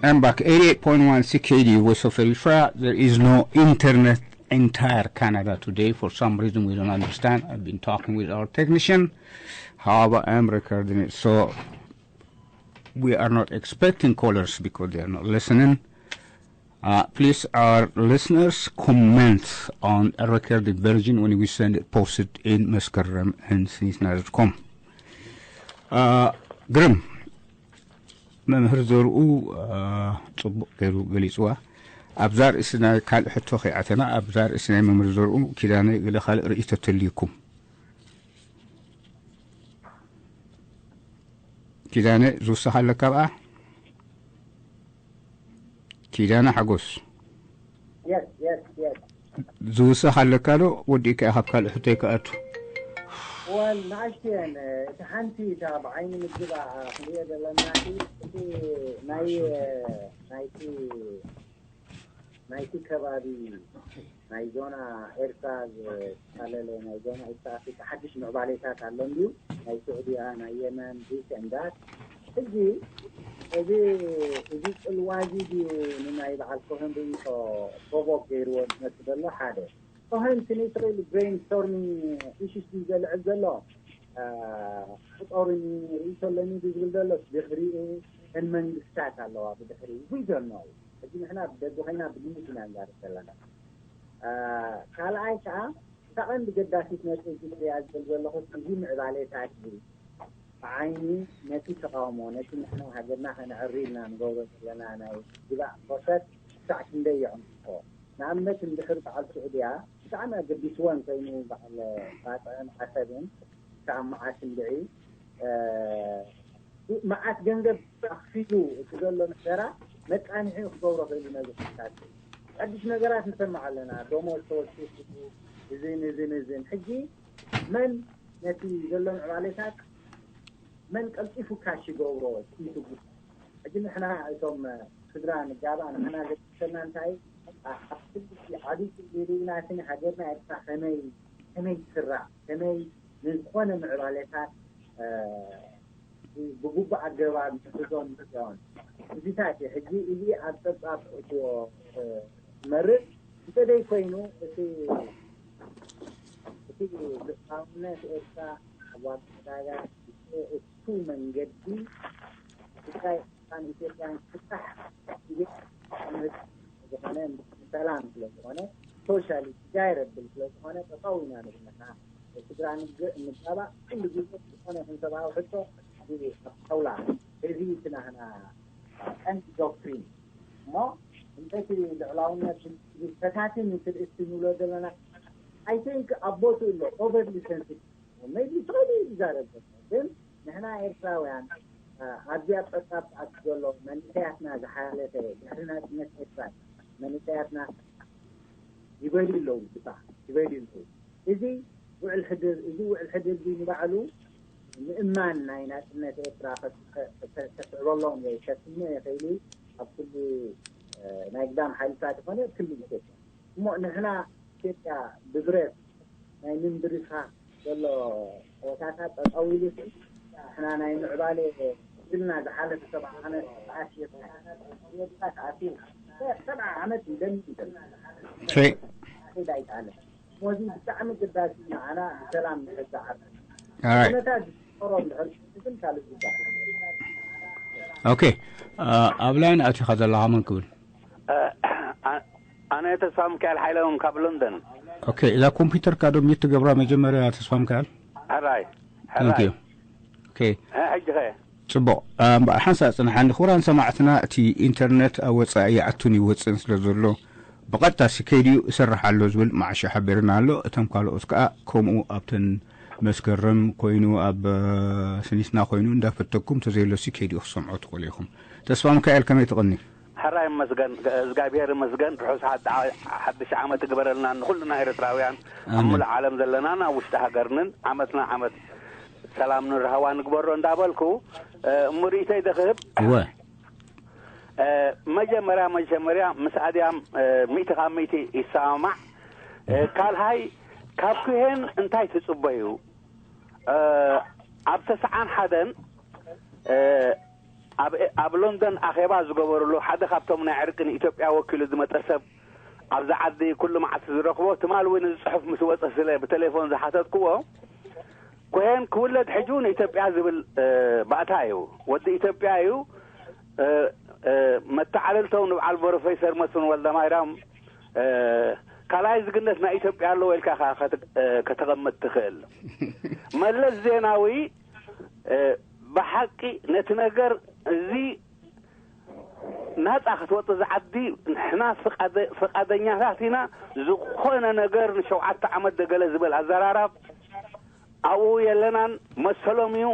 I'm back. Eighty-eight point one C K D, Voice of Eritrea. There is no internet entire Canada today. For some reason, we don't understand. I've been talking with our technician. However, I'm recording it. So we are not expecting callers because they are not listening. Uh, please, our listeners, comment on a recorded version when we send it, posted in መስከረም and ስኒትና dot com. Uh, ግርም መምህር ዘርኡ ጽቡቕ ገይሩ ገሊጽዋ። ኣብዛ ርእሲ ናይ ካልእ ሕቶ ከይኣተና፣ ኣብዛ ርእሲ ናይ መምህር ዘርኡ ኪዳነ ገለ ካልእ ርእይቶ ተልዩኩም? ኪዳነ ዝውስኽ ኣለካ ኣብኣ? ኪዳነ ሓጎስ። ዝውስኽ ኣለካ ዶ? ወዲእካ ኢኻ፣ ካብ ካልእ ሕቶይ ክኣቱ። ወል ንኣሽትየን፣ እቲ ሓንቲ እታ ብዓይኒ ምግባእ ክንሪኦ ዘለና እቲ ናይ ናይቲ ናይቲ ከባቢ ናይ ዞና ኤርትራ ዝጠቃለለ ናይ ዞና ኢስት ኣፍሪካ ሓድሽ ምዕባሌታት ኣሎ እንድዩ፣ ናይ ስዑድያ፣ ናይ የመን፣ this and that። ሕጂ እዚ እዚ ጽልዋ እዚ ድዩ ንናይ በዓል ኮሀን ርእይቶ ፕሮቮክ ገይርዎ ዝመጽእ ዘሎ? ሓደ ኮሀን እቲ ንእስራኤል ብሬን ስቶርሚንግ ኢሹስ ድዩ ዘልዕል ዘሎ? ቁጠሩኒ፣ ርእይቶ ኣለኒ ድዩ ዝብል ዘሎ? ድሕሪኡ እተን መንግስታት ኣለዋ ብድሕሪኡ። We don't know። ሕጂ ንሕና ብደገ ኮይና ብግምት ኢና ንዛረብ ዘለና። ካልኣይ ከዓ እታ ቀንዲ ገዳሲት ነጥቢ እዚ ክሪኣ ዝደሊ ዘለኹ እዚ ምዕባሌታት እዚ ብዓይኒ ነቲ ተቃውሞ፣ ነቲ ንሕና ሃገርና ከነዕሪ ኢልና ንገብሮ ዘለና ናይ ግባእ ፕሮሰስ ክሳዕ ክንደይ የዕምቆ? ንኣብነት እንድሕር በዓል ስዑድያ ብጣዕሚ ኣገዲስወን ኮይኑ በዓል ባጽዕን ዓሰብን ክሳብ መዓስ እንድዒ መዓት ገንዘብ ኣኽፊሉ እቲ ዘሎ ምሕደራ መቃንሒ ክገብሮ ክእሉ ነዚ ኩነታት ሓድሽ ነገራት ንሰምዕ ኣለና። ደሞዝ ተወሲኹ እዝን እዝን እዝን። ሕጂ መን ነቲ ዘሎ ምዕባሌታት መን ቀልጢፉ ካሽ ይገብሮ? እቲ ጉዳይ ሕጂ ንሕና እቶም ስድራ ንጋባእ ንሕና ዘሰና እንታይ ኣብ ዓብዪ ክሊ ርኢና እቲ ሃገርና ኤርትራ ከመይ ከመይ ትስራዕ ከመይ ንዝኾነ ምዕባሌታት ብግቡእ ኣገባብ ንሕዞን ንርእዮን ሕዚታት እዩ። ሕጂ እዚ ኣብ ጸብጻብ ክእትዎ ዝመርጽ እንተደይ ኮይኑ እቲ እቲ ልኡላውነት ኤርትራ ኣብ ዋጋ ዕዳጋ እቱ መንገዲ ትግራይ ኤርትራን ኢትዮጵያን ክፍታሕ ግዜ ዝኾነ ሰላም ስለ ዝኾነ ሶሻሊ ዲዛይረብል ስለ ዝኾነ ጠጠው ኢና ንብል ንሕና ስድራ ንጋባእ ኩሉ ግዜ ዝኾነ ይኹን ሰብኣዊ ሕቶ ኣብ ጣውላ እዚ እቲ ናህና ቀንዲ ዶክትሪን እሞ እንተቲ ልዕላውነት ፈታትን ትርእስቲ ንብሎ ዘለና I think ኣብ ቦትኡ ኣሎ overly sensitive maybe ትኽእል እዩ ዝዛረብ ዘሎ ግን ንሕና ኤርትራውያን ኣብዚኣ ጸብጻብ ዝኣቱ ዘሎ መንእሰያትና ዝሓለፈ ድሕሪ ናጽነት ኤርትራ መንእሰያትና ይበልዩ ኣለዉ ብታ ይበልዩ ኣለዉ እዚ ውዕል ሕድር እዚ ውዕል ሕድር እዚ ንባዕሉ ምእማን ናይ ናጽነት ኤርትራ ከስዕበሎም ወይ ከስምዕ ይኽእል እዩ ኣብ ኩሉ ናይ ግዳም ሓይልታት ዝኾነ ክልል ኢትዮጵያ እሞ ንሕና ኢትዮጵያ ብብረት ናይ ምንብርካ ዘሎ ቦታታት ጠጠው ኢሉ ንሕና ናይ ምዕባሌ ዝብልና ዝሓለፈ ሰብዓ ዓመት ተኣሲርና ተኣሲርና ሰብዓ ዓመት ንደሊ ኣይተኣለ ሞዚ ብጣዕሚ ግዳሲ ንዓና ብሰላም ንሕዛዓብ ኩነታት ዝፈሮ እንድሕር ግን ካልእ ጉዳይ ኦኬ ኣብ ላይን ኣቲኻ ዘለኻ መን ክብል ኣነ ተስፋ ሚካኤል ሓይለ እውን ካብ ሎንደን። ኦኬ እዛ ኮምፒውተርካ ዶ ሚት ትገብራ መጀመርያ ተስፋ ሚካኤል? ሕራይ ሕራይ። ኦኬ ሕጂ ኸ? ጽቡቕ እምበኣር ሓንሳእ ጽንሓኒ። ክቡራን ሰማዕትና እቲ ኢንተርነት ኣብ ወጻኢ ይኣቱን ይወጽእን ስለ ዘሎ ብቐጥታ ሲ ከይድዩ እሰርሕ ኣሎ ዝብል መዓሻ ሓቢርና ኣሎ። እቶም ካልኦት ከኣ ከምኡ ኣብተን መስከረም ኮይኑ ኣብ ስኒትና ኮይኑ እንዳፈተኩም ተዘይሎ ሲ ከይድዩ ክሰምዖ ትኽእሉ ኢኹም። ተስፋ ሚካኤል ከመይ ትቕኒ? ሕራይ መስገን እግዚኣብሔር መስገን ርሑስ ሓድሽ ዓመት ይግበረልና ንኩልና ኤርትራውያን ኣብ ሙሉእ ዓለም ዘለናን ኣብ ውሽጢ ሃገርንን ዓመትና ዓመት ሰላም ንርህዋ ንግበሮ እንዳበልኩ እሞ ርእይተይ ደክህብ እወ መጀመርያ መጀመርያ ምስ ኣድያም ሚእቲ ካብ ሚእቲ ይሰማማዕ ካልሃይ ካብ ኩሄን እንታይ ትጽበዩ ኣብ ተስዓን ሓደን ኣብ ሎንደን ኣኼባ ዝገበርሉ ሓደ ካብቶም ናይ ዕርቂ ንኢትዮጵያ ወኪሉ ዝመጸ ሰብ፣ ኣብዚ ዓዲ ኩሉ መዓልቲ ዝረኽቦ፣ ትማል እውን እዚ ጽሑፍ ምስ ወጸ ስለ ብቴሌፎን ዝሓተትክዎ፣ ኮሄን ክውለድ ሕጂ ንኢትዮጵያ ዝብል ባእታ እዩ። ወዲ ኢትዮጵያ እዩ። መተዓልልቶም ንበዓል ፕሮፌሰር መስፍን ወልደማርያም ካልኣይ ዝግነት ናይ ኢትዮጵያ ኣለዎ ኢልካ ኢኻ ከተቐምጥ ትኽእል። መለስ ዜናዊ ብሓቂ ነቲ ነገር እዚ ናጻ ክትወጽእ ዝዓዲ ንሕና ፍቓደኛታት ኢና፣ ዝኾነ ነገር ንሸውዓተ ዓመት ደገለ ዝበል ኣዘራራብ ኣብኡ የለናን፣ መሰሎም እዩ።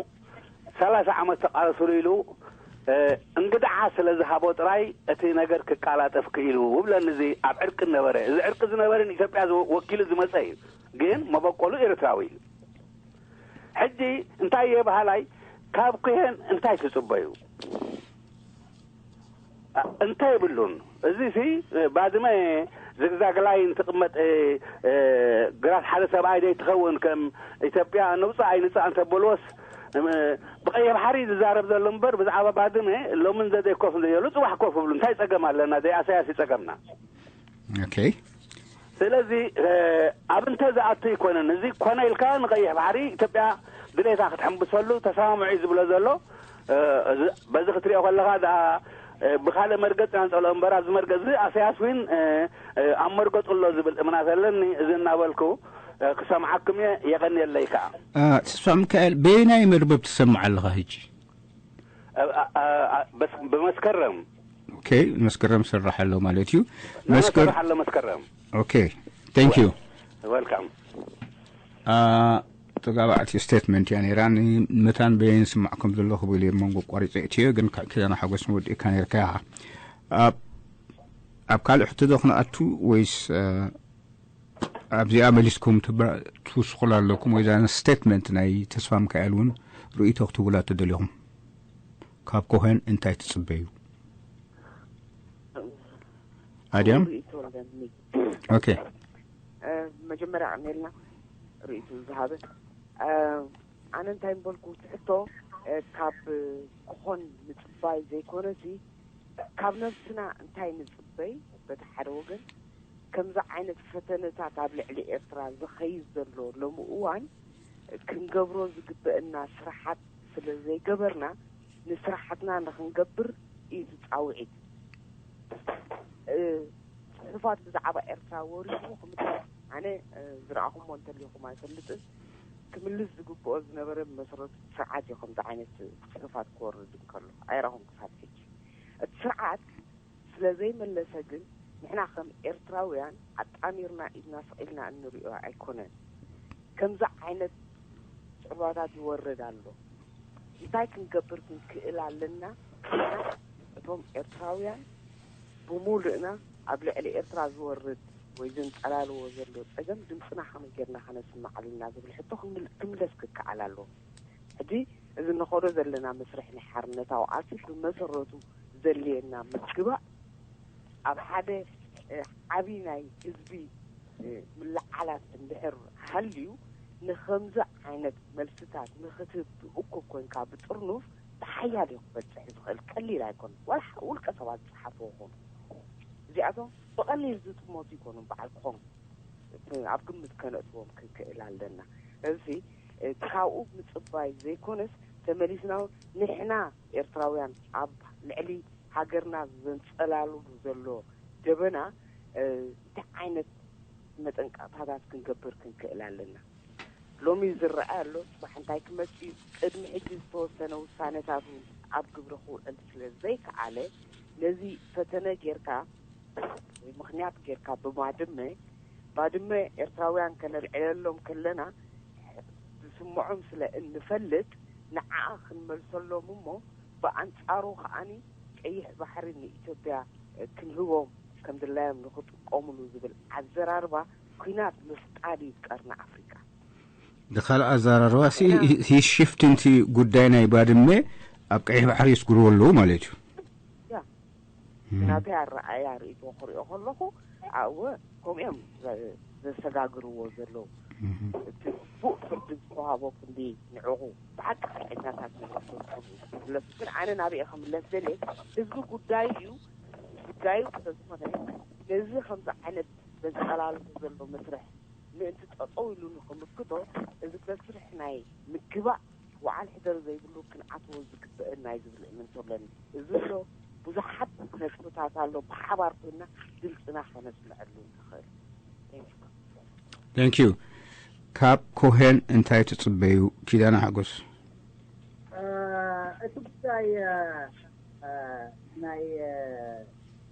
ሰላሳ ዓመት ተቓለሱሉ ኢሉ እንግድዓ ስለ ዝሃቦ ጥራይ እቲ ነገር ክቃላጠፍ ክኢሉ ውብለኒ። እዚ ኣብ ዕርቂ ነበረ፣ እዚ ዕርቂ ዝነበረ ንኢትዮጵያ ወኪሉ ዝመጸ እዩ፣ ግን መበቆሉ ኤርትራዊ እዩ። ሕጂ እንታይ እየ በሃላይ፣ ካብ ኩሄን እንታይ ትጽበዩ? እንታይ የብሉን። እዚ ሲ ባድመ ዝግዛግ ላይን ትቕመጥ ግራት ሓደ ሰብኣይ ደይ ትኸውን፣ ከም ኢትዮጵያ ንውፃእ ኣይንፃእ እንተበልዎስ፣ ብቀይሕ ባሕሪ ዝዛረብ ዘሎ እምበር ብዛዕባ ባድመ ሎምን ዘደይ ኮፍ ዘየሉ ጽባሕ ኮፍ ብሉ እንታይ ጸገም ኣለና? ደይ ኣሳያስ ይጸገምና። ኦኬ። ስለዚ ኣብ እንተ ዝኣቱ ኣይኮነን። እዚ ኮነ ኢልካ ንቀይሕ ባሕሪ ኢትዮጵያ ድሌታ ክትሕምብሰሉ ተሰማምዑ እዩ ዝብሎ ዘሎ። በዚ ክትሪኦ ከለኻ ደኣ ብካልእ መርገጽ ኢና ንጸልኦ እምበር ኣብዚ መርገጽ እዚ ኣሰያስ ዊን ኣብ መርገጹ ኣሎ ዝብል እምናት ኣለኒ። እዚ እናበልኩ ክሰምዓኩም እየ። የቐንየለይ ከኣ። ተስፋ ሚካኤል፣ በየናይ መርበብ ትሰምዕ ኣለኻ ሕጂ? ብመስከረም ኦኬ፣ መስከረም ስራሕ ኣሎ ማለት እዩ። መስከረም ኣሎ መስከረም። ኦኬ፣ thank you። Welcome። ተጋባዕቲ ስቴትመንት እያ ነይራ። ንመታን በየን ስማዕ ከም ዘለኹ ብኢሉ መንጎ ቋሪፀ እትዮ ግን ክዳና ሓጎስ ንወዲእካ ነርካ ኢኻ። ኣብ ካልእ ሕቶ ዶ ክንኣቱ ወይስ ኣብዚኣ መሊስኩም ትውስኹላ ኣለኩም? ወይዛ ስቴትመንት ናይ ተስፋ ሚካኤል እውን ርእይቶ ክትብላ ትደሊኹም? ካብ ኮኸን እንታይ ትጽበዩ? ኣድያም ኦኬ። መጀመርያ ዕሜልና ርእይቱ ዝሃበ ኣነ እንታይ ምበልኩ ትሕቶ ካብ ክኾን ምጽባይ ዘይኮነሲ ካብ ነብስና እንታይ ንጽበይ በቲ ሓደ ወገን ከምዚ ዓይነት ፈተነታት ኣብ ልዕሊ ኤርትራ ዝኸይድ ዘሎ ሎሚ እዋን ክንገብሮ ዝግበአና ስራሓት ስለ ዘይገበርና ንስራሓትና ንኽንገብር እዩ ዝጻውዒት። ጽሑፋት ብዛዕባ ኤርትራ ወሪዱ ክምልስ ኣነ ዝረኣኹሞ እንተሊኹም ኣይፈልጥን ክምልስ ዝግብኦ ዝነበረ ብመሰረቱ ስርዓት እዩ ከምዚ ዓይነት ጽሑፋት ክወርድ እንከሎ ኣይረኹም ክሳብ ሕጂ እቲ ስርዓት ስለ ዘይመለሰ ግን ንሕና ከም ኤርትራውያን ኣጣሚርና ኢድና ስቕ ኢልና እንሪኦ ኣይኮነን። ከምዚ ዓይነት ጽዕባታት ይወርድ ኣሎ። እንታይ ክንገብር ክንክእል ኣለና? ንሕና እቶም ኤርትራውያን ብሙሉእና ኣብ ልዕሊ ኤርትራ ዝወርድ ወይ ዘንጸላልዎ ዘሎ ጸገም ድምጽና ከመይ ጌርና ከነስምዕ ኣለና ዝብል ሕቶ ክምለስ ክከኣል ኣለዎ። ሕጂ እዚ ንኸዶ ዘለና መስርሕ ናይ ሓርነታዊ ቃልሲ ብመሰረቱ ዘድልየና ምግባእ ኣብ ሓደ ዓብዪ ናይ ህዝቢ ምልዓላት እንድሕር ሃልዩ ንኸምዚ ዓይነት መልስታት ንኽትህብ እኩብ ኮይንካ ብጥርኑፍ ብሓያል እዩ ክበፅሕ ዝኽእል ቀሊል ኣይኮነን ዋላ ውልቀ ሰባት ዝፀሓፍዎ ኾኑ እዚኣቶም ብቐሊል ዝጥመቱ ይኮኑ በዓል ክኾኑ ኣብ ግምት ከነእትዎም ክንክእል ኣለና እዚ ካብኡ ምፅባይ ዘይኮነስ ተመሊስና እውን ንሕና ኤርትራውያን ኣብ ልዕሊ ሃገርና ዘንፀላልሉ ዘሎ ደበና እንታይ ዓይነት መጠንቀቕታታት ክንገብር ክንክእል ኣለና ሎሚ ዝረኣ ኣሎ ፅባሕ እንታይ ክመፅእ እዩ ቅድሚ ሕጂ ዝተወሰነ ውሳነታት እውን ኣብ ግብሪ ክውዕል ስለ ዘይከኣለ ነዚ ፈተነ ጌርካ ወይ ምኽንያት ጌርካ ብባድመ ባድመ ኤርትራውያን ከነልዕለሎም ከለና ዝስምዖም ስለ እንፈልጥ ንዓኣ ክንመልሰሎም እሞ ብኣንጻሩ ከኣኒ ቀይሕ ባሕሪ ንኢትዮጵያ ክንህቦም ከም ድላዮም ንኽጥቀሙሉ ዝብል ኣዘራርባ ኲናት ምፍጣር እዩ ቀርኒ ኣፍሪቃ። ብኻልእ ኣዘራርባ ሲ ሂስ ሽፍት ንቲ ጉዳይ ናይ ባድመ ኣብ ቀይሕ ባሕሪ የስግርዎ ኣለዉ ማለት እዩ። ናተይ ኣረኣያ ርእይቶ ክሪኦ ከለኹ ኣወ ከምኡ እዮም ዘሰጋግርዎ ዘለዉ እቲ ግቡእ ፍርዲ ዝተዋህቦ ክንዲ ንዕቑ ብሓቂ ሓቀኛታት ንመስል ክምለስ ግን ኣነ ናበይ እየ ክምለስ ደልየ? ህዝቢ ጉዳዩ እዩ። ጉዳዩ ስለዝኾነ ነዚ ከምዚ ዓይነት ዘንጸላልፎ ዘሎ መስርሕ ምእንቲ ጠጠው ኢሉ ንክምክቶ፣ እዚ መስርሕ ናይ ምግባእ ወዓል ሕደር ዘይብሉ ክንኣትዎ ዝግበአና እዩ ዝብል እምንቶ ኣለኒ። እዚ ኣሎ ብዙሓት ነጥብታት ኣሎ፣ ብሓባር ኮይና ድምፅና ከነስምዐሉ ንኽእል። Thank you። Thank you። ካብ ኮሄን እንታይ ትፅበዩ? ኪዳነ ሓጎስ። እቲ ጉዳይ ናይ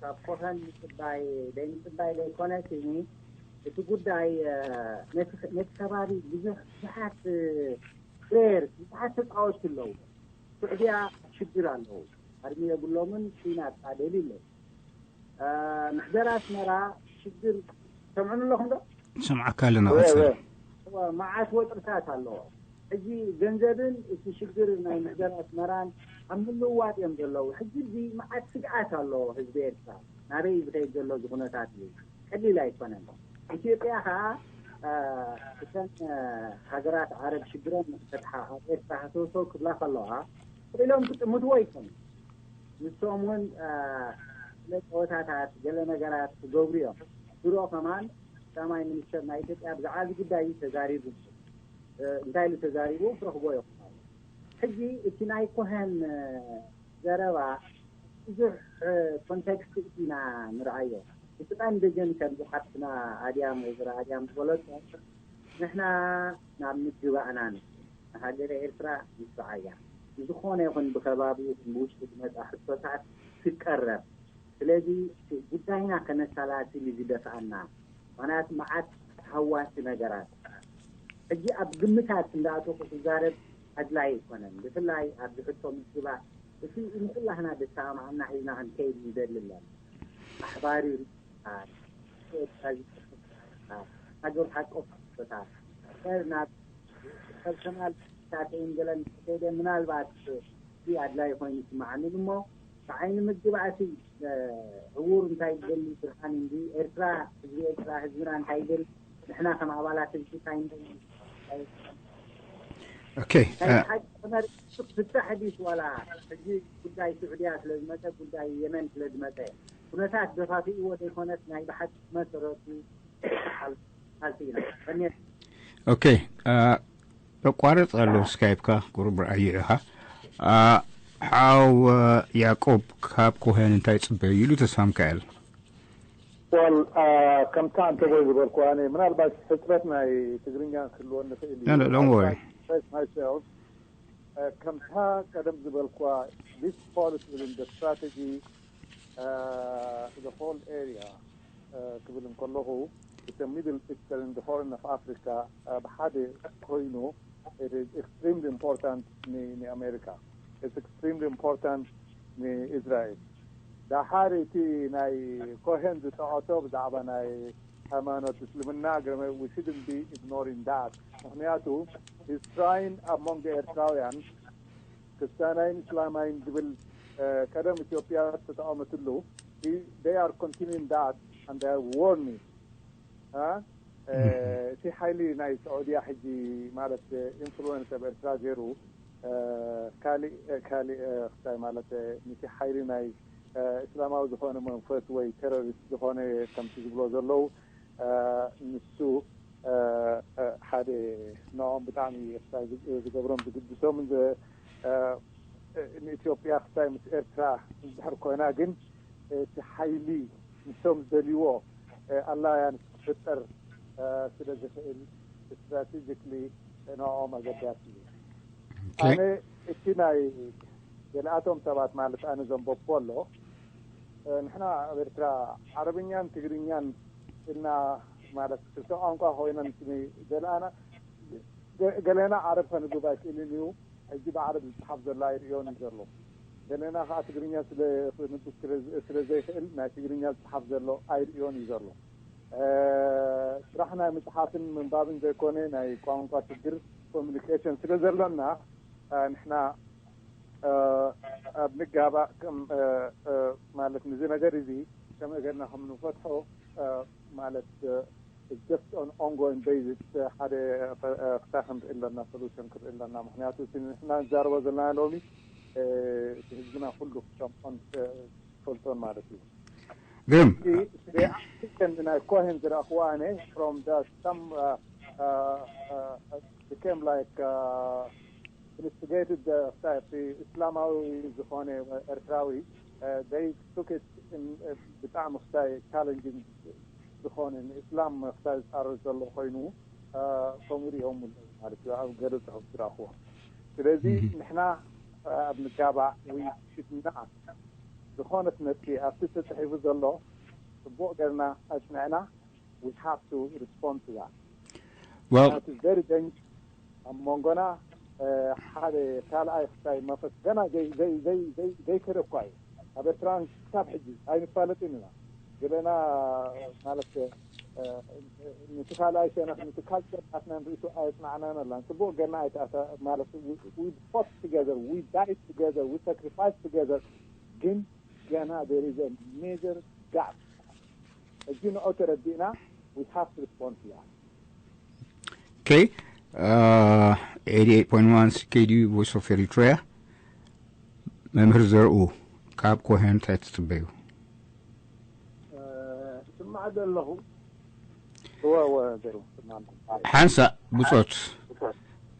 ካብ ኮኸን ምፅባይ ደይ ምፅባይ ዘይኮነስ፣ እቲ ጉዳይ ነቲ ከባቢ ብዙሕ ብዙሓት ፕሌየርስ ብዙሓት ተፃወትቲ ኣለዉ። ስዑድያ ሽግር ኣለዉ። ኣርሚ የብሎምን፣ ቺና ፃደሊ ኣለዉ። ምሕደር ኣስመራ ሽግር ሰምዑን ኣለኹም ዶ? ሰምዓካ ኣለና። ቀፅል። መዓት ወጥርታት ኣለዎ። ሕጂ ገንዘብን እቲ ሽግር ናይ ምሕደር ኣስመራን ኣብ ምልውዋጥ እዮም ዘለዉ። ሕጂ እዚ መዓት ስግኣት ኣለዎ ህዝቢ ኤርትራ፣ ናበይ ዝኸይድ ዘሎ እዚ ኩነታት እዩ፣ ቀሊል ኣይኮነን። ኢትዮጵያ ከዓ እተን ሃገራት ዓረብ ሽግረን ንክፈትሓ ኣብ ኤርትራ ሃሰውሰው ክብላ ከለዋ ኢሎም ክጥምትዎ ይኮኑ። ንሶም እውን ስለ ፀወታታት ገለ ነገራት ክገብሩ እዮም። ድሮ ከማን ቀዳማይ ሚኒስትር ናይ ኢትዮጵያ ብዛዕባ እዚ ጉዳይ እዩ ተዛሪቡ። እንታይ ኢሉ ተዛሪቡ ክረኽቦ ይኹን። ሕጂ እቲ ናይ ኮሀን ዘረባ ብዙሕ ኮንቴክስት ኢና ንርኣዮ። እቲ ቀንዲ ግን ከምዚ ሓፍትና ኣድያም ወይ ዝራ ኣድያም ዝበለቶ ንሕና ናብ ምግባእና ንስ ንሃገረ ኤርትራ ንስዓያ ብዝኾነ ይኹን ብከባቢ ይኹን ብውሽጢ ዝመፃ ሕቶታት ትቀረብ። ስለዚ ጉዳይና ከነሰላስል እዩ ዝደፍኣና። ምክንያቱ መዓት ሃዋሲ ነገራት ሕጂ ኣብ ግምታት እንዳእተኹ ክዛረብ ኣድላይ ኣይኮነን። ብፍላይ ኣብዚ ሕቶ ምዝባእ እቲ ንኩላህና ዘተኣማምና ሒዝና ክንከይድ ንደሊ ኣለና። ኣሕባሪ ሃገር ሓቆፍ ታ ናብ ፐርሰናል ታተይን ገለን ከይደ ምናልባት እቲ ኣድላይ ኮይኑ ይስማዓኒ እሞ ብዓይኒ ምግባእቲ ዕዉር እንታይ ይደሊ ብርሃን እንዲ ኤርትራ ህዝቢ ኤርትራ ህዝብና እንታይ ይደል ንሕና ከም ኣባላት ህዝቢ እንታይ ንደሊ ኦኬ ፍታሕ ዲስ ዋላ ሕጂ ጉዳይ ስዑድያ ስለ ዝመፀ ጉዳይ የመን ስለ ዝመፀ ኩነታት ደፋፊእዎ ዘይኮነስ ናይ ብሓቂ መሰረቱ ሓልቲ ኢና። ኦኬ። ተቋረፅ ኣሎ ስካይፕካ ቁሩብ ርኣዮ ኢኻ። ሓው ያቆብ ካብ ኮሄን እንታይ ፅበዩ ኢሉ ተስፋ ሚካኤል። ዋል ከምታ እንተቦይ ዝበልኩ ኣነ ምናልባት ሕፅረት ናይ ትግርኛ ክህልወኒ ይኽእል እዩ። No, no, don't worry. Express myself. ከምታ ቀደም ዝበልኳ this policy within the strategy the whole area ክብል እንከለኹ the Middle Eastern the Horn of Africa ብሓደ ኮይኑ it is extremely important ንኣሜሪካ it's extremely important ንእስራኤል ዳሓር እቲ ናይ ኮሄን ዝጠቐሶ ብዛዕባ ናይ ሃይማኖት እስልምና we shouldn't be ignoring that ምክንያቱ he's trying ኣብ መንጎ ኤርትራውያን ክርስትያናይን እስላማይን ዝብል ቀደም ኢትዮጵያ ተጠቐመትሉ they are continuing that and they are warning እቲ ሓይሊ ናይ ስዑድያ ሕጂ ማለት ኢንፍሉወንስ ኣብ ኤርትራ ገይሩ ካሊእ ካሊእ ክታይ ማለት ንቲ ሓይሊ ናይ እስላማዊ ዝኾነ መንፈስ ወይ ቴሮሪስት ዝኾነ ከምቲ ዝብሎ ዘለዉ ንሱ ሓደ ንኦም ብጣዕሚ ክታይ ዝገብሮም ዝግድሶም ንኢትዮጵያ ክታይ ምስ ኤርትራ እንድሕር ኮይና ግን እቲ ሓይሊ ንሶም ዝደልይዎ ኣላያንስ ክፍጠር ስለ ዝኽእል ስትራቴጂክሊ ንኦም ኣገዳሲ እዩ ኣነ እቲ ናይ ገለኣቶም ሰባት ማለት ኣነ ዘንበብኮ ኣሎ ንሕና ኣብ ኤርትራ ዓረብኛን ትግርኛን ኢልና ማለት ክልተ ቋንቋ ኮይነን ገለኣና ገለና ዓረብ ከንብብ ኣይክእልን እዩ ሕጂ ብዓረብ ዝፅሓፍ ዘሎ ኣይርእዮን እዩ ዘሎ ገለና ከዓ ትግርኛ ስለንብብ ስለ ዘይክእል ናይ ትግርኛ ዝፅሓፍ ዘሎ ኣይርእዮን እዩ ዘሎ ስራሕ ናይ ምፅሓፍን ምንባብን ዘይኮነ ናይ ቋንቋ ሽግር ኮሚኒኬሽን ስለ ዘሎና ንሕና ኣብ ንጋባእ ማለት ንዚ ነገር እዚ ከመይ ገርና ከም ንፈትሖ ማለት just on ongoing basis ሓደ ክሳብ ክንርኢ ኣለና solution ክርኢ ኣለና ምክንያቱ ንሕና ንዛረቦ ዘለና ሎሚ ኩሉ ክሰምዖን ክፈልጦን ማለት እዩ። ግርም እቲ reaction ናይ ኮሄን ዝረእኽዋ ኣነ from the some uh, uh, uh, became like uh, instigated the እስላማዊ ዝኾነ ኤርትራዊ they took it ብጣዕሚ ክስታይ challenging ዝኾነ ንእስላም ክስታይ ዝፃረር ዘሎ ኮይኑ ከምኡ ሪኦም ማለት እዩ ኣብ ገለ ፅሑፍ ዝረእኽዎ ስለዚ ንሕና ኣብ ንጋባእ we should not ዝኾነት ነጥቢ ኣብቲ ተፅሒፉ ዘሎ ፅቡቕ ገርና ኣፅንዕና we have to respond to that well very dangerous ኣብ መንጎና ሓደ ካልኣይ ክሳይ መፈት ገና ዘይከደ እኳ እዩ ኣብ ኤርትራን ክሳብ ሕጂ ኣይንፋለጥን ኢና ገለና ማለት ነቲ ካልኣይ ሸነኽ ነቲ ካልቸር ናትና ንርእሱ ኣየጽናዕናን ኣላን ጽቡቕ ገና ኣይተኣተ ማለት we fought together we died together we sacrificed together ግን ገና there is a major gap ሕጂ ንዑ ተረዲእና we have to respond to that okay uh, eighty-eight point one C K D U Voice of Eritrea መምህር ዘርኡ ካብ ኮሄን እንታይ ትጽበዩ ስማዕ ዘለኹ እወ እወ ዘሩ ስማዕኩም ሓንሳእ ብጾት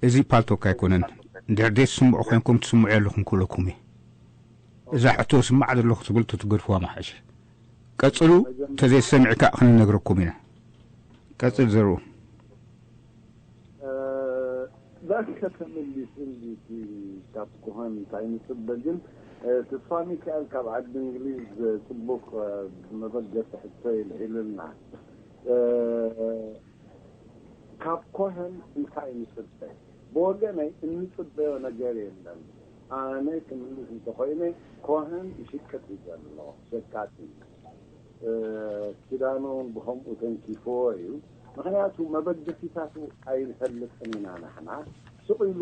እዚ ፓልቶክ ኣይኮነን እንድሕር ደይ ትስምዑ ኮንኩም ትስምዑ ኣለኹም ክብለኩም እዩ እዛ ሕቶ ስማዕ ዘለኹ ትብል ተትገድፍዋ መሓሸ ቀጽሉ ተዘይሰሚዕካ ክንነግረኩም ኢና ቀጽል ዘርኡ ዳስ ከተመሊስ እንዲ ካብ ኮሃን እንታይ ንጽበ ግን ተስፋ ሚካኤል ካብ ዓዲ እንግሊዝ ጽቡቅ መበገሲ ሕቶ ይልዒልና ካብ ኮሀን እንታይ ንጽበ ብወገነይ እንጽበዮ ነገር የለን ኣነ ክምልስ እንተኮይነ ኮሀን ይሽቅጥ እዩ ዘሎ ሸቃጢ ኪዳኑ እውን ብከምኡ ተንኪፍዎ እዩ ምክንያቱ መበገሲታቱ ኣይንፈልጥን ኢና ንሕና ስቕ ኢሉ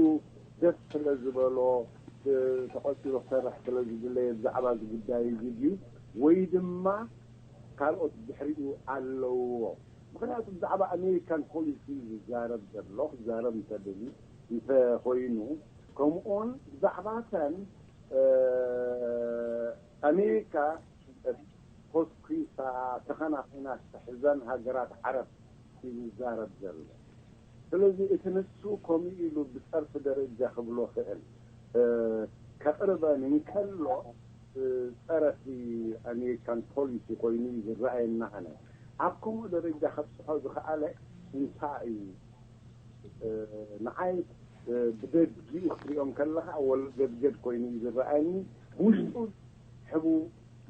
ደስ ስለ ዝበሎ ተቐጺሩ ክሰርሕ ስለ ዝድለየ ብዛዕባ እዚ ጉዳይ እዚ ድዩ ወይ ድማ ካልኦት ድሕሪኡ ኣለውዎ ምክንያቱ ብዛዕባ ኣሜሪካን ፖሊሲ ዝዛረብ ዘሎ ክዛረብ እንተደሊ እንተኮይኑ ከምኡውን ብዛዕባተን ኣሜሪካ ኮስኩሳ ተኸናኺና ዝተሕዘን ሃገራት ዓረብ እዩ ዝዛረብ ዘሎ። ስለዚ እቲ ንሱ ከምኡ ኢሉ ብጸርፊ ደረጃ ክብሎ ክእል ከቕርበን እንከሎ ጸረ እቲ ኣሜሪካን ፖሊሲ ኮይኑ እዩ ዝረኣየና ኣነ። ኣብ ከምኡ ደረጃ ከብጽሖ ዝኸኣለ እንታይ እዩ? ንዓይ ብደጊኡ ክትሪኦ እንከለኻ ወልገድገድ ኮይኑ እዩ ዝረኣየኒ። ብውሽጡ ሕቡ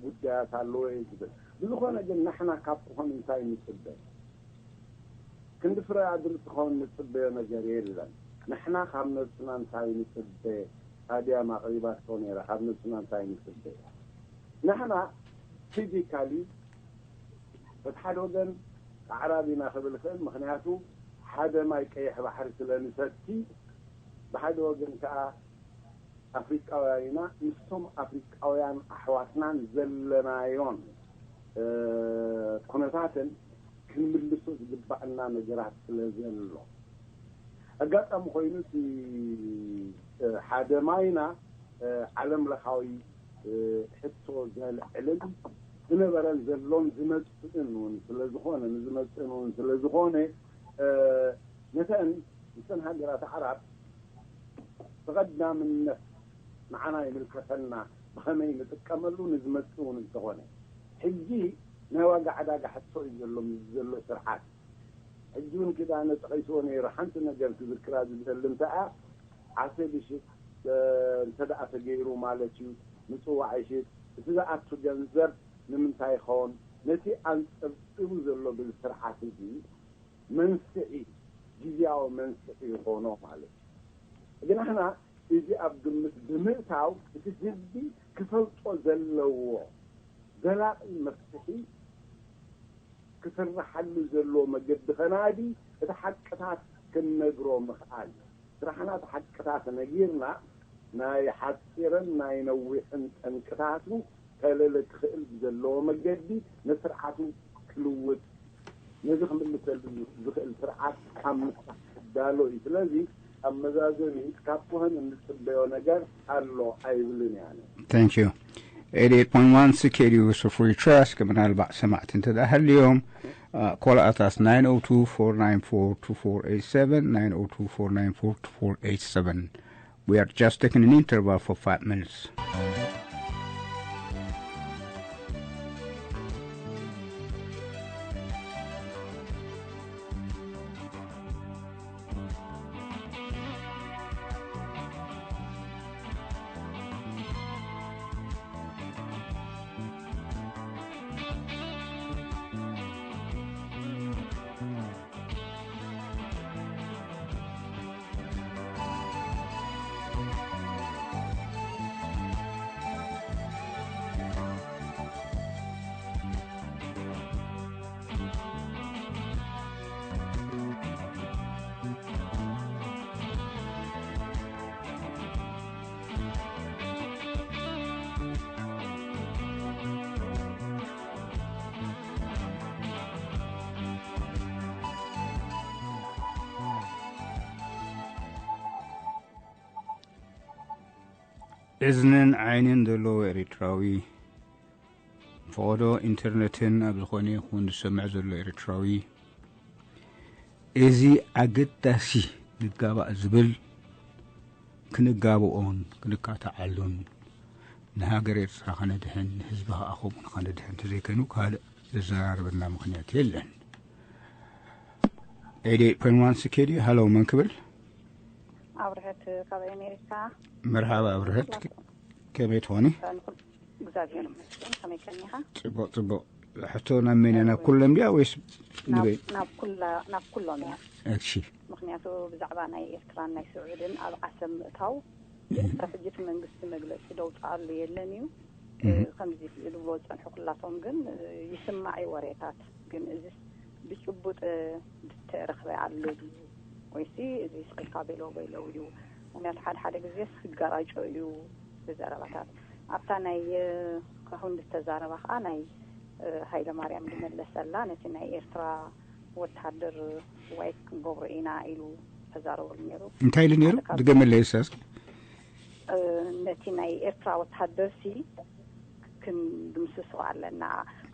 ጉዳያት ኣለዎ እየ ዝብል። ብዝኾነ ግን ንሕና ካብ ክኾን እንታይ ንፅበ? ክንዲ ፍረ ኣድሪ ክኸውን ንፅበዮ ነገር የለን። ንሕና ካብ ነብስና እንታይ ንፅበ? ኣድያም ኣቕሪባቶ ነይራ። ካብ ነብስና እንታይ ንፅበ? ንሕና ፊዚካሊ በቲ ሓደ ወገን ኣዕራብ ኢና ክብል ይኽእል። ምኽንያቱ ሓደ ማይ ቀይሕ ባሕሪ ስለ ንሰቲ፣ ብሓደ ወገን ከዓ ኣፍሪቃውያን ኢና። ምስቶም ኣፍሪቃውያን ኣሕዋትናን ዘለናዮን ኩነታትን ክንምልሶ ዝግባእና ነገራት ስለ ዘሎ ኣጋጣሚ ኮይኑ እቲ ሓደ ማይና ዓለም ለኻዊ ሕቶ ዘልዕልን ዝነበረን ዘሎን ዝመፅእን እውን ስለዝኾነ ንዝመፅእን እውን ስለዝኾነ ነተን ምስተን ሃገራት ዓራብ ብቐዳምነት ንዓና ይምልከተና ብኸመይ ንጥቀመሉ ንዝመፅእ እውን እንተኾነ ሕጂ ናይ ዋጋ ዕዳጋ ሕቶ እዩ ዘሎ ዘሎ ስርዓት ሕጂ እውን ኪዳነ ጠቒስዎ ነይሩ ሓንቲ ነገር ክዝክራ ዝደሊ እንተኣ ዓሰብ ይሽጥ እንተ ደኣ ተገይሩ ማለት እዩ ምፅዋዕ ይሽጥ እቲ ዝኣቱ ገንዘብ ንምንታይ ይኸውን ነቲ ኣንጠብጢቡ ዘሎ ብዚ ስርዓት እዚ መንስዒ ግዝያዊ መንስዒ ይኾኖ ማለት እዩ። ግን ንሕና እዚ ኣብ ግምት ብምእታው እቲ ህዝቢ ክፈልጦ ዘለዎ ዘላቒ መፍትሒ ክስርሓሉ ዘለዎ መገዲ ከናዲ እቲ ሓቅታት ክንነግሮ ምኽኣል ስራሕና እቲ ሓቅታት ነጊርና ናይ ሓፂርን ናይ ነዊሕን ጠንቅታቱ ከለለ ክኽእል ብዘለዎ መገዲ ንስርዓቱ ክልውጥ ነዚ ክምልሰሉ ዝኽእል ስርዓት ካብ ምስራሕ ክዳሎ እዩ። ስለዚ ኣብ መዛዘሚ ካብ ኮሀን እንጽበዮ ነገር ኣሎ ኣይብልን እየ ኣነ። Thank you. Eighty-eight point one C K D U Usufruit Trust፣ ምናልባት ሰማዕቲ እንተ ደኣ ሃልዮም፣ uh, call at us nine oh two, four nine four, two four eight seven, nine oh two, four nine four, two four eight seven. We are just taking an interval for five minutes. እዝንን ዓይንን ዘለዎ ኤርትራዊ፣ ፈቐዶ ኢንተርነትን ኣብ ዝኾነ ይኹን ዝሰምዕ ዘሎ ኤርትራዊ፣ እዚ ኣገዳሲ ንጋባእ ዝብል ክንጋብኦን ክንካታዓሉን፣ ንሃገር ኤርትራ ከነድሕን፣ ንህዝቢ ከኣ ከምኡ ንኸነድሕን እንተዘይኮይኑ፣ ካልእ ዘዘራርበና ምኽንያት የለን። ኤይት ኤይት ፖይንት ዋን C K D U፣ ሃሎ፣ መን ክብል? ኣብርሀት ካብ ኣሜሪካ። መርሓባ ኣብርሀት፣ ከመይ ትኾኒ? ንኹል-፣ እግዚኣብሔር ይመስገን። ከመይ ቀኒኻ? ጽቡቕ፣ ጽቡቕ። ሕቶ ናብ መን እያ? ናብ ኩሎም ድያ ወይስ ናብ፣ ንበይ? ናብ ኩላ-፣ ናብ ኩሎም እያ። እሺ። ምኽንያቱ ብዛዕባ ናይ ኤርትራን ናይ ስዑድን ኣብ ዓሰብ ምእታው፣ እህ። ክሳብ ሕጂ እቲ መንግስቲ መግለጺ ደውጽኣሉ የለን እዩ። እህ። ከምዚ ዝብልዎ ዝጸንሑ ኩላቶም ግን፣ ይስማዕ እዩ ወሬታት። ግን እዚስ ብጭቡጥ፣ እ፣ ዝተረኽበ ኣሎ ድዩ? ወይሲ እዚ ስቕ ኢልካ በሎ በሎ እዩ? ምኽንያቱ ሓደ ሓደ ግዜስ ክጋራጮ እዩ ብዘረባታት። ኣብታ ናይ፣ እ፣ ካሁን ዝተዛረባ ኸኣ ናይ፣ እ፣ ሃይለማርያም ዝመለሰላ ነቲ ናይ ኤርትራ ወተሃደር ዋይት ክንገብሮ ኢና ኢሉ ተዛረበሉ ነይሩ። እንታይ ኢሉ ነይሩ? ሓደ ካብ ድገመለይ እስከ። እ፣ ነቲ ናይ ኤርትራ ወተሃደርሲ ክንድምስሶ ኣለና።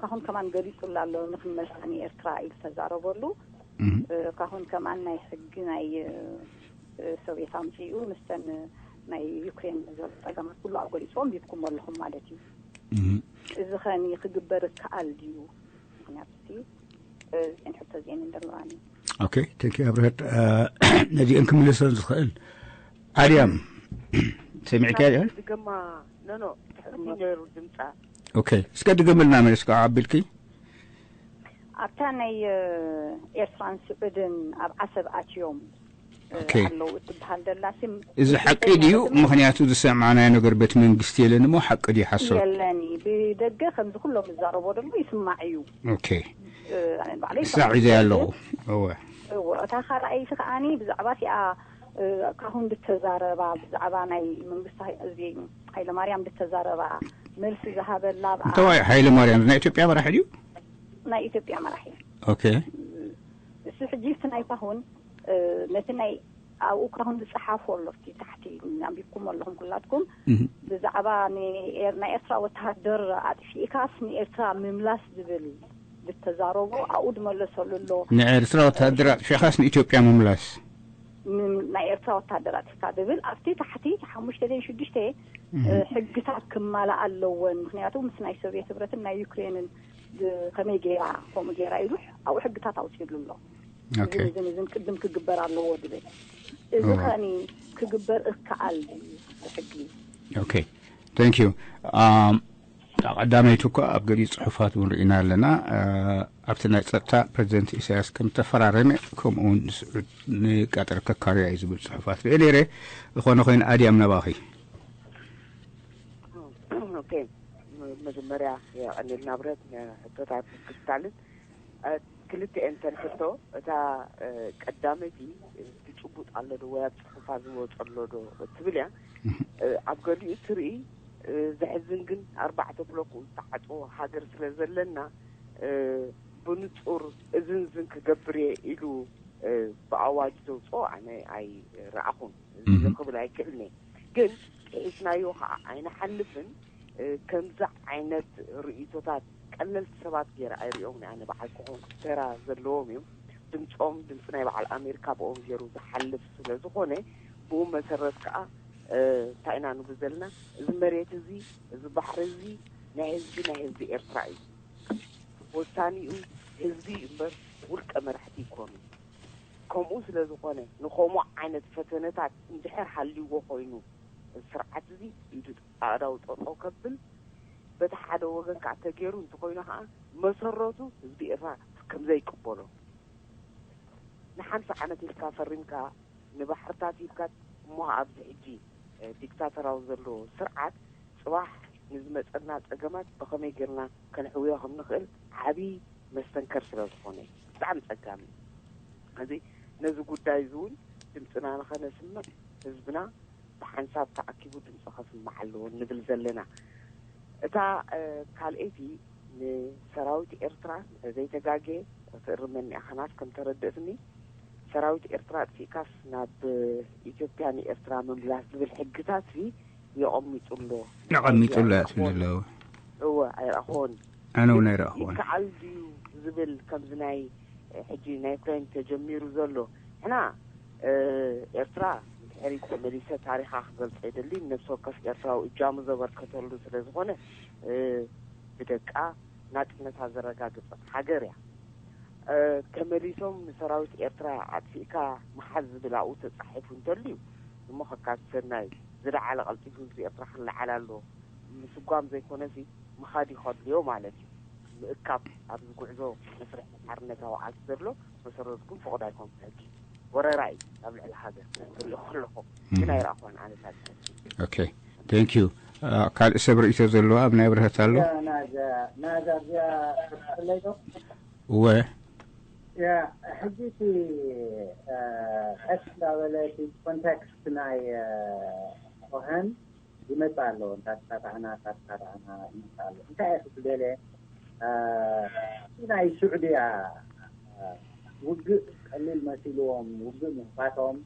ካኹን ከማን ገሊጹላ ኣሎ፣ ንኽንመልሳ ንኤርትራ ኢሉ ተዛረበሉ። እህ። እ፣ ካኹን ከማን ናይ ሕጊ ናይ፣ እ፣ ሶቪየት ኣምጺኡ ምስተን ናይ ዩክሬን ዘሎ ጸገማት ኩሉ ኣብ ገሊጹ ኣንቢብኩም ኣለኹም ማለት እዩ። እህ። እዚ ኸኒ ክግበር ይከኣል ድዩ? ምኽንያቱ እቲ፣ እ፣ እዚአን ሕቶ እዚአን እንደለዋኒ። ኦኬ፣ ቴንክ ዩ ኣብርሀት። እ፣ ነዚአን ክምልሰን ዝኽእል ኣድያም፣ ሰሚዕካ ድያ? ድገማ፣ ኖ፣ ኖ፣ ትሕቲ ነይሩ ድምጻ። ኦኬ፣ እስከ ድገምልና መለስ ከዓ ኣቢልኪ። ኣብታ ናይ፣ እ፣ ኤርትራን ስዑድን ኣብ ዓሰብ ኣትዮም፣ እ፣ ኦኬ። ኣለዉ እትበሃል ደላ ስም እዚ ሓቂ ድዩ? ምኽንያቱ ዝሰማዕናዮ ነገር ቤት መንግስቲ የለን እሞ ሓቂ ድዩ ሓሶት? የለን። ብደገ ከምዚ ኩሎም ዝዛረቦ ደሎ ይስማዕ እዩ። ኦኬ። እ፣ ኣነ ባዕለይ ሳዕ ይሰማዕ እዩ። ኣለኹ። እወ። እወ፣ እታ ካልኣይቲ ከኣኒ ብዛዕባ እቲኣ፣ እ፣ ካሁን ዝተዛረባ፣ ብዛዕባ ናይ መንግስቲ ሃይ-፣ እዚ ሃይለማርያም ዝተዛረባ፣ መልሲ ዝሃበላ ብኣ-፣ እንተዋይ ሃይለ ማርያም ናይ ኢትዮጵያ መራሒ ድዩ? ናይ ኢትዮጵያ መራሒ። ኦኬ። እሱ ሕጂ እቲ ናይ ካሁን፣ እ፣ ነቲ ናይ ኣብኡ ካሁን ዝጸሓፎ ኣሎ፣ እቲ ታሕቲ ኣንቢብኩም ኣለኹም ኩላትኩም። እህ። ብዛዕባ ንኤር-፣ ናይ ኤርትራ ወተሃደር ኣጥፊእካስ ንኤርትራ ምምላስ ዝብል ዝተዛረቦ ኣብኡ ዝመለሰሉ ኣሎ። ንኤርትራ ወተሃደር ኣጥፊእካስ ንኢትዮጵያ ምምላስ። ም-፣ ናይ ኤርትራ ወተሃደር ኣጥፊእካ ዝብል ኣብቲ ታሕቲ ሓሙሽተ ድየን ሽዱሽተ፣ እህ። እ፣ ሕግታት ክማላእ ኣለወን። ምኽንያቱ ምስ ናይ ሶቪየት ህብረትን ናይ ዩክሬንን ብ-፣ ከመይ ገይራ ከምኡ ገይራ ኢሉ ኣብኡ ሕግታት ኣውጺሉ ኣሎ። ኦኬ። እዝን እዝን እዝን ቅድም ክግበር ኣለዎ ዝብል። እዚ ኦኬ። ኸኒ ክግበር እከኣል ድዩ ብሕጊ? ኦኬ። ታንክ ዩ። ኣም፣ ቀዳመይቲ እኳ ኣብ ገሊኡ ጽሑፋት እውን ርኢና ኣለና። እ፣ ኣብቲ ናይ ጸጥታ ፕሬዚደንት ኢሳያስ ከም ተፈራረመ፣ ከምኡ እውን ንስዑድ ንቀጠር ከካርያ እዩ ዝብል ጽሑፋት ርኤ ነይረ። ዝኾነ ኮይኑ ኣድያም ናባኺ። ኦኬ። መጀመርያ የቐንየልና ብረት ንሕቶታት ምክትታልን። እ፣ ክልቲኤን ተን ሕቶ፣ እታ፣ እ፣ ቀዳመይቲ፣ እ፣ ብጭቡጥ ኣሎ ዶ ወይ ኣብ ጽሑፋ ዝወጸ ኣሎ ዶ እትብል እያ። እህ። እ፣ ኣብ ገሊኡ እትርኢ፣ እ፣ ዘሕዝን ግን ኣርባዕተ ብሎክ ዝተዓጽወ ሃገር ስለ ዘለና፣ እ፣ ብንጹር እዝን ዝን ክገብር እየ ኢሉ ብኣዋጅ ዘውፅኦ ኣነ ኣይረኣኹን። እዚ ክብል ኣይክእልን እየ። ግን ጥሒስናዮ ከዓ ኣይንሓልፍን። ከምዚ ዓይነት ርእይቶታት ቀለልቲ ሰባት ገይረ ኣይሪኦም። ኣነ በዓል ክኾን ተራ ዘለዎም እዮም። ድምፆም ድምፂ ናይ በዓል ኣሜሪካ ብኦም ገይሩ ዝሓልፍ ስለ ዝኾነ፣ ብኡ መሰረት ከዓ እንታይ ኢና ንብል ዘለና? እዚ መሬት እዚ፣ እዚ ባሕሪ እዚ ናይ ህዝቢ፣ ናይ ህዝቢ ኤርትራ እዩ። ወሳኒኡ ህዝቢ እምበር ውልቀ መራሕቲ ይኮኑ። ከምኡ ስለ ዝኾነ፣ ንከምኡ ዓይነት ፈተነታት እንድሕር ሃልይዎ ኮይኑ፣ እዚ ስርዓት እዚ ኢዱ ኣእዳው ጠጠው ከብል፣ በቲ ሓደ ወገን ከዓ ተገይሩ እንተኮይኑ ከዓ፣ መሰረቱ ህዝቢ ኤርትራ ከምዘይቅበሎ፣ ንሓምሳ ዓመት ኢልካ ፈሪምካ፣ ንባሕርታት ሂብካ፣ እሞ ኣብዚ ሕጂ ዲክታተራዊ ዘሎ ስርዓት፣ ፅባሕ ንዝመፀና ፀገማት ብኸመይ ጌርና ከነሕውዮ ከም ንኽእል ዓብዪ መስተንከር ስለ ዝኾነ፣ ብጣዕሚ ፀጋሚ እዩ። እዚ፣ ነዚ ጉዳይ እዚ እውን ድምፅና ንኸነስምዕ፣ ህዝብና ብሓንሳብ ተኣኪቡ ድምፂ ከስምዕ ኣለዎ ንብል ዘለና። እታ ካልኣይቲ፣ ንሰራዊት ኤርትራ እንተዘይተጋጌ፣ ክትእርመኒ ኢኻ ናት፣ ከም ተረድእትኒ፣ ሰራዊት ኤርትራ ኣጥፊእካስ ናብ ኢትዮጵያ ንኤርትራ ምምላስ ዝብል ሕግታት ሲ የቐሚጡ ኣሎ። የቐሚጡ ኣሎ እያ ትብል ኣለዎ። እወ፣ ኣይረኣኽዎን። ኣነ እውን ኣይረኣኽዎን። ይከኣል ድዩ ዝብል፣ ከምዚ ናይ ሕጂ ናይ ዩክሬን ተጀሚሩ ዘሎ፣ ሕና ኤርትራ ድሕሪት ተመሊሰ ታሪኻ ክገልጾ ይደሊ። ነፍሲ ወከፍ ኤርትራዊ እጃሙ ዘበርከተሉ ስለ ዝኾነ፣ ብደቃ ናጽነታ ዘረጋግጸት ሃገር እያ። ተመሊሶም ንሰራዊት ኤርትራ ኣጥፊእካ ምሓዝ ዝብል ኣብኡ ተጻሒፉ እንተልዩ፣ እሞ ከካብ ሰናይ፣ ዝለዓለ ቀልጢፉ ህዝቢ ኤርትራ ክንለዓል ኣሎ ምስጓም ዘይኮነሲ፣ ምኻድ ይኸድልዮ ማለት እዩ። ምእካብ ኣብዚ ጉዕዞ መስርሕ ሓርነታዊ ቃልሲ ዘሎ መሰረትኩም ፍቕድ ኣይኮንኩ ሕጂ። ወረራ እዩ ኣብ ልዕሊ ሃገር ክርኢ ከለኹ፣ ግን ኣይረኣኹን ኣነ ታሪኽ። ኦኬ፣ ቴንክ ዩ። ካልእ ሰብ ርእይቶ ዘለዎ ኣብ ናይ ብርሀት ኣሎ? ናዛ ናዛ እዚኣ ክትፍለይ ዶ? እወ። ያ፣ ሕጂ እቲ ቀስ እንዳበለ እቲ ኮንቴክስት ናይ ኮሀን ይመጽእ ኣሎ። እንዳተጣጣዕና እንዳተጣጣዕና ይመጽእ ኣሎ። እንታይ እየ ክብል ደልየ፣ እቲ ናይ ስዑድያ ውግእ ቀሊል መሲልዎም፣ ውግእ ምኽፋቶም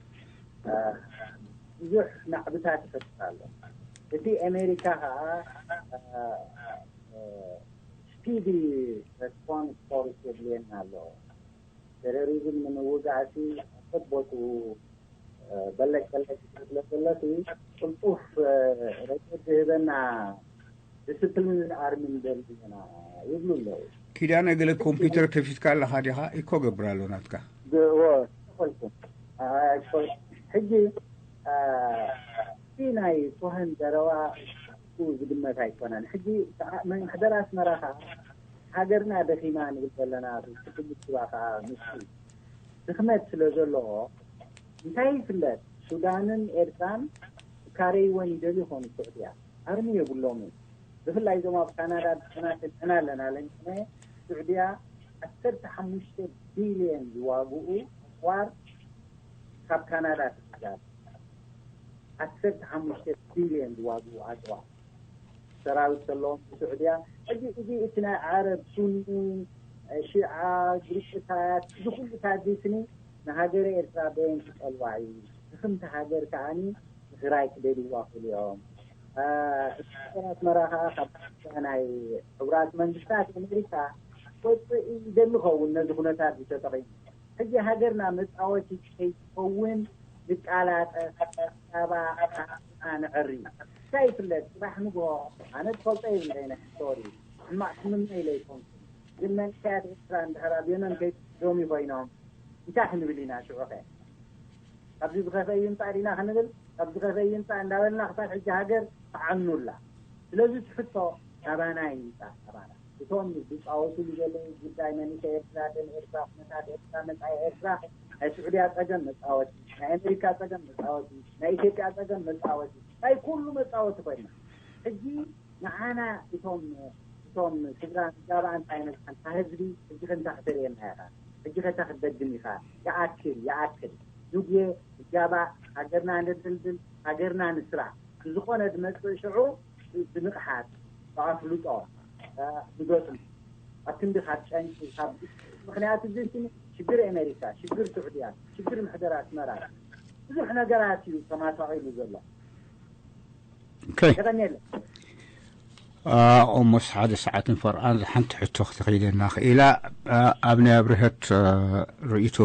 ብዙሕ ናዕብታት ይፈጥር ኣሎ። እቲ ኣሜሪካ ከዓ ስፒዲ ሬስፖንስ ፎርስ የድልየና ኣሎ። ቴሮሪዝም ንምውጋእሲ ኣብ ቦትኡ በለጭ በለጭ ስለ ዘሎሲ፣ ቅልጡፍ ረድኤት ዝህበና ዲስፕሊን ኣርሚ ንደሊ ኢና ይብሉ ኣለዉ። ኪዳነ፣ ገለ ኮምፒውተር ከፊትካ ኣለኻ ዲኻ? ኢኮ ገብር ኣሎ ናትካ። እወ፣ ተፈልኩ። ሕጂ እቲ ናይ ኮሀን ዘረባ ዝግመት ኣይኮነን። ሕጂ ምሕደራ ኣስመራ ከዓ ሃገርና ደኺማ ንብል ዘለና፣ ትግስባ ከዓ ምስ ድኽመት ስለ ዘለዎ፣ እንታይ ይፍለጥ፣ ሱዳንን ኤርትራን ካረይወን ይደልዩ ይኾኑ። ስዑድያ ኣርሚ የብሎምን። ብፍላይ እዞም ኣብ ካናዳ ደናተ ንሕና ኣለና ለንቅነ፣ ስዑድያ ዓሰርተ ሓሙሽተ ቢልዮን ዝዋግኡ ኣጽዋር ካብ ካናዳ ትሕዛል። ዓሰርተ ሓሙሽተ ቢልዮን ዝዋግኡ ኣጽዋር ሰራዊት ዘለዎም ስዑድያ። ሕጂ እዚ እቲ ናይ ዓረብ ሱኒ፣ ሽዓ፣ ግሩፕታት፣ እዚ ኩሉ ታዲስኒ ንሃገረ ኤርትራ በየን ክጠልዋ እዩ? ድኽምቲ ሃገር ከዓኒ ንትግራይ ክደልይዋ ክእሉ እዮም። እቲ ኣስመራ ከዓ ካብ ናይ ሕቡራት መንግስታት ኣሜሪካ ወፅእ ይደሊ ኸውን ነዚ ኩነታት ዝተጠቒሙ። ሕጂ ሃገርና መፃወቲ ከይትኸውን ንቃላጠፍ፣ ፃባ ንዕሪ። እንታይ ይፍለጥ፣ ፅባሕ ንግሆ ኣነ ትፈልጦ የብለይ ናይ ሂስቶሪ፣ ሕማቕ ትምነ ኢለ ይኮንኩ። ግን መንእሰያት ኤርትራ እንድሕር ኣብ የመን ከይዶም ኮይኖም እንታይ ክንብል ኢና ሽዑኸ? ካብዚ ዝኸፈ ይምፃእ ዲና ክንብል፣ ካብዚ ዝኸፈ ይምፃእ እንዳበልና ክሳብ ሕጂ ሃገር ተዓኑላ። ስለዚ እቲ ሕቶ ናባና ይምፃእ፣ ናባና። እቶም ዝፃወቱሉ ዘለዉ ጉዳይ መንእሰይ ኤርትራ፣ ደም ኤርትራ፣ ኩነታት ኤርትራ፣ መፃኢ ኤርትራ፣ ናይ ስዑድያ ፀገም መፃወቲ፣ ናይ ኣሜሪካ ፀገም መፃወቲ፣ ናይ ኢትዮጵያ ፀገም መፃወቲ፣ ናይ ኩሉ መፃወቲ ኮይና። ሕጂ ንዓና እቶም፣ እቶም ስድራ ንጋባኣ እንታይ መፅኣን፣ እታ ህዝቢ ሕጂ ከንታ ክተርእየና ኢኻ፣ ሕጂ ከንታ ክትደግም ኢኻ። ይኣክል፣ ይኣክል። ዱግየ ንጋባእ፣ ሃገርና ንድልድል፣ ሃገርና ንስራሕ። ብዝኾነ ዝመፅእ ሽዑ ብንቕሓት፣ ብኣፍልጦ፣ ብገጥሙ፣ ኣብ ክንዲ ካብ ጨንቂ፣ ካብ፣ ምኽንያቱ እዚ ሽግር ኣሜሪካ፣ ሽግር ስዑድያ፣ ሽግር ምሕደር ኣስመራ፣ ብዙሕ ነገራት እዩ ተማሳቒሉ ዘሎ። Okay. የቐንየለ። ኦሞስ ሓደ ሰዓትን ፈርቓን ሓንቲ ሕቶ ክትኽኢለና ክኢላ። ኣብ ናይ ኣብርሀት ርእይቶ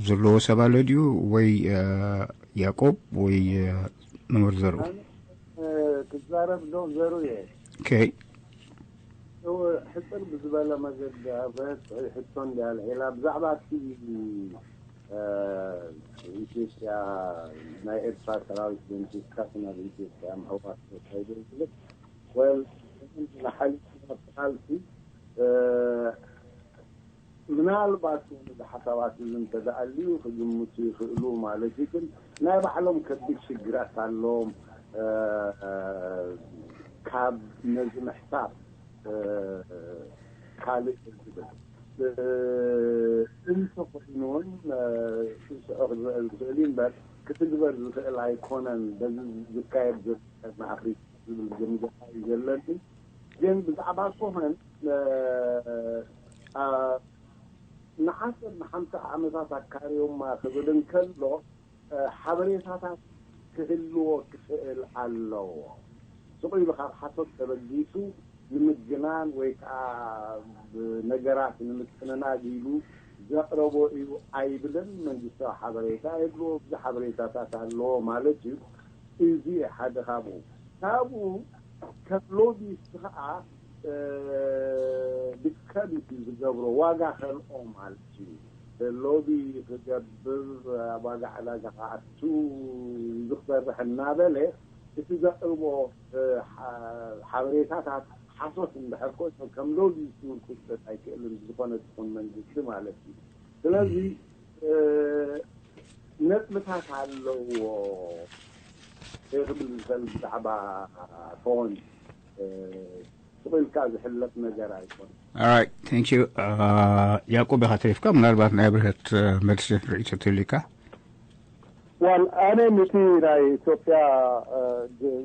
ዘለዎ ሰብ ኣሎ ድዩ? ወይ ያዕቆብ ወይ መምህር ዘርኡ? ክዛረብ ዶ ዘሩ እየ። Okay. ሕፅር ብዝበለ መገዲ ኣብርሀት ሕቶ እንዲያ ልዒላ ብዛዕባ እቲ ኢትዮጵያ ናይ ኤርትራ ሰራዊት ደምሲስካ ናብ ኢትዮጵያ ምሕዋስ ተካይዶ ዝብል ወል ንሓሊፉ ቃልሲ ምናልባት እዚ ሓሳባት እዚ እንተደኣልዩ ክግምቱ ይኽእሉ ማለት እዩ። ግን ናይ ባዕሎም ከቢድ ሽግራት ኣለዎም ካብ ነዚ ምሕሳብ ካልእ ዝብል እንተኮይኑ እውን ስስዖ ክግበር ዝኽእል እዩ እምበር ክትግበር ዝኽእል ኣይኮነን። በዚ ዝካየድ ዘሎ ማዕኽሪ ዝብል ግምገማ እዩ ዘለኒ። ግን ብዛዕባ ኮመን ንዓሰርተ ንሓምሳ ዓመታት ኣካርዮማ ክብል እንከሎ ሓበሬታታት ክህልዎ ክኽእል ኣለዎ። ስቕ ኢሉ ካብ ሓሶት ተበጊሱ ንምግናን ወይ ከዓ ብነገራት ንምትንናግ ኢሉ ዘቕረቦ እዩ ኣይብልን። መንግስታዊ ሓበሬታ የድልዎ፣ ብዙሕ ሓበሬታታት ኣለዎ ማለት እዩ። እዚ ሓደ ካብኡ ካብኡ ከም ሎቢስት ከዓ ድከምቲ ዝገብሮ ዋጋ ከልኦ ማለት እዩ። ሎቢ ክገብር ኣብ ዋጋ ዕዳጋ ክኣቱ ዝክሰርሕ እናበለ እቲ ዘቅርቦ ሓበሬታታት ሓሶት እንድሕር ኮይኑ ከም ሎቢ ዝብል ክውሰድ ኣይክእልን ብዝኮነ ትኹን መንግስቲ ማለት እዩ። ስለዚ ነጥብታት ኣለዎ ክብል ዝኽእል ብዛዕባ ፎን ስቕ ኢልካ ዝሕለፍ ነገር ኣይኮን። Alright, thank you. ያዕቆብ ኢኻ ተሪፍካ። ምናልባት ናይ ኣብርሀት መልሲ ርኢቶ ትህልካ። ዋል ኣነ ነቲ ናይ ኢትዮጵያ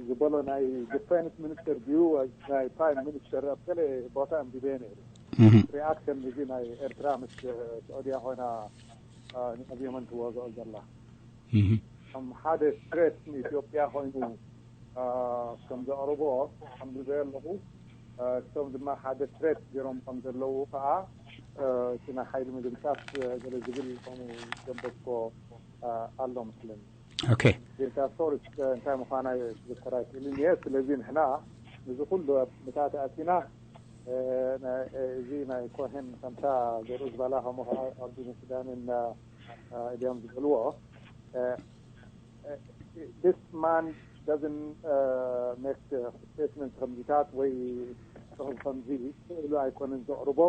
ዝበሎ ናይ ዲፌንስ ሚኒስትር ድዩ ናይ ፕራይም ሚኒስትር ኣብ ገለ ቦታ ኣንቢበ ነይሩ። ሪኣክሽን እዚ ናይ ኤርትራ ምስ ስዑድያ ኮይና ንኣብዮመን ትወግኦ ዘላ ከም ሓደ ትሬት ንኢትዮጵያ ኮይኑ ከም ዘቕርቦ ኣንብበ ኣለኹ። እቶም ድማ ሓደ ትሬት ገይሮም ከም ዘለዉ ከዓ እቲ ናይ ሓይሊ ምድምሳስ ገለ ዝብል ከምኡ ዘንበብኮ ኣሎ መስለኒ። Okay. ዴታ ሶርስ እንታይ ምዃና ክዝከር ኣይክእልን እየ። ስለዚ ንሕና እዚ ኩሉ ኣብ ምታት ኣቲና እዚ ናይ ኮሄን ከምታ ዘርኢ ዝበላ ከምኡ ከዓ ኣብ ሱዳንን እድዮም ዝበልዎ this man doesn't make statements ከምዚታት ወይ ጽሑፍ ከምዚ ስእሉ ኣይኮነን ዘቕርቦ።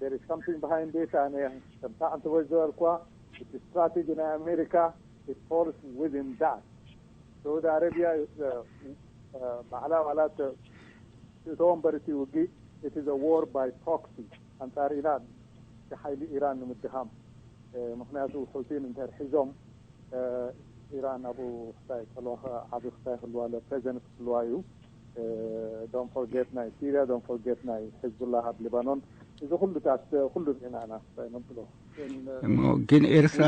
There is something behind it. ኣነ ከምታ ኣንተ ወይ ዝበልኳ እቲ ስትራቴጂ ናይ ኣሜሪካ it falls within that. ሳውዲ ኣረብያ ባዕላ ዋላ እተወ እምበር እቲ ውግእ it is a war by proxy ኣንጻር ኢራን፣ እቲ ሓይሊ ኢራን ንምድኻም። ምክንያቱ ሑቲን እንተር ሒዞም ኢራን ኣብኡ ክሳይ ከልዋ ዓቢ ክሳይ ክልዋ ኣሎ ፕሬዘንት ክልዋ እዩ። Don't forget ናይ ሲርያ፣ don't forget ናይ ሕዝቡላህ ኣብ ሊባኖን። እዚ ኩሉታት ኩሉ ርኢና ኢና ክሳይ ነብሎ። ግን ኤርትራ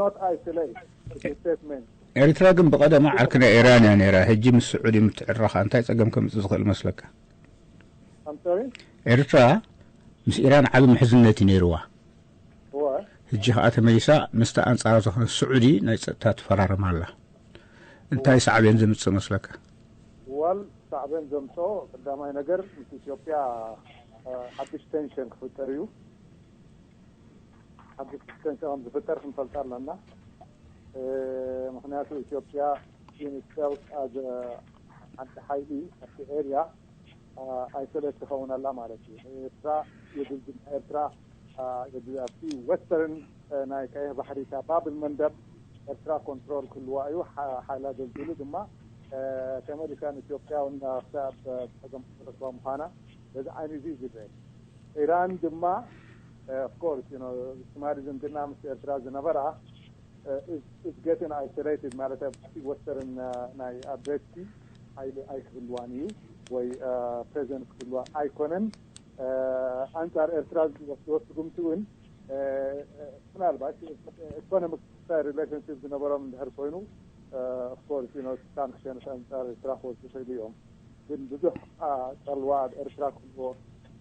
not isolate statement. ኤርትራ ግን ብቐደማ ዓርኪ ናይ ኢራን እያ ነይራ። ሕጂ ምስ ስዑዲ ምትዕርራኻ እንታይ ጸገም ከምጽእ ዝኽእል መስለካ? I'm sorry? ኤርትራ ምስ ኢራን ዓቢ ምሕዝነት እዩ ነይርዋ። እወ። ሕጂ ከዓ ተመሊሳ ምስቲ ኣንጻራ ዝኾነ ስዑዲ ናይ ጸጥታ ትፈራረም ኣላ። እንታይ ሳዕቤን ዘምጽእ መስለካ? ዋል ሳዕቤን ዘምጽኦ ቀዳማይ ነገር ምስ ኢትዮጵያ ሓድሽ ቴንሽን ክፍጠር እዩ። ሓድሽ ቴንሽን ከም ዝፍጠር ክንፈልጥ ኣለና። ምክንያቱ ኢትዮጵያ in itself as ሓንቲ ሓይሊ ኣብቲ ኤርያ ኣይሶሌት ትኸውን ኣላ ማለት እዩ። ኤርትራ የድልድል ኤርትራ ኣብቲ ወስተርን ናይ ቀይሕ ባሕሪ እታ ባብል መንደብ ኤርትራ ኮንትሮል ክህልዋ እዩ። ሓይላ ደልድሉ ድማ ከመሊካን ኢትዮጵያ እውን ክሳብ ጸገም ክረክባ ምዃና በዚ ዓይኒ እዚ ዝረአ። ኢራን ድማ ኦፍኮርስ ትማሊ ዝምድና ምስ ኤርትራ ዝነበራ is getting isolated ማለት ኣብቲ ወስተርን ናይ ኣድሬስቲ ሓይሊ ኣይክህልዋን እዩ ወይ ፕሬዘንት ክህልዋ ኣይኮነን። ኣንጻር ኤርትራ ዝወስድዎ ስጉምቲ እውን ምናልባት ኢኮኖሚክ ሪሌሽንሽፕ ዝነበሮም እንድሕር ኮይኑ ኦፍኮርስ ሳንክሽንስ ኣንፃር ኤርትራ ክወስዱ ይኽእሉ እዮም። ግን ብዙሕ ፀልዋ ኣብ ኤርትራ ክህልዎ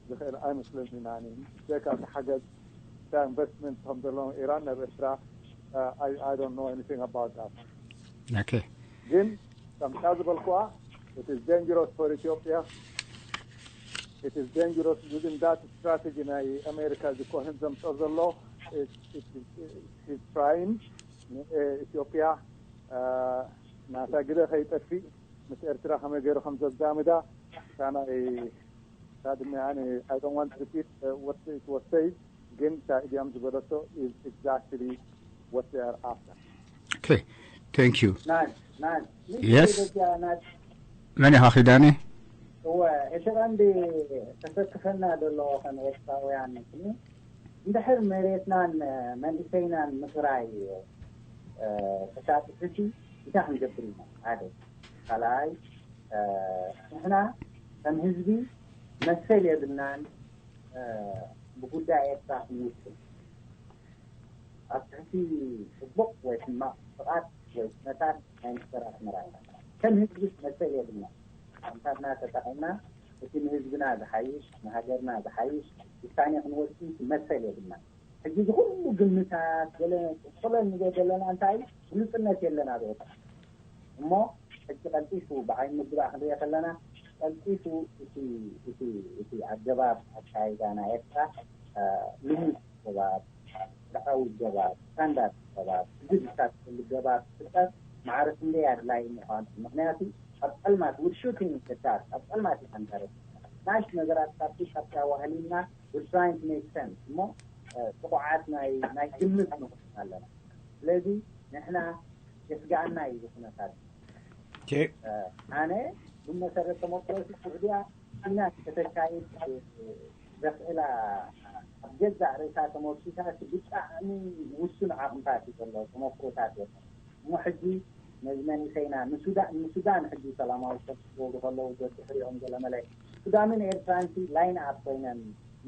ዝኽእል ኣይመስለንን። ኣነ ብዘይካ እቲ ሓገዝ ኢንቨስትመንት ከም ዘለዎም ኢራን ናብ ኤርትራ I don't know anything about that። Okay. ግን ከምታ ዝበልኩዋ it is dangerous for Ethiopia. It is dangerous within that strategy ናይ ኣሜሪካ ዝኮህን ዘምፀ ዘሎ is trying ኢትዮጵያ ናታ ግደ ከይጠፊእ ምስ ኤርትራ ከመይ ገይሩ ከም ዘዛምዳ ሳና ሳድሚ ኣነ I don't want to repeat what it was said ግን ሳኢድያም ዝበለቶ is exactly what they are after. Okay. Thank you. ናት ናት Yes. ናት መን ኢኻ ኪዳነ? እወ እቲ ቀንዲ ተሰክፈና ዘሎ ከም ኤርትራውያን እንድሕር መሬትናን መንእሰይናን ምፍራይ ተሳጥፍቲ እንታይ ክንገብር ኢና? ሓደ ካልኣይ ንሕና ከም ህዝቢ መሰል የብልናን ብጉዳይ ኤርትራ ክንውስን ኣብ ትሕቲ ፅቡቕ ወይ ሕማቕ ፍቓድ ወይ ኩነታት ናይ ምሕደራ ኣስመራ ኢና። ከም ህዝቢ መሰል የብልና። ኣምታትና ተጠቒምና እቲ ንህዝብና ዝሓይሽ ንሃገርና ዝሓይሽ ውሳኔ ክንወስድ መሰል የብልና። ሕጂ እዚ ኩሉ ግምታት ገለ ክበል ንገ ዘለና እንታይ ግልፅነት የለን ኣብ ኤርትራ እሞ ሕጂ ቀልጢፉ ብዓይኒ ምግባእ ክንሪኦ ከለና ቀልጢፉ እቲ እቲ እቲ ኣገባብ ኣካይዳ ናይ ኤርትራ ልሙድ ገባብ ስርዓዊ ገባብ ስታንዳርድ ገባብ ዝግጅታት ገባብ ፍጠር ማዕረ ክንደይ ኣድላይ ምዃኑ ምክንያቱ ኣብ ፀልማት ውድ ሹቲንግ ስታር ኣብ ፀልማት ይሓንተረ ናሽ ነገራት ካብቲ ካብቲ ኣዋህሊልና ውድ ትራይን ቱ ሜክ ሰንስ እሞ ጥቑዓት ናይ ናይ ግምት ንኾን ኣለና ስለዚ ንሕና የስጋኣና እዩ ዝኩነታት ኣነ ብመሰረት ተመክሮ ስዑድያ ኩናት ከተካይድ ዘኽእላ ኣብ ገዛእ ርእሳ ተመርኪሳ ብጣዕሚ ውሱን ዓቕምታት እዩ ዘሎ ተመክሮታት የለን እሞ ሕጂ ነዚ መንእሰይና ንሱዳን ንሱዳን ሕጂ ሰላማዊ ሰልፊ ክገብሩ ከለዉ ዘድሕሪኦም ገለመለ ሱዳንን ኤርትራን ሲ ላይን ኣፕ ኮይነን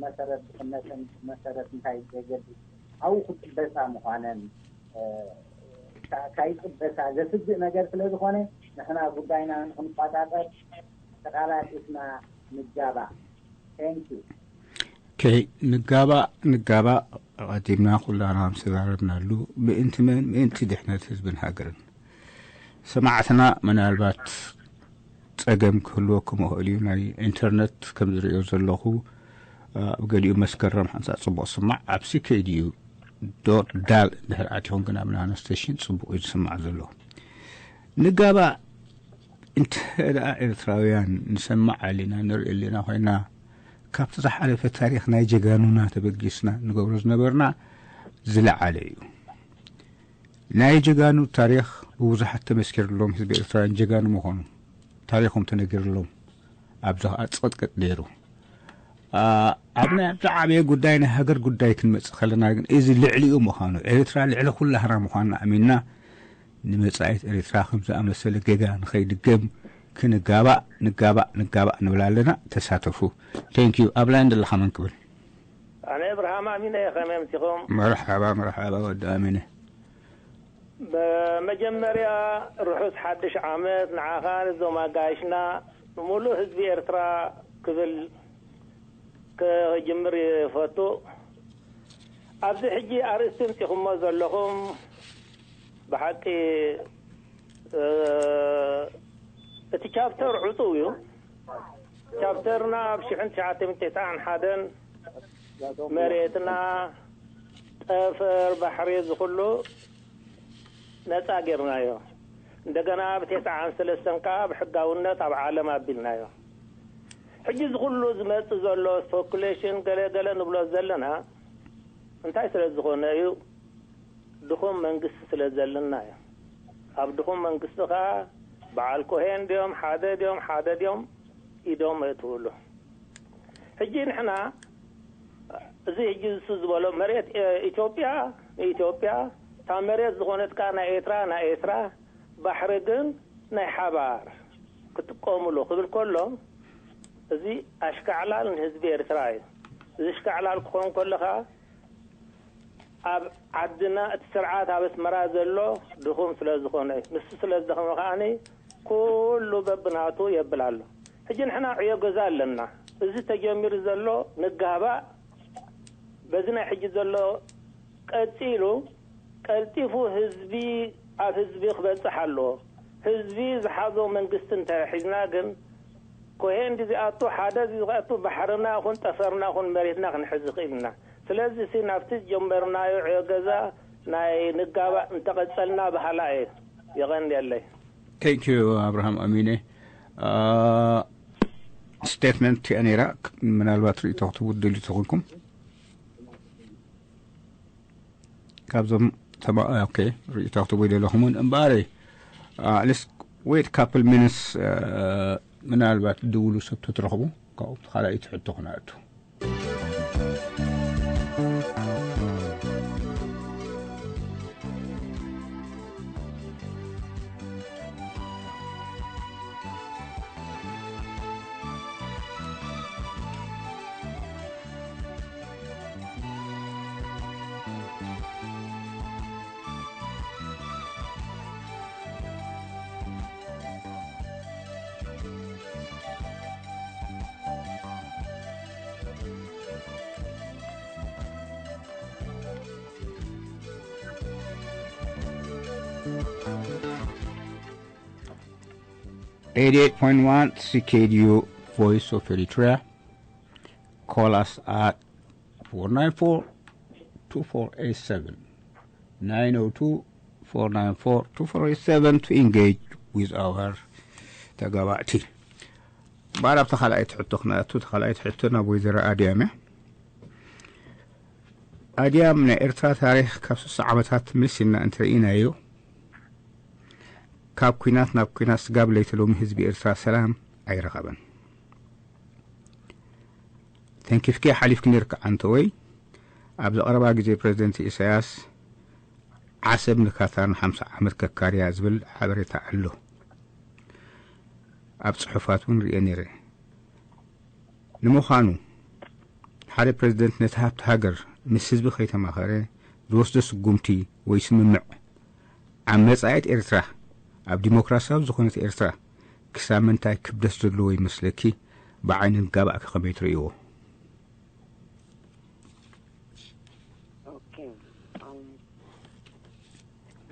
መሰረት ድኽነተን መሰረት እንታይ ዘገድስ ኣብኡ ክጥበሳ ምዃነን ካይጥበሳ ዘስግእ ነገር ስለ ዝኾነ ንሕና ጉዳይና ንክንቋጣጠር ተቃላጢፍና ንጋባእ። Thank you። Okay ንጋባእ ንጋባእ ኣቐዲምና ኩላና ምስ ተዛረብናሉ ምእንቲ መን ምእንቲ ድሕነት ህዝብን ሃገርን ሰማዕትና ምናልባት ጸገም ክህልወኩም ይኽእል እዩ ናይ ኢንተርነት ከም ዝርእዮ ዘለኹ ኣብ ገሊኡ መስከረም ሓንሳእ ጽቡቕ ስማዕ ኣብ ሲኬድዩ ዶት ዳል እንድሕር ኣቲኹም ግን ኣብ ናህና ስቴሽን ጽቡቕ እዩ ዝስማዕ ዘሎ ንጋባእ እንተ ደኣ ኤርትራውያን ንሰማዕ ኣለና ንርኢ ኣለና ኮይና ካብቲ ዝሓለፈ ታሪኽ ናይ ጀጋኑና ተበጊስና ንገብሮ ዝነበርና ዝለዓለ እዩ ናይ ጀጋኑ ታሪኽ ብብዙሓት ተመስኪርሎም ህዝቢ ኤርትራውያን ጀጋኑ ምኾኑ ታሪኾም ተነጊርሎም ኣብዚ ከዓ ፀቅጥቅጥ ነይሩ ኣብ ናይ ኣብቲ ዓበየ ጉዳይ ናይ ሃገር ጉዳይ ክንመፅእ ከለና ግን እዚ ልዕሊኡ ምዃኑ ኤርትራ ልዕሊ ኩላህና ምዃንና ኣሚንና ንመፃኢት ኤርትራ ከም ዝኣመሰለ ጌጋ ንኸይድገም ክንጋባእ ንጋባእ ንጋባእ ንብል ኣለና ተሳተፉ thank you ኣብ ላይን ዘለኻ መን ክብል ኣነ እብርሃም ኣሚነ እየ ከመይ ምሲኹም መርሓባ መርሓባ ወዲ ኣሚነ በመጀመርያ ርሑስ ሓድሽ ዓመት ንዓኻ ንዞም ኣጋይሽና ንሙሉእ ህዝቢ ኤርትራ ክብል ክጅምር ይፈቱ ኣብዚ ሕጂ ኣርእስቲ ምፂኹሞ ዘለኹም ብሓቂ እቲ ቻፕተር ዕፁው እዩ ቻፕተርና ኣብ ሽሕን ትሽዓተ ሚእትን ተስዓን ሓደን መሬትና ጠፈር ባሕሪ ዝኩሉ ነፃ ጌርናዮ እንደገና ብተስዓን ሰለስተን ከዓ ብሕጋውነት ኣብ ዓለም ኣቢልናዮ ሕጂ ዝኩሉ ዝመፅእ ዘሎ ስፖኩሌሽን ገለገለ ንብሎ ዘለና እንታይ ስለ ዝኾነ እዩ ድኹም መንግስቲ ስለ ዘለና እዩ ኣብ ድኹም መንግስቲ ከዓ በዓል ኮሄን ድዮም ሓደ ድዮም ሓደ ድዮም ኢዶም እትብሉ ሕጂ ንሕና እዚ ሕጂ እሱ ዝበሎ መሬት ኢትዮጵያ ንኢትዮጵያ እታ መሬት ዝኾነት ከዓ ናይ ኤርትራ ናይ ኤርትራ ባሕሪ ግን ናይ ሓባር ክጥቀምሉ ክብል ከሎ እዚ ኣሽካዕላል ንህዝቢ ኤርትራ እዩ እዚ ኣሽካዕላል ክኾን ከሎ ከዓ ኣብ ዓድና እቲ ስርዓት ኣብ ኣስመራ ዘሎ ድኹም ስለ ዝኾነ እዩ። ንሱ ስለ ዝደኸመ ከዓኒ ኩሉ በብናቱ የብል ኣሎ። ሕጂ ንሕና ዕዮ ገዛ ኣለና። እዚ ተጀሚሩ ዘሎ ንጋባእ በዚ ናይ ሕጂ ዘሎ ቀጺሉ ቀልጢፉ ህዝቢ ኣብ ህዝቢ ክበጽሕ ኣለዎ። ህዝቢ ዝሓዞ መንግስቲ እንተሒዝና ግን ኮሄ እንዲ ዝኣቱ ሓደ እዚ ዝኣቱ ባሕርና ይኹን ጠፈርና ይኹን መሬትና ክንሕዝ ይኽእል ኢና። ስለዚ ሲ ናብቲ ዝጀመርናዮ ዕዮ ገዛ ናይ ንጋባእ እንተቐጸልና በሃላ እየ። የቐንየለይ። Thank you ኣብርሃም ኣሚነ። ስቴትመንት እያ ነይራ። ምናልባት ርእቶ ክትቡ ደልዩ ተኾንኩም ካብዞም ተማ okay ርእቶ ክትቡ ይደለኹም እውን እምበኣረይ let's wait couple minutes ምናልባት ድውሉ ሰብ ተትረኽቡ ካብኡ ካልኣይቲ ሕቶ ክነእቱ። Eighty-eight point one C K D U Voice of Eritrea. Call us at four nine four two four eight seven, nine oh two four nine four two four eight seven to engage with our ተጋባእቲ። ባር ኣብታ ካልኣይቲ ሕቶ ክነኣቱ። እታ ካልኣይቲ ሕቶ ናብ ወይዘሮ ኣድያም እያ። ኣድያም ናይ ኤርትራ ታሪኽ ካብ ስሳ ዓመታት ምልስ ኢልና እንተርኢናዮ ካብ ኩናት ናብ ኩናት ስጋብ ለይቲ ሎሚ ህዝቢ ኤርትራ ሰላም ኣይረኸበን። ተንኪፍኪ ሓሊፍኪ ነርኪ ዓንተወይ። ኣብዚ ቀረባ ግዜ ፕሬዚደንት ኢሳያስ ዓሰብ ንካታር ንሓምሳ ዓመት ከካርያ ዝብል ሓበሬታ ኣሎ። ኣብ ጽሑፋት እውን ርእየ ነይረ። ንምዃኑ ሓደ ፕሬዚደንት ነቲ ሃብቲ ሃገር ምስ ህዝቢ ከይተማኸረ ዝወስዶ ስጉምቲ ወይ ስምምዕ ኣብ መጻኢት ኤርትራ ኣብ ዲሞክራሲያዊ ዝኾነት ኤርትራ ክሳብ ምንታይ ክብደት ዘለዎ ይመስለኪ? ብዓይኒ ጋባእኪ ከመይ ትርእይዎ? ኦኬ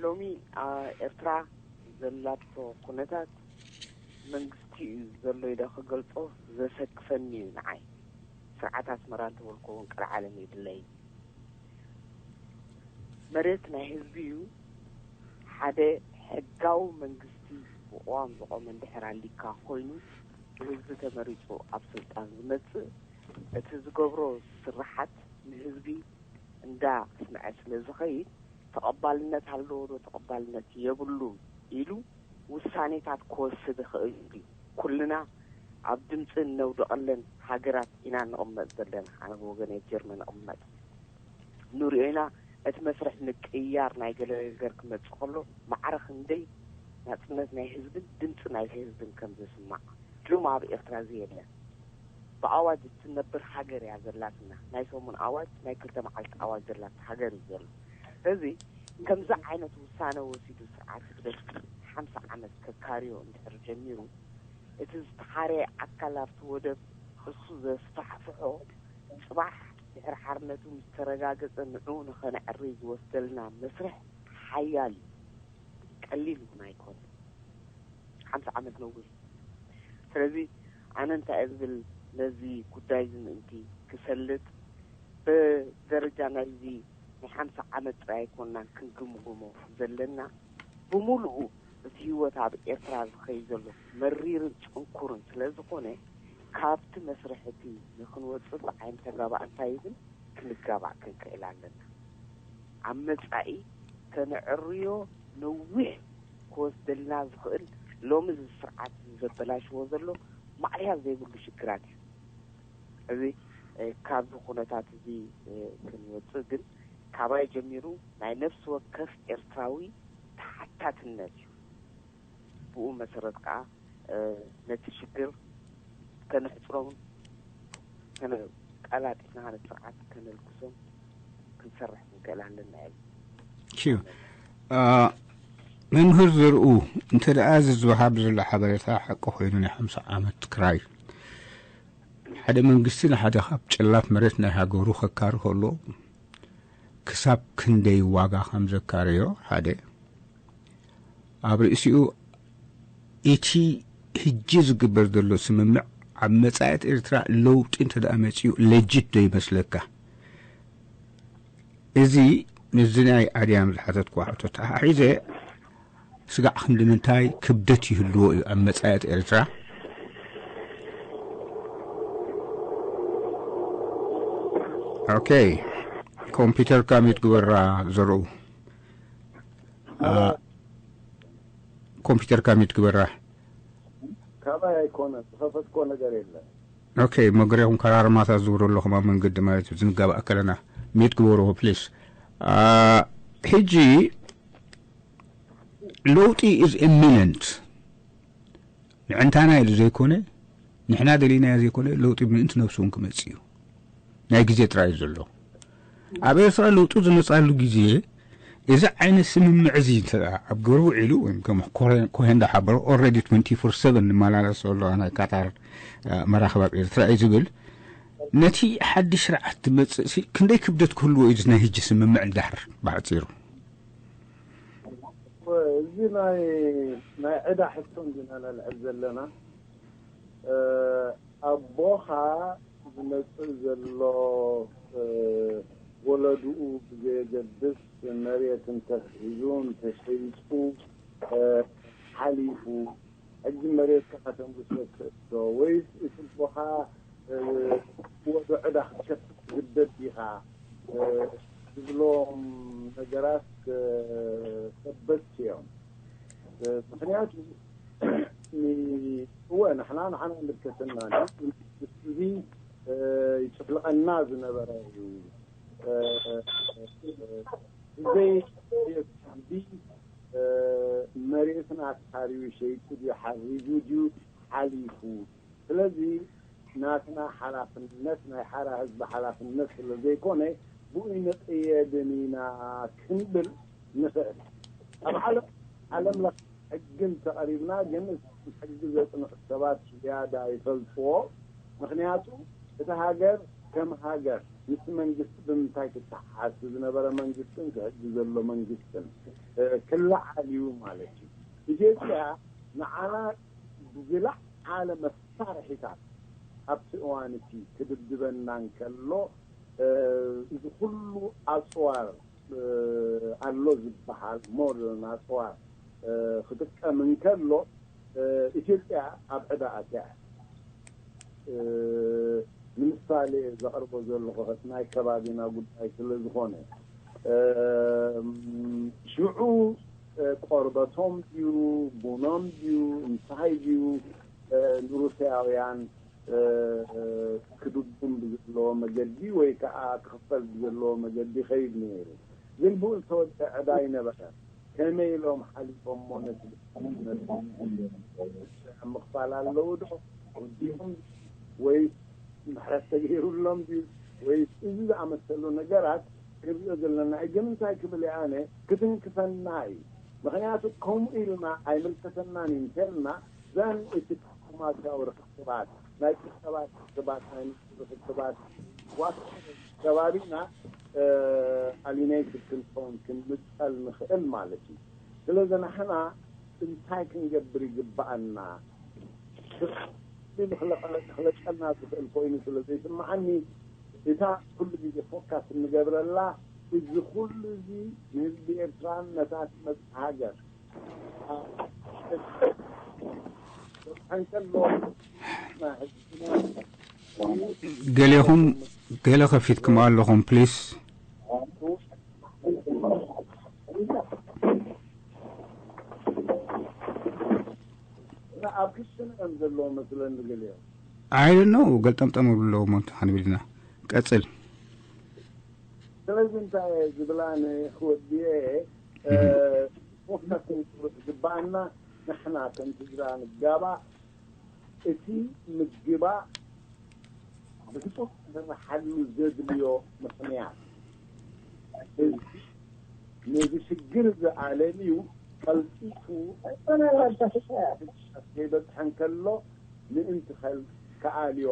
ሎሚ ኤርትራ ዘላቶ ኩነታት መንግስቲ እዩ ዘሎ ኢለ ክገልጾ ዘሰክፈኒ እዩ ንዓይ። ስርዓት ኣስመራ እንተበልኩ እውን ቀልዓለም የብለይ። መሬት ናይ ህዝቢ እዩ። ሓደ ሕጋዊ መንግስቲ ብቅዋም ዝቆመ እንድሕር ኣሊካ ኮይኑ ብህዝቢ ተመሪፁ ኣብ ስልጣን ዝመፅእ እቲ ዝገብሮ ስራሓት ንህዝቢ እንዳ ኣስምዐ ስለ ዝኸይድ ተቐባልነት ኣለዎ ዶ ተቐባልነት የብሉን ኢሉ ውሳኔታት ክወስድ ይኽእል እዩ። ኩልና ኣብ ድምፂ እነውድቐለን ሃገራት ኢና ንቕመጥ ዘለና። ኣነ ብወገነይ ኣብ ጀርመን እቕመጥ። ንሪኦ ኢና እቲ መስርሕ ምቅይያር ናይ ገለ ነገር ክመፅእ ከሎ ማዕረ ክንደይ ናፅነት ናይ ህዝብን ድምፂ ናይ ህዝብን ከም ዝስማዕ ሎሚ ኣብ ኤርትራ እዚ የለን። ብኣዋጅ እትነብር ሃገር እያ ዘላትና። ናይ ሰሙን ኣዋጅ ናይ ክልተ መዓልቲ ኣዋጅ ዘላት ሃገር እዩ ዘሎ። ስለዚ ከምዚ ዓይነት ውሳነ ወሲዱ ስርዓት ህግደፍ ሓምሳ ዓመት ከካርዮ እንድሕር ጀሚሩ እቲ ዝተሓረየ ኣካል ኣብቲ ወደብ እሱ ዘስፋሕፍሖ ጽባሕ ድሕሪ ሓርነቱ ምስ ተረጋገጸ ንዑ ንኸነዕሪ ዝወስደልና መስርሕ ሓያል እዩ። ቀሊል እውን ኣይኮነ። ሓምሳ ዓመት ነዊሕ። ስለዚ ኣነ እንታይ እየ ዝብል ነዚ ጉዳይ እዚ ምእንቲ ክሰልጥ ብደረጃ ናይዚ ናይ ሓምሳ ዓመት ጥራይ ኣይኮንናን ክንግምግሞ ዘለና። ብምሉኡ እቲ ህይወት ኣብ ኤርትራ ዝኸይድ ዘሎ መሪርን ጽንኩርን ስለ ዝኾነ ካብቲ መስርሕ እቲ ንክንወጽእ ብዓይኒ ተጋባእንታይትን ክንጋባእ ክንክእል ኣለና። ኣብ መጻኢ ከነዕርዮ ነዊሕ ክወስደልና ዝኽእል ሎሚ እዚ ስርዓት ዘበላሽዎ ዘሎ ማዕርያ ዘይብሉ ሽግራት እዩ። እዚ ካብዚ ኩነታት እዚ ክንወፅእ ግን ካባይ ጀሚሩ ናይ ነፍሲ ወከፍ ኤርትራዊ ተሓታትነት እዩ። ብኡ መሰረት ከዓ ነቲ ሽግር ከነሕፅሮን ቀላጢፍና ነቲ ስርዓት ከነልግሶን ክንሰርሕ ክንክእል ኣለና። ዩ መምህር ዘርኡ፣ እንተ ደኣ እዚ ዝወሃብ ዘሎ ሓበሬታ ሓቂ ኮይኑ፣ ናይ ሓምሳ ዓመት ክራይ ሓደ መንግስቲ ንሓደ ካብ ጨላፍ መሬት ናይ ሃገሩ ከካሪ ከሎ ክሳብ ክንደይ ዋጋ ከም ዘካረዮ ሓደ ኣብ ርእሲኡ እቲ ሕጂ ዝግበር ዘሎ ስምምዕ ኣብ መጻኢት ኤርትራ ለውጢ እንተ ደኣ መጺኡ ለጅት ዶ ይመስለካ? እዚ ምስዚ ናይ ኣድያም ዝሓተትኩዋ ሕቶ ተሓሒዘ ስጋዕ ክንዲ ምንታይ ክብደት ይህልዎ እዩ ኣብ መጻኢት ኤርትራ? ኦኬ፣ ኮምፒውተርካ ሚት ግበራ ዘርኡ። ኮምፒውተርካ ሚት ግበራ። ካባይ ኣይኮነን ዝኸፈትኮ ነገር የለን። ኦኬ፣ መግሪኹም ከራርማታት ዝብሩ ኣለኹም ኣብ መንገዲ ማለት እዩ። ዝንጋባእ ከለና ሚት ግበሩ ፕሊስ። ሕጂ ለውጢ ኢዝ ኢሚነንት። ንዕንታና ኢሉ ዘይኮነ፣ ንሕና ደሊናዮ ዘይኮነ፣ ለውጢ ምእንቲ ነብሱ እውን ክመጽእ እዩ። ናይ ግዜ ጥራይ እዩ ዘሎ። ኣብ ኤርትራ ለውጢ ዝመጻሉ ግዜ፣ እዚ ዓይነት ስምምዕ እዚ እንተ ደኣ ኣብ ግብሪ ውዒሉ፣ ወይም ከም ኮሄ-፣ ኮሄን ዝሓበሮ፣ ኦልሬዲ ትወንቲ ፎር ሰቨን ንመላለሶ ኣለና፣ ናይ ካታር፣ እ፣ መራኽብ ኣብ ኤርትራ እዩ ዝብል። ነቲ ሓድሽ ስርዓት ዝመጽእ ሲ ክንደይ ክብደት ክህልዎ እዩ፣ እዚ ናይ ህጂ ስምምዕ ድሓር ብሓጺሩ? እዚ ናይ ናይ ዕዳ ሕቶ እንዲና ነልዕል ዘለና። እ፣ ኣቦኻ ዝመጽእ ዘሎ፣ እ፣ ወለድኡ ብዘየገድስ መሬት እንተትሒዙ እንተሸይጡ፣ እ፣ ሓሊፉ፣ ሕጂ መሬትካ ከተምልሶ ትኽእል ዶ? ወይስ እቲ ኣቦኻ፣ እ፣ ወዶ ዕዳ ክትከፍል ትግደድ ዲኻ? እ፣ ዝብሎም ነገራት፣ እ፣ ከበድቲ እዮም። እ፣ ምኽንያቱ ን-፣ እወ፣ ንሕና፣ ንዓና ይምልከተና እዩ። እዚ፣ እ፣ ይጭፍልቐና ዝነበረ እዩ። እ፣ እ፣ ብዘይ ህዝቢ፣ እ፣ መሬትና ተሓሪዩ ሸይጡ ድዩ ሓሪዱ ድዩ ሓሊፉ? ስለዚ ናትና ሓላፍነት፣ ናይ ሓራ ህዝቢ ሓላፍነት ስለ ዘይኮነ፣ ብኡ ንቕየድን ኢና ክንብል ንኽእል። ኣብ ዓለም፣ ዓለም ለኸ ሕጊ እንተቐሪብና ግን፣ ሕጊ ዘጽንዑ ሰባት ዝያዳ ይፈልጥዎ። ምኽንያቱ፣ እቲ ሃገር ከም ሃገር፣ ምስ መንግስቲ ብምንታይ ክተሓሓዝ፣ ዝነበረ መንግስትን፣ ሕጂ ዘሎ መንግስትን፣ እ፣ ክለዓል እዩ ማለት እዩ። ኢትዮጵያ ንዓና ብዝለዓለ መሳርሒታት ኣብቲ እዋን እቲ ክድብድበና እንከሎ፣ እ፣ እዚ ኩሉ ኣጽዋር፣ እ፣ ኣሎ ዝበሃል ሞደርን ኣጽዋር፣ እ፣ ክጥቀም እንከሎ፣ እ፣ ኢትዮጵያ ኣብ ዕዳ ኣትያ እያ። እ፣ ንምሳሌ ዘቕርቦ ዘለኹ ናይ ከባቢና ጉዳይ ስለ ዝኾነ፣ እ፣ ሽዑ፣ እ፣ ቆርበቶም ድዩ፣ ቡኖም ድዩ፣ እንታይ ድዩ፣ እ፣ ንሩስያውያን፣ እ፣ እ፣ ክድጉም ብዘለዎ መገዲ ወይ ከዓ ክኽፈል ብዘለዎ መገዲ ይኸይድ ነይሩ። ግን ብኡ ዝተወድአ ዕዳ ኣይነበረን። ከመይ ኢሎም ሓሊፎሞ ነቲ ምኽፋል ኣለዉ ዶ? ወዲኦም ወይስ ምሕረት ተገይሩሎም ድዩ? ወይስ እዚ ዝኣመሰሉ ነገራት ክንሪኦ ዘለና እዩ። ግን እንታይ ክብል እየ ኣነ፣ ክትንክፈና እዩ። ምኽንያቱ ከምኡ ኢልና ኣይምልከተናን እዩ እንተልና፣ ዘን እቲ ዲፕሎማስያዊ ርክክባት፣ ናይ ቁጠባ ርክክባት፣ ናይ ንግዲ ርክክባት፣ ዋት ከባቢና፣ እ፣ ኣሊኔትድ ክንከውን ክንምቀል ንኽእል ማለት እዩ። ስለዚ ንሕና እንታይ ክንገብር ይግብኣና? ክለቀለቀለቀልና ዝኽእል ኮይኑ ስለ ዘይስምዓኒ፣ እታ ኩሉ ግዜ ፎካስ እንገብረላ፣ እዚ ኩሉ እዚ ንህዝቢ ኤርትራን ነታ ትመጽእ ሃገር እንከሎ፣ ናይ ህዝብና ገሌኹም ገለ ከፊትኩም ኣለኹም ፕሊስ። ኣብ ክሽነ እዮም ዘለዉ መስለኒ ገሊኦም። I don't know፣ ገልጠምጠም ኣለዎም እንተ ሓንቢልና ቀጽል። ስለዚ እንታይ እየ ዝብል ኣነ ክወድየ፣ እ፣ ፎካስ ክንገብሮ ዝግባኣና ንሕና ከም ስድራ ንጋባእ፣ እቲ ምግባእ ብህጹጽ ክስርሓሉ ዘድልዮ ምኽንያት ህዝቢ ነዚ ሽግር እዚ ኣለልዩ ቀልጢፉ ከይበፅሐ እንከሎ ምእንቲ ከኣልዮ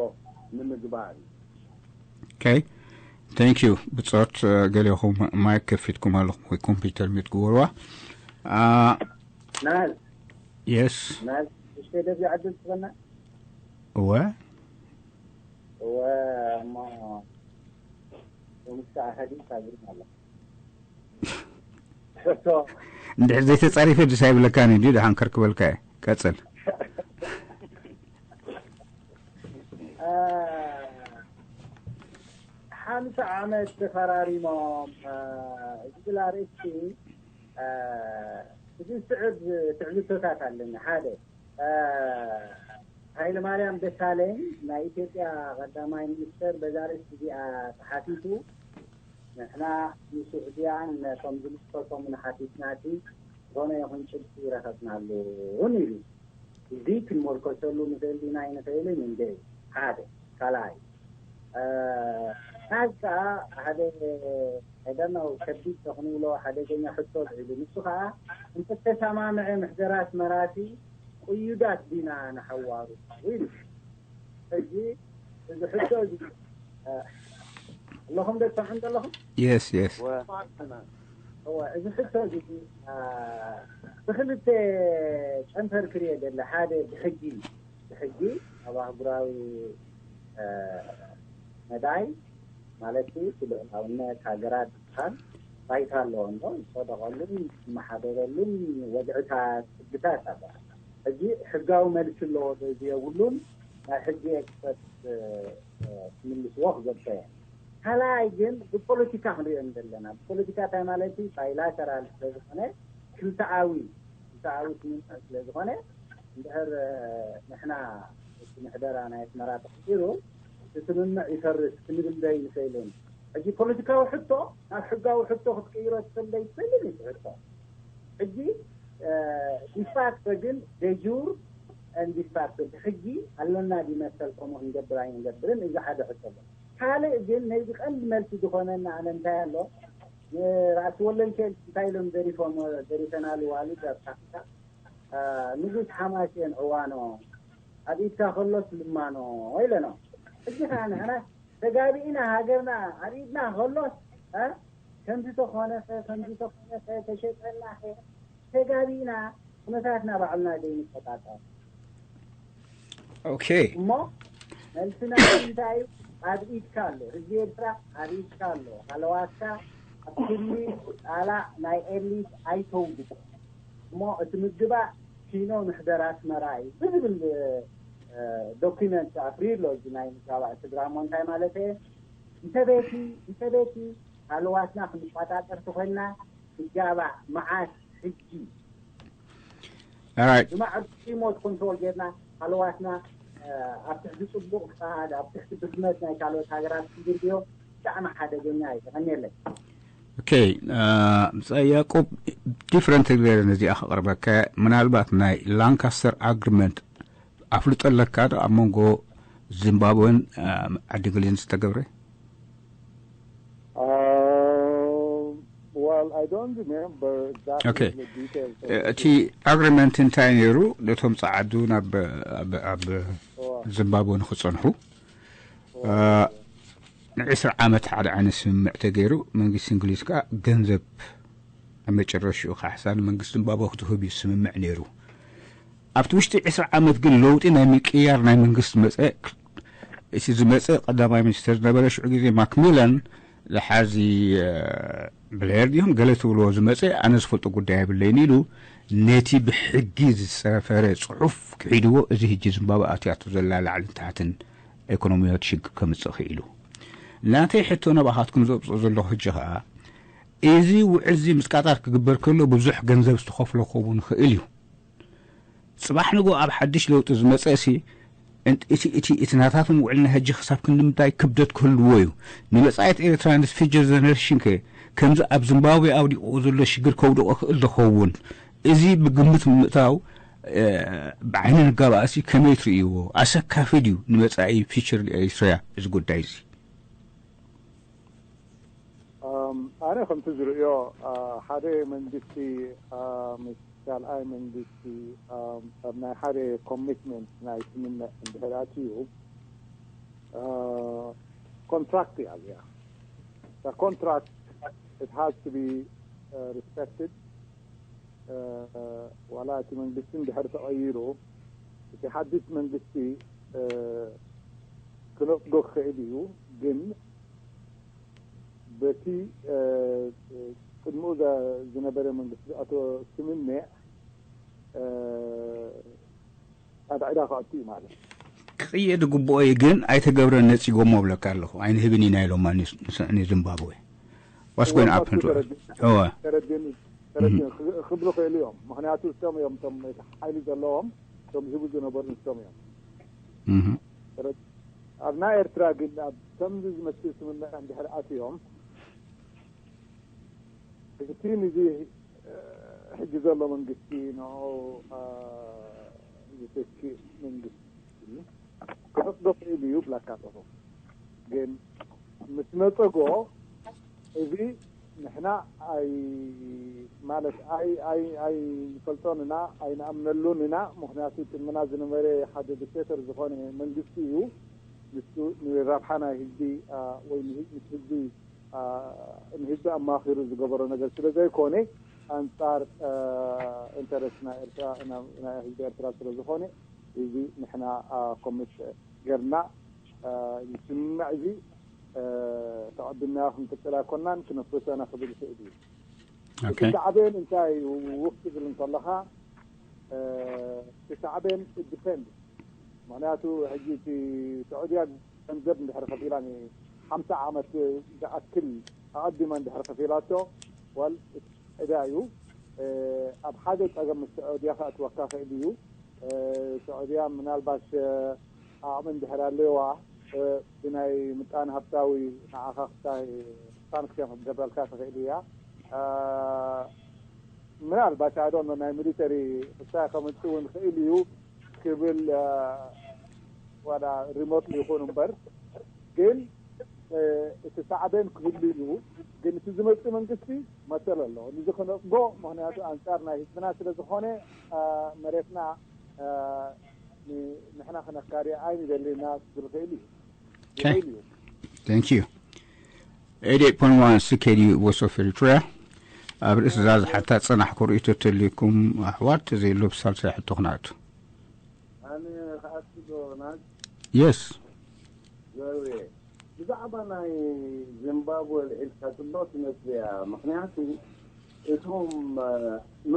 ንምግባር እዩ። Okay, thank you። ብጾት ገሌኹም ማይክ ከፊትኩም ኣለኹም ወይ ኮምፒውተር ሚት ግበርዋ። ናዝ የስ ናዝ እሽተይ ደብ ይዓድል ትበና እወ እወ እሞ ወምስካ ኣኸዲ ሳግር ኣሎ ሕቶ እንድሕር ዘይተጻሪፈ ድስ ኣይብለካን እንዲዩ ደሓን ከርክበልካ እየ። ቀጽል። ሓምሳ ዓመት ተፈራሪሞም ዝብል ኣርእስቲ እዚ ዝስዕብ ትዕዝብቶታት ኣለኒ። ሓደ፣ ሃይለማርያም ደሳለኝ ናይ ኢትዮጵያ ቀዳማይ ሚኒስተር በዛ ኣርእስቲ እዚኣ ተሓቲቱ፣ ንሕና ንስዑድያን ነቶም ዝምልከቶም ንሓቲትናሲ ዝኾነ ይኹን ጭብጢ ይረኸብናሉን ኢሉ። እዚ ክንመርኮሰሉ ንኽእል ዲና ኣይንኽእልን እንደ ሓደ ካልኣይ ናዝ ከዓ ሓደ ደናው ከቢድ ተኽንብሎ ሓደገኛ ሕቶ ልዒሉ። ንሱ ከዓ እንተተሰማምዐ ምሕደራት መራሲ ቅዩዳት ዲና ንሓዋሩ ኢሉ። ሕጂ እዚ ሕቶ እዚ ኣለኹም ዶ ትሰምዑ ዘለኹም? የስ የስ እወ፣ እዚ ሕቶ እዚ ብክልተ ጨንፈር ክሪኦ ደለ ሓደ ብሕጊ ብሕጊ ኣብ ኣህጉራዊ መዳይ ማለት እቲ ልዑላውነት ሃገራት ዝበሃል ባይታ ኣለዎ እሞ ዝፀደቐሉን ዝመሓደረሉን ወግዕታት ሕግታት ኣለዎ። ሕጂ ሕጋዊ መልሲ ኣለዎ ዶ እዚ የብሉን ናይ ሕጊ ኤክስፐርት ክምልስዎ ክገብሮ እየ። ካልኣይ ግን ብፖለቲካ ክንሪኦ ዘለና ብፖለቲካ እንታይ ማለት እዩ? ባይላተራል ስለዝኾነ ክልተኣዊ ክልተኣዊ ስምምዕ ስለዝኾነ እንድሕር ንሕና እቲ ምሕደራ ናይ ኣስመራ ተኽቢሩ እቲ ስምምዕ ይፈርስ ክንብል ዶ ይንኽእልን? ሕጂ ፖለቲካዊ ሕቶ ናብ ሕጋዊ ሕቶ ክትቅይሮ ትኽእል ዶ ይትኽእልን እዩ እቲ ሕቶ። ሕጂ ዲፋክቶ ግን ደጁር ዲፋክቶ ብሕጊ ኣለና ዲመሰል ከምኡ ክንገብር ኣይንገብርን እዚ ሓደ ሕቶ ኣሎ። ካልእ ግን ነዚ ቀንዲ መልሲ ዝኾነና ኣነ እንታይ ኣሎ ንራእሲ ወለንኬል እንታይ ኢሎም ዘሪፎም ዘሪፈናሉ ዋሉ ጃብታካ ንጉስ ሓማሴን ዕዋኖ ኣብ ኢድካ ከሎስ ልማኖ ኢለኖ። ሕጂ ከዓ ንሕና ተጋቢእና ሃገርና ኣብ ኢድና ከሎስ ከምዚ ተኾነ ከምዚ ተኾነ ተሸጠና ተጋቢእና ኩነታትና ባዕልና ዘይንቆጣጠር ኦኬ እሞ መልስና እንታይ እዩ? ኣብ ኢድካ ኣሎ ህዝቢ ኤርትራ ኣብ ኢድካ ኣሎ ሃለዋትካ ኣብ ክሊ ጣላዕ ናይ ኤሊት ኣይተውግድ እሞ እቲ ምግባእ ኪኖ ምሕደር ኣስመራ እዩ ብዝብል ዶኪመንት ኣፍሪሎ እዚ ናይ ምጋባእ ስድራ እሞ እንታይ ማለት እየ እንተቤቲ እንተቤቲ ሃለዋትና ክንቆጣጠር ተኮይንና ምጋባእ መዓት ሕጂ Alright. ብማዕር ሪሞት ኮንትሮል ጌርና ሃለዋትና ኣብ ትሕቲ ፅቡቅ ፍቃድ ኣብ ትሕቲ ብዝመት ናይ ካልኦት ሃገራት ክዝርግዮ ብጣዕሚ ሓደገኛ እዩ ተቀኒየለይ Okay. ያዕቆብ different ገይረ ነዚኣ ከቕርበከ ምናልባት ናይ ላንካስተር ኣግሪመንት ኣፍልጦ ኣለካ ዶ ኣብ መንጎ ዚምባብወን ዓዲ ግሊን ዝተገብረ Uh, well, I don't remember exactly Okay. The details. Of እቲ ኣግሪመንት እንታይ ነይሩ ነቶም ፃዓዱ ናብ ኣብ- ኣብ ዚምባብወ ንክፀንሑ ንዕስራ ዓመት ሓደ ዓይነት ስምምዕ ተገይሩ መንግስቲ እንግሊዝ ከዓ ገንዘብ ኣብ መጨረሽኡ ካሕሳ ንመንግስቲ ዚምባብወ ክትህብ እዩ ስምምዕ ነይሩ ኣብቲ ውሽጢ ዕስራ ዓመት ግን ለውጢ ናይ ምቅያር ናይ መንግስቲ መፀ እቲ ዝመፀ ቀዳማይ ሚኒስትር ዝነበረ ሽዑ ግዜ ማክሚለን ዝሓዚ ብሌር ድዮም ገለ ትብልዎ ዝመፀ ኣነ ዝፈልጦ ጉዳይ የብለይን ኢሉ ነቲ ብሕጊ ዝሰፈረ ፅሑፍ ክሒድዎ እዚ ህጂ ዝምባብ ኣትያቱ ዘላ ላዕልን ታሕትን ኢኮኖሚያዊ ሽግር ከምፅእ ክኢሉ ናተይ ሕቶ ናባኻትኩም ዘብፅኦ ዘለኹ ሕጂ ከዓ እዚ ውዕል እዚ ምስ ቃጣር ክግበር ከሎ ብዙሕ ገንዘብ ዝተኸፍሎ ክኸውን ይኽእል እዩ ፅባሕ ንጎ ኣብ ሓድሽ ለውጢ ዝመፀ ሲ እቲ እቲ ናታቶም ውዕልና ሕጂ ክሳብ ክንዲ ምንታይ ክብደት ክህልዎ እዩ ንመፃኢት ኤርትራ ንስፊ ጀነሬሽን ከ ከምዚ ኣብ ዚምባብዌ ኣውዲቕዎ ዘሎ ሽግር ከውድቆ ክእል ዝኸውን እዚ ብግምት ምእታው ብዓይኒ ንጋባእሲ ከመይ ትርእይዎ ኣሰካፊ ድዩ ንመፃኢ ፊቸር ኤርትራ እዚ ጉዳይ እዚ Um, ኣነ ከምቲ ዝርእዮ ሓደ መንግስቲ ምስ ካልኣይ መንግስቲ ኣብ ናይ ሓደ ኮሚትመንት ናይ ስምምዕ እንድሕር ኣትዩ ኮንትራክት እያ እዚኣ። ኮንትራክት it has to be respected። ዋላ እቲ መንግስቲ እንድሕር ተቐይሩ እቲ ሓድሽ መንግስቲ ክነጽጎ ክኽእል እዩ። ግን በቲ ቅድምኡ ዝነበረ መንግስቲ ኣቶ ስምምዕ ኣብ ዕዳ ክኣቱ እዩ ማለት እዩ። ክቕየድ ግብኦ እዩ ግን ኣይተገብረን ነፂጎሞ ብለካ ኣለኹ። ኣይንህብን ኢና ኢሎማ ንዚምባብወ። What's going up? ክብሉ ክእሉ እዮም። ምክንያቱ እቶም እዮም እቶም ሓይሊ ዘለዎም እቶም ዝህቡ ዝነበሩ ንሶም እዮም። ኣብ ናይ ኤርትራ ግን ኣብ ከምዚ ዝመስል ስምምዕ እንድሕር ኣትዮም እቲ ንዚ ሕጂ ዘሎ መንግስቲ ንኡ ዝተኪእ መንግስቲ ክነጽጎ ክእል እዩ ብላካ ኣለኹ። ግን ምስ ነጸጎ እዚ ንሕና ኣይ ማለት ኣይ ኣይ ኣይንፈልጦን ኢና፣ ኣይንኣምነሉን ኢና። ምክንያቱ ቅድምና ዝነበረ ሓደ ዲክቴተር ዝኾነ መንግስቲ እዩ። ንሱ ንረብሓ ናይ ህዝቢ ወይ ምስ ህዝቢ ንህዝቢ ኣማኺሩ ዝገበሮ ነገር ስለ ዘይኮነ ኣንጻር ኢንተረስት ናይ ኤርትራ ናይ ህዝቢ ኤርትራ ስለ ዝኾነ እዚ ንሕና ኮሚት ገርና ስምምዕ እዚ ተቐቢልናዮ ክንቅጽል ኣይኮናን ክነፍርሶ ኢና ክብል ይኽእል እዩ። እቲ ሳዕቤን እንታይ እዩ ውኽ ትብል እንከለኻ እቲ ሳዕቤን ዲፔንድ ምክንያቱ ሕጂ እቲ ስዑድያ ገንዘብ እንድሕር ከፊላ ሓምሳ ዓመት ዝኣክል ኣቐዲማ እንድሕር ከፊላቶ ዋል ዕዳ እዩ። ኣብ ሓደ ጸገም ምስ ስዑድያ ከእትወካ ክእል እዩ። ስዑድያ ምናልባሽ ዓቕሚ እንድሕር ኣለዋ ብናይ ምጣን ሃብታዊ ንዓኻ ክታይ ሳንክሽን ክትገብረልካ ትኽእል እያ። ምናልባሽ ኣዶ ናይ ሚሊተሪ ክታይ ከምንጭ እውን ክእል እዩ ክብል ዋላ ሪሞት ይኹን እምበር ግን እቲ ሳዕቤን ክህሉ እዩ። ግን እቲ ዝመፅእ መንግስቲ መሰል ኣለዎ ንዚ ክነፅጎ ምክንያቱ ኣንፃር ናይ ህዝብና ስለ ዝኾነ መሬትና ንሕና ክነካርያ ኣይንደሊና ክብል ክእል እዩ ይኽእል እዩ። Thank you. ኤዴት ፖንዋን ስኬዲ ወሶ ፌሪትሪያ ኣብ ርእሲ እዛ ዝሓታ ጽናሕ ክርእቶ ተልኩም ኣሕዋት ተዘይሎ ብሳልሳይ ሕቶ ክነኣቱ። ኣነ ክኣቱ ዶ ናት የስ ዘርዌ ብዛዕባ ናይ ዚምባብወ ልዒልካ ጽቡቕ ትመስል እያ። ምኽንያቱ እቶም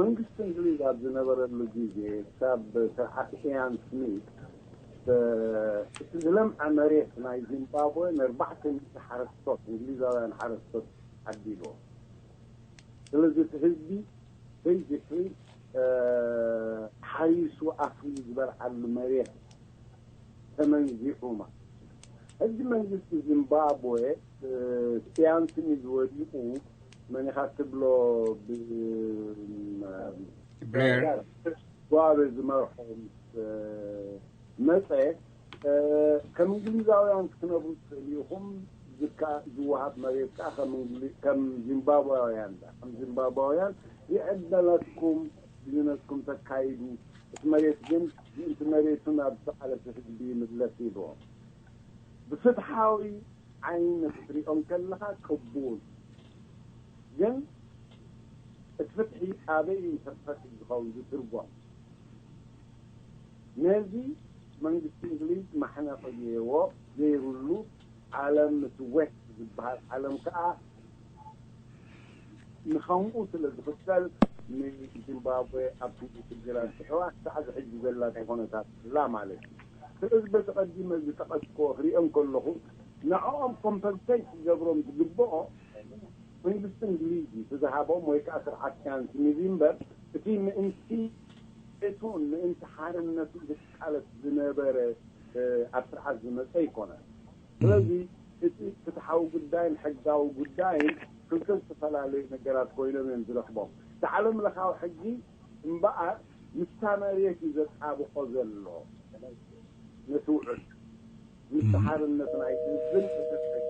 መንግስቲ እንግሊዝ ኣብ ዝነበረሉ ግዜ ክሳብ ስርዓት ኢያን ስሚት እቲ ዝለምዐ መሬት ናይ ዚምባብወ ንኣርባዕተ ሚእቲ ሓረስቶት እንግሊዛውያን ሓረስቶት ዓዲልዎ። ስለዚ እቲ ህዝቢ ቤዚክሊ ሓሪሱ ኣፍርዩ ዝበልዓሉ መሬት ተመንዚዑ ማለት እዩ። ሕዚ መንግስቲ ዚምባብወ ኢያን ስሚዝ ወዲቑ መን ኢኻ ትብሎ ብሌር ጓበ ዝመርሖ ምስ መፀ ከም እንግሊዛውያን ክትነብሩ ትኽእሉ ኢኹም። ዝወሃብ መሬት ከዓ ከም ዚምባብዋውያን ከም ዚምባብዋውያን ይዕደለትኩም ቢዝነስኩም ተካይዱ። እቲ መሬት ግን ምእንቲ መሬቱ ናብ ዝዓለቲ ህዝቢ ይምለስ ይብልዎም። ብፍትሓዊ ዓይኒ ክትሪኦ እንከለኻ ቅቡል። ግን እቲ ፍትሒ ኣበይ እዩ ተፈጢሩ ዝኸውን ዝትርጎም? ነዚ መንግስቲ እንግሊዝ ማሕነቒ ገይርዎ ገይሩሉ ዓለም እቲ ዌስት ዝበሃል ዓለም ከዓ ንኸምኡ ስለ ዝኽተል ንዚምባብዌ ኣብ ኩሉ ሽግራት ስሕዋ ክሳዕ ዝሕጂ ዘላቶ ኩነታት ኣላ ማለት እዩ። ስለዚ በቲ ቀዲመ ዝጠቐስክዎ ክሪኦ እንከለኹ ንዕኦም ኮምፐንሴት ክገብሮም ዝግብኦ መንግስቲ እንግሊዝ እዩ እቲ ዝሃቦም ወይ ከዓ ስርዓት ቻንስ ሚዚ እምበር እቲ ምእንቲ እቱን ምእንቲ ሓርነቱ ዝቃለስ ዝነበረ ኣብ ስርዓት ዝመፀ ኣይኮነን። ስለዚ እቲ ፍትሓዊ ጉዳይን ሕጋዊ ጉዳይን ክልተ ዝተፈላለዩ ነገራት ኮይኖም እዮም ዝረኽቦም። እቲ ዓለም ለኻዊ ሕጊ እምበኣር ምስታ መሬት እዩ ዘጣብቆ ዘሎ ነቲ ውዕል ምስቲ ሓርነት ናይቲ ህዝብን እቲ ሕጊ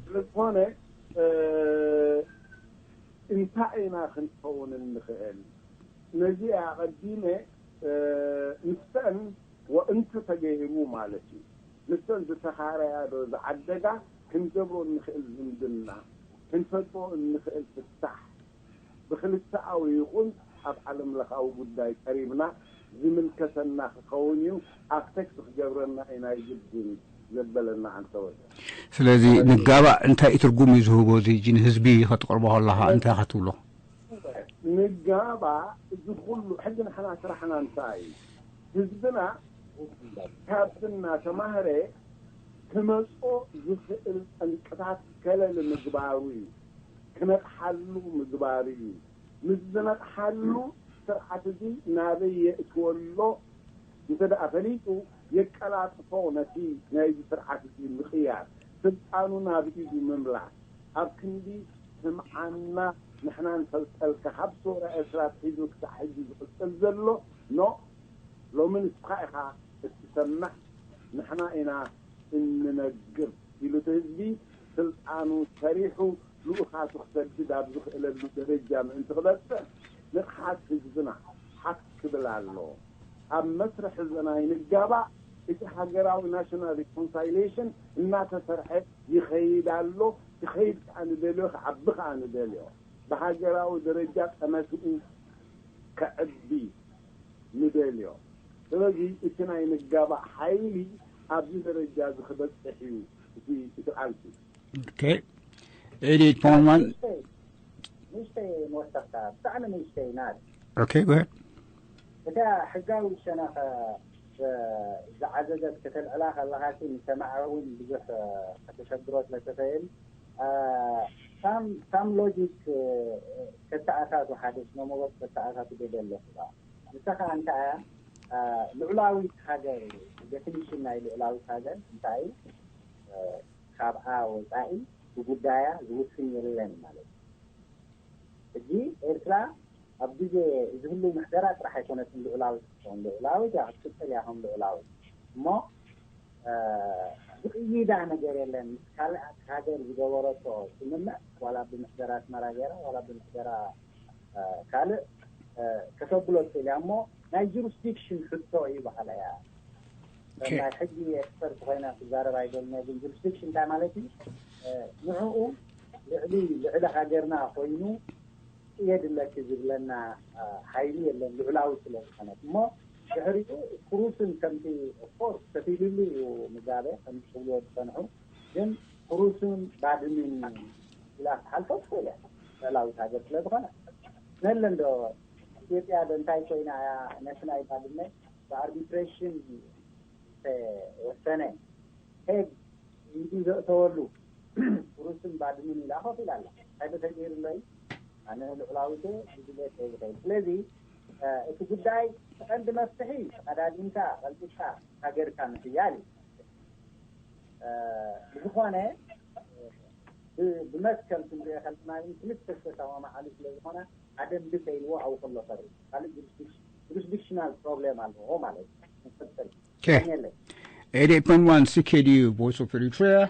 ስለዝኾነ እ፣ እንታይ ኢና ክንከውን እንኽእል? ነዚ ኣቐዲመ፣ እ፣ ንሰን ወእንተ ተገይሩ ማለት እዩ። ንሰን ዝተኻረያ ዶ ዝዓደጋ ክንገብሮ እንኽእል ዝምድና፣ ክንፈጥሮ እንኽእል ፍታሕ፣ ብክልተኣዊ ይኹን ኣብ ዓለም ለኻዊ ጉዳይ ቀሪብና ዝምልከተና ክኸውን እዩ። ኣፍተክስ ክገብረና እዩ ናይ ግድን ዘበለና ኣንተወደ። ስለዚ ንጋባእ እንታይ ትርጉም እዩ ዝህቦ? እዚ ሕጂ ንህዝቢ ከተቕርቦ ከለኻ እንታይ ኢኻ ትብሎ? ንጋባእ እዚ ኩሉ ሕጂ ንሕና ስራሕና እንታይ እዩ? ህዝብና ካብዚ እናተማህረ ክመጾ ዝኽእል ጠንቅታት ከለል ምግባሩ እዩ። ክነቕሓሉ ምግባሩ እዩ። ምስ ዝነቕሓሉ ስርዓት እዚ ናበይ የእትወሎ እንተ ደኣ ፈሊጡ የቀላጥፎ ነቲ ናይዚ ስርዓት እዚ ምቕያር፣ ስልጣኑ ናብ ኢዱ ምምላስ፣ ኣብ ክንዲ ስምዓና ንሕና ንፈልጠልካ ካብ ሶራ ኤርትራ ኣትሒዙ ክሳዕ ሕጂ ዝቕጽል ዘሎ ኖ ሎሚ ንስኻ ኢኻ እትሰምዕ፣ ንሕና ኢና እንነግር ኢሉ እቲ ህዝቢ ስልጣኑ ሰሪሑ ልኡኻቱ ክሰድድ ኣብ ዝኽእለሉ ደረጃ ምእንቲ ክበጽሕ ንቕሓት ህዝብና ሓፍ ክብል ኣለዎ። ኣብ መስርሕ ዘናይ ንጋባእ እቲ ሃገራዊ ናሽናል ሪኮንሳይሌሽን እናተሰርሐ ይኸይድ ኣሎ። ክኸይድ ከኣ ንደልዮ፣ ክዓቢ ከኣ ንደልዮ። ብሃገራዊ ደረጃ ጠመትኡ ከዕቢ ንደልዮ። ስለዚ እቲ ናይ ንጋባእ ሓይሊ ኣብዚ ደረጃ እዚ ክበጽሕ እዩ እቲ እቲ ቃልሲ። Okay. Edit point one. ንእሽተይ ንእሽተይ መወሰኽታ ብጣዕሚ ንእሽተይ ናት Okay, go ahead. እታ ሕጋዊ ሸነኸ ዝዓዘዘት ከተልዕላ ከለኻሲ ንሰማዒ እውን ብዙሕ ከተሸግሮ ስለትኽእል ሳም ሳም ሎጂክ ከተኣታቱ ሓደ ስነመጎት ከተኣታቱ ገደ ኣለኹ ንሳ ከዓ እንታይ እያ ልዑላዊት ሃገር ዴፊኒሽን ናይ ልዑላዊት ሃገር እንታይ ካብኣ ወፃኢ ብጉዳያ ዝውስን የለን ማለት እዩ። ሕጂ ኤርትራ ኣብ ግዜ ዝህሉ ምሕደራ ጥራሕ ኣይኮነትን ልዑላዊት ክትከውን፣ ልዑላዊት እያ ክትቅፅል እያ ከም ልዑላዊት። እሞ ዝቕይዳ ነገር የለን። ምስ ካልኣት ሃገር ዝገበረቶ ስምምዕ ዋላ ብምሕደራ ኣስመራ ገይራ ዋላ ብምሕደራ ካልእ ከተብሎ ትኽእል እያ። እሞ ናይ ጁሪስዲክሽን ሕቶ እዩ በሃላ እያ። ናይ ሕጊ ኤክስፐርት ኮይነ ክዛረብ ኣይደልነ፣ ግን ጁሪስዲክሽን እንታይ ማለት እዩ? ንዕኡ ልዕሊ ልዕሊ ሃገርና ኮይኑ የድለኪ ዝብለና ሓይሊ የለን፣ ልዑላዊ ስለ ዝኾነት። እሞ ድሕሪኡ ክሩስን ከምቲ ኦፍኮርስ ከፊሉሉ እዩ ሙጋበ ከምቲ ክብልዎ ዝፀንሑ፣ ግን ክሩስን ባድሚን ኢላ ክትሓልፎ ትኽእል እያ፣ ልዕላዊት ሃገር ስለ ዝኾነ። ነለ እንዶ ኢትዮጵያ ዶ እንታይ ኮይና እያ ነቲ ናይ ባድመ ብኣርቢትሬሽን ዝተወሰነ ሄግ ኢዱ ዘእተወሉ ሩስን ባድሚን ኢላ ኮፍ ኢላ ኣላ። እንታይ ተተገይሩ ኣሎ እዩ? ኣነ ልዑላዊት ብድሌት ዘይብለይ። ስለዚ እቲ ጉዳይ ቀንዲ መፍትሒ ተቐዳዲምካ ቀልጢፍካ ሃገርካ ምሕያል እዩ። ብዝኾነ ብመትከል ክንሪኦ ከለና ግን ክልተ ዝተሰማማዓሉ ስለ ዝኾነ ሓደ እምቢ ከይልዎ ኣብኡ ከሎ ፈሪ ካልእ ጁሪስዲክሽናል ፕሮብሌም ኣለዎ ማለት እዩ። ንቀፅል። Okay. የለይ። eighty-eight point one C K D U, Voice of Eritrea.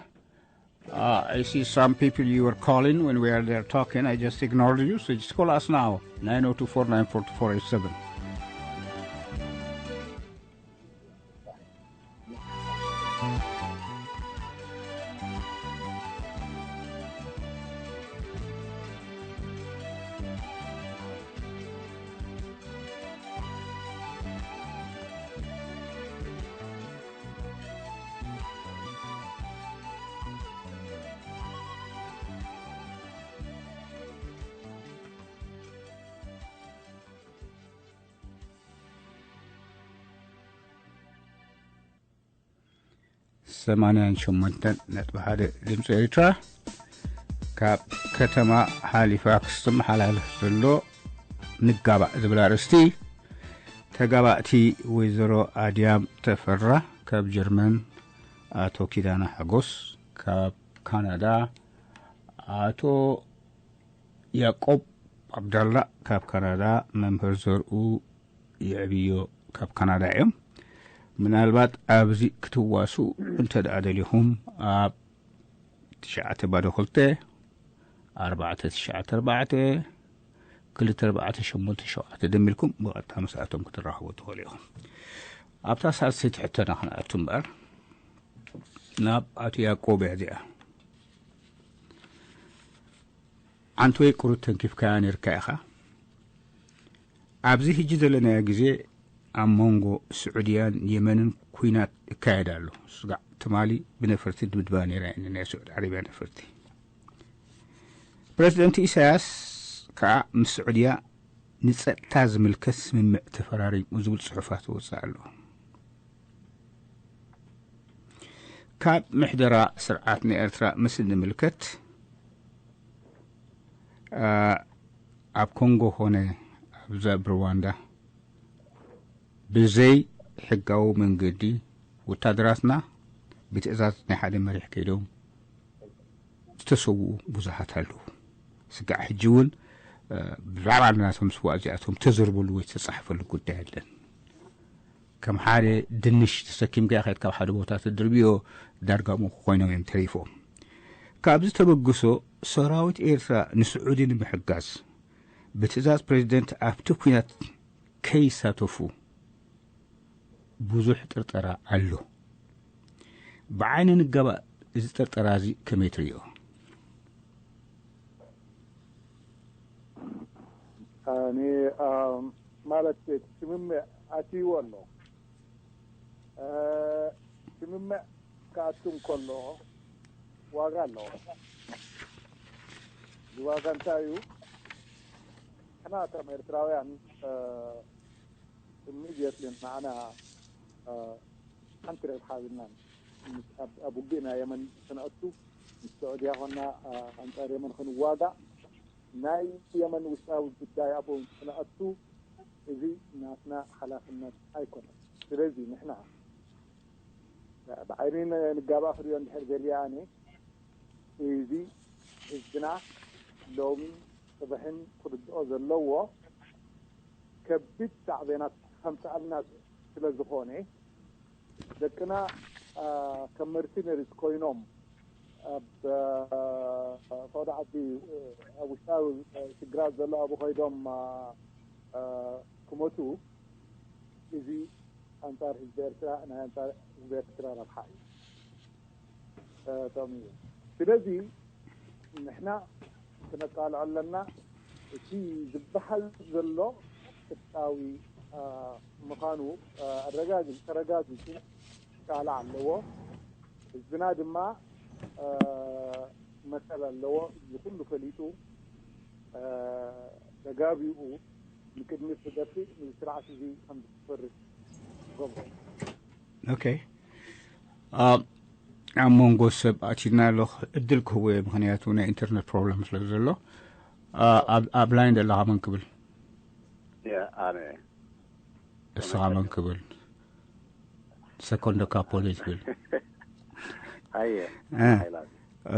Uh, I see some people you were calling when we are there talking. I just ignored you, so just call us now, nine oh two four nine four two four eight seven. ሰማንያን ሸሞንተን ነጥቢ ሓደ ድምፂ ኤርትራ ካብ ከተማ ሃሊፋክስ ዝመሓላለፍ ዘሎ ንጋባእ ዝብል ኣርእስቲ። ተጋባእቲ ወይዘሮ ኣድያም ተፈራ ካብ ጀርመን፣ ኣቶ ኪዳነ ሓጎስ ካብ ካናዳ፣ ኣቶ ያቆብ ዓብዳላ ካብ ካናዳ፣ መምህር ዘርኡ የዕብዮ ካብ ካናዳ እዮም። ምናልባት ኣብዚ ክትዋሱ እንተ ደኣ ደሊኹም ኣብ ትሽዓተ ባዶ ክልተ ኣርባዕተ ትሽዓተ ኣርባዕተ ክልተ ኣርባዕተ ሸሞንተ ሸውዓተ ደሚርኩም ብቐጥታ ምስኣቶም ክትራኸቡ ትኽእሉ ኢኹም። ኣብታ ሳልሰይቲ ሕቶና ክንኣቱ እምበር፣ ናብ ኣቶ ያዕቆብ እያ እዚኣ። ዓንተወይ ቁሩብ ተንኪፍካያ ነይርካ ኢኻ። ኣብዚ ሕጂ ዘለናዮ ግዜ ኣብ መንጎ ስዑድያን የመንን ኲናት ይካየድ ኣሎ። ስጋዕ ትማሊ ብነፈርቲ ድብድባ ነይራ እያ፣ ናይ ስዑድ ዓረብያ ነፈርቲ። ፕረዚደንት ኢሳያስ ከኣ ምስ ስዑድያ ንጸጥታ ዝምልከት ስምምዕ ተፈራሪሙ ዝብል ጽሑፋት ይወጽእ ኣሎ። ካብ ምሕደራ ስርዓት ንኤርትራ ምስ እንምልከት፣ ኣ፣ ኣብ ኮንጎ ኾነ ኣብዛ ኣብ ሩዋንዳ ብዘይ ሕጋዊ መንገዲ ወታደራትና ብትእዛዝ ናይ ሓደ መሪሕ ከይዶም ዝተሰውኡ ብዙሓት ኣለዉ። ስጋዕ ሕጂ እውን፣ እ፣ ብዛዕባ ናቶም ስዋእ እዚኣቶም ተዘርበሉ ወይ ተጻሕፈሉ ጉዳይ ኣለን። ከም ሓደ ድንሽ ተሰኪምካ ከይድ ካብ ሓደ ቦታ ትድርብዮ ዳርጋ ምኹ ኮይኖም እዮም ተሪፎም። ካብዚ ተበግሶ ሰራዊት ኤርትራ ንስዑዲ ንምሕጋዝ ብትእዛዝ ፕሬዚደንት ኣብቲ ኲናት ከይሳተፉ ብዙሕ ጥርጠራ ኣሎ። ብዓይኒ ንጋባእ እዚ ጥርጠራ እዚ ከመይ ትርእዮ? ኣነ፣ ኣ፣ ማለት እቲ ስምምዕ ኣትይዎ ኣሎ። እ፣ ስምምዕ ክኣቱ እንከሎ ዋጋ ኣለዎ። እዚ ዋጋ እንታይ እዩ? ንሕና ከም ኤርትራውያን፣ እ፣ ኢሚድየትሊ ንዓና፣ እ፣ ሓንቲ ረብሓ የብልናን። ኣብ፣ ኣብ ውግእ ናይ የመን ክንኣቱ፣ ምስ ስዑድያ ኾና፣ እ፣ ኣንጻር የመን ክንዋጋእ፣ ናይ የመን ውሽጣዊ ጉዳይ ኣብኡ ክንኣቱ፣ እዚ ናትና ሓላፍነት ኣይኮነን። ስለዚ ንሕና ብዓይኒ ንጋባእ ክሪኦ እንድሕር ደልየ ኣነ፣ እዚ ህዝብና ሎሚ ጽባሕን ክርድኦ ዘለዎ ከቢድ ሳዕቤናት ከምጽኣልና ስለ ዝኾነ፣ ደቅና፣ ኣ፣ ከም መርሲነሪስ ኮይኖም ኣብ፣ አ፣ ሳውዲ ዓዲ፣ አ፣ ኣብ ውሽጣዊ፣ አ፣ ሽግራት ዘሎ ኣብኡ ከይዶም፣ አ፣ አ፣ ክሞቱ፣ እዚ ኣንጻር ህዝቢ ኤርትራ፣ ናይ ኣንጻር ህዝቢ ኤርትራ ረብሓ እዩ። እ፣ ጠቕሚ እዩ። ስለዚ ንሕና ክነቃልዖ ኣለና። እቲ ዝበሃል ዘሎ ቅጥጣዊ፣ አ፣ ምዃኑ፣ አ፣ ኣረጋጊ-፣ ተረጋጊጹ ክቃላዕ ኣለዎ። ህዝብና ድማ፣ አ፣ መሰል ኣለዎ። እዚ ኩሉ ፈሊጡ፣ አ፣ ተጋቢኡ ንቅድሚት ክገፍእ፣ ነዚ ስርዓት እዚ ከም ዝፈርስ ክገብሮ። ኦኬ። ኣብ፣ ኣብ መንጎ ሰብ ኣቲና ኣለኹ፣ ዕድል ክህቦ እየ፣ ምኽንያቱ ናይ ኢንተርነት ፕሮብለም ስለ ዘሎ። ኣ-፣ ኣብ፣ ኣብ ላይን ዘለኻ መን ክብል? ያ፣ ኣነ። እስኻ መን ክብል? ሰኮንዶ ካፖሊ ትብል? ኣየ፣ እ። ሓይላት።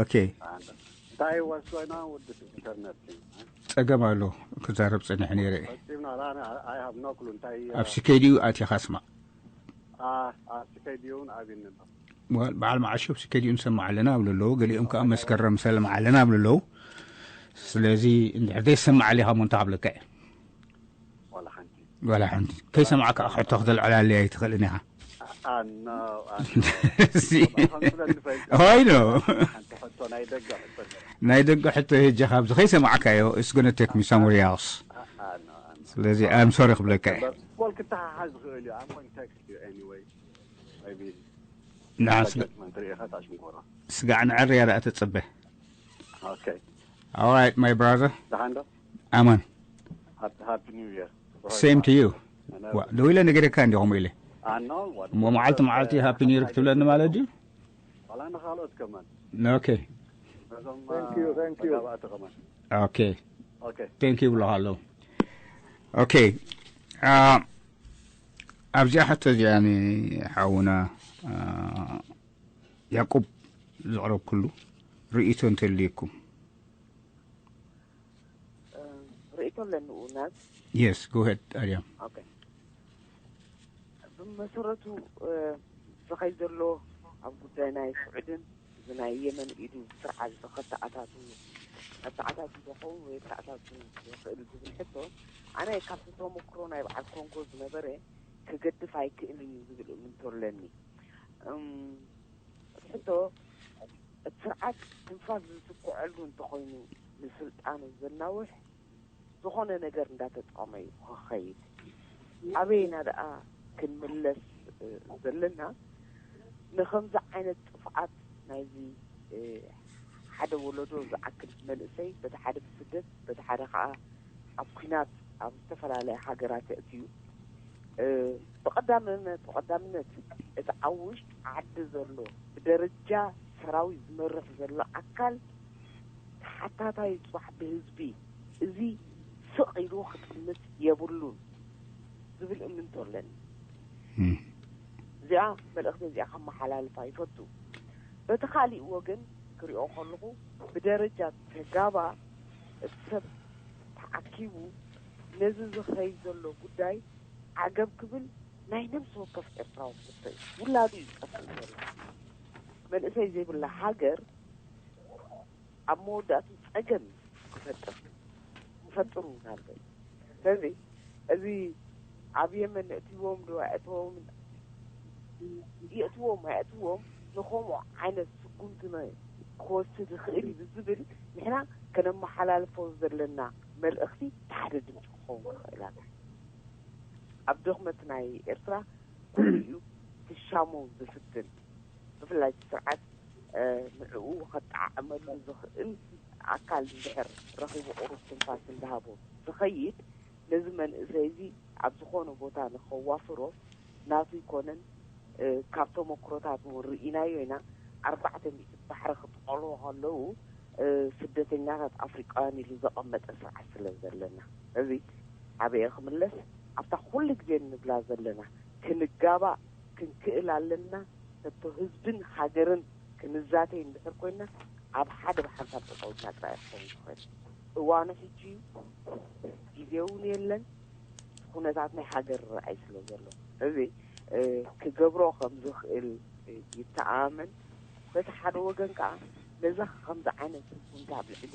ኦኬ። ኣነ። እንታይ was going on with this internet thing? ጸገም ኣሎ፣ ክዛረብ ጸኒሐ ነይረ እየ። ፈጺምና፣ ኣነ፣ I have no clue እንታይ፣ ኣብ ሲኬድዩ ኣቲኻ ስማዕ። ኣ-፣ ኣብ ሲኬድዩ እውን ኣብኒ ኣሎ። ዋል-፣ በዓል መዓሾ ኣብ ሲኬድዩ ንሰማዕ ኣለና ኣብሉ ኣለዉ፣ ገሊኦም ከኣ መስከረም ንሰማዕ ኣለና ኣብሉ ኣለዉ። ስለዚ እንድሕር ዘይሰማዕ ኣሊኻ እሞ እንታይ ክብለካ እየ? ዋላ ሓንቲ። ዋላ ሓንቲ። ከይሰማዕካ ክሕቶ ክተልዕላለይ ኣይትኽእልን ኢኻ። ኣኖ፣ ኣኖ። እዚ ከምስለ ንፈልጥ። ሆይ ኖ። ሓንቲ ሕቶ ናይ ደገ ሕቶ። ናይ ደገ ሕቶ ሄጀ ካብዚ ከይሰማዕካዮ it's gonna take me somewhere else። ኣኖ፣ ኣኖ። ስለዚ I'm sorry ክብለካ እየ። እምበር፣ ኮል ክተሓሓዝ ዝኽእል እዩ። I'm going to text you anyway. Maybe ንዓ ስጋ-፣ ጀጅመንት ርኢኻ ታሽምኮራ። ስጋዕ ንዕርያ ደኣ ተጸበ። Okay. All right, my brother. ደሓን ዶ? ኣማን። Happy, happy New Year. Same to you. ዋ፣ ደው ኢለ ነገረካ እንዲ ከምኡ ኢለ። ኣኖ፣ what? እሞ መዓልቲ መዓልቲ ሃፒ ኒው ይር ክትብለኒ ማለት ድዩ? ዋላ ንኻልኦት ከማን። ኦኬ። ነዞም፣ Thank you, thank you. ተጋባእቲ ከማን። ኦኬ። Okay. ቴንክ ዩ ብለኻ ኣለዉ። ኦኬ። ኣ፣ ኣብዚኣ ሕቶ እዚኣ ንሓውና፣ ኣ፣ ያዕቆብ ዘቕረብኩሉ ርእይቶ እንተልዩኩም። ርእይቶ ኣለኒ። እውነት የስ፣ ጎ ሄድ ኣርያም። ኦኬ። ብመሰረቱ፣ እ፣ ዝኸይ ዘሎ ኣብ ጉዳይ ናይ ስዑድን ናይ የመን ኢዱ ብስርዓት ከተኣታቱ፣ ኣተኣታቱ ዝኸውን ወይ ኣተኣታቱ ይኽእል ዝብል ሕቶ፣ ኣነ ካብቲ ተመክሮ ናይ በዓል ኮንጎ ዝነበረ ክገድፍ ኣይክእልን እዩ ዝብል እምንቶ ኣለኒ። እም፣ እቲ ሕቶ፣ እቲ ስርዓት ትንፋስ ዝስኩዐሉ እንተኾይኑ፣ ንስልጣኑ ዘናውሕ ዝኾነ ነገር እንዳተጠቐመ እዩ ክኸይድ። ኣበይና ደኣ ክንምለስ፣ እ፣ ዘለና? ንኸምዚ ዓይነት ጥፍኣት ናይዚ፣ እ፣ ሓደ ወለዶ ዝኣክል መንእሰይ፣ በቲ ሓደ ብስደት፣ በቲ ሓደ ከዓ ኣብ ኲናት ኣብ ዝተፈላለያ ሃገራት የእትዩ። እ፣ ብቐዳምነት፣ ብቐዳምነት እቲ ኣብ ውሽጢ ዓዲ ዘሎ ብደረጃ ሰራዊት ዝመርሕ ዘሎ ኣካል ተሓታታይ ጽባሕ ብህዝቢ እዚ ስቕ ኢሉ ክጥምት የብሉን ዝብል እምንቶ ኣለኒ። እም። እዚኣ መልእኽቲ እዚኣ ከመሓላልፋ ይፈቱ። በቲ ካሊእ ወገን ክሪኦ ከለኹ ብደረጃ ተጋባ እቲ ሰብ ተኣኪቡ ነዚ ዝኸይድ ዘሎ ጉዳይ ዓገብ ክብል ናይ ነብሲ ወከፍ ኤርትራዊ ሕቶ እዩ። ውላዱ እዩ ዝጠፍእ ዘሎ። መንእሰይ ዘይብላ ሃገር ኣብ መወዳእቱ ጸገም ክፈጥር ክፈጥሩ ናልበ። ስለዚ እዚ ኣብ የመን እትዎም ዶ ኣእትዎም፣ ይእትዎም ኣእትዎም፣ ንኸምኡ ዓይነት ስጉምቲ መ-፣ ክወስድ ይኽእል እዩ ብዝብል ንሕና ከነመሓላልፎ ዘለና መልእኽቲ ሓደ ድምፂ ክኸውን ክኽእል ኣለና። ኣብ ድኽመት ናይ ኤርትራ ኩሉ እዩ ክሻሙ ዝፍትን። ብፍላይ እቲ ስርዓት፣ እ፣ ንዕኡ ከጠዓዕመሉ ዝኽእል ኣካል እንድሕር ረኺቡ ቁሩብ ትንፋስ እንዳሃቦ ዝኸይድ፣ ነዚ መንእሰይ እዚ ኣብ ዝኾነ ቦታ ንኸዋፍሮ ናቱ ይኮነን። እ፣ ካብ ተመክሮታት እውን ርኢናዮ ኢና። ኣርባዕተ ሚእቲ ባሕሪ ክጥቐሉ ከለዉ፣ እ፣ ስደተኛታት ኣፍሪቃውያን ኢሉ ዘቐመጠ ስርዓት ስለ ዘለና፣ እዚ ኣበየ ክምለስ ኣብታ ኩሉ ግዜ እንብላ ዘለና ክንጋባእ ክንክእል ኣለና። ነቶ ህዝብን ሃገርን ክንዛተይ እንድሕር ኮይና ኣብ ሓደ ብሓንሳብ ጠጠው ኢልና ጥራይ ክኸውን ዝኽእል። እዋኑ ሕጂ እዩ። ግዜ እውን የለን። ኩነታት ናይ ሃገር ርኣይ ስለ ዘሎ እዚ፣ እ፣ ክገብሮ ከም ዝኽእል፣ እ፣ ይተኣማመን። በቲ ሓደ ወገን ከዓ ነዛ ከምዚ ዓይነት ስጉምቲ ኣብ ልዕሊ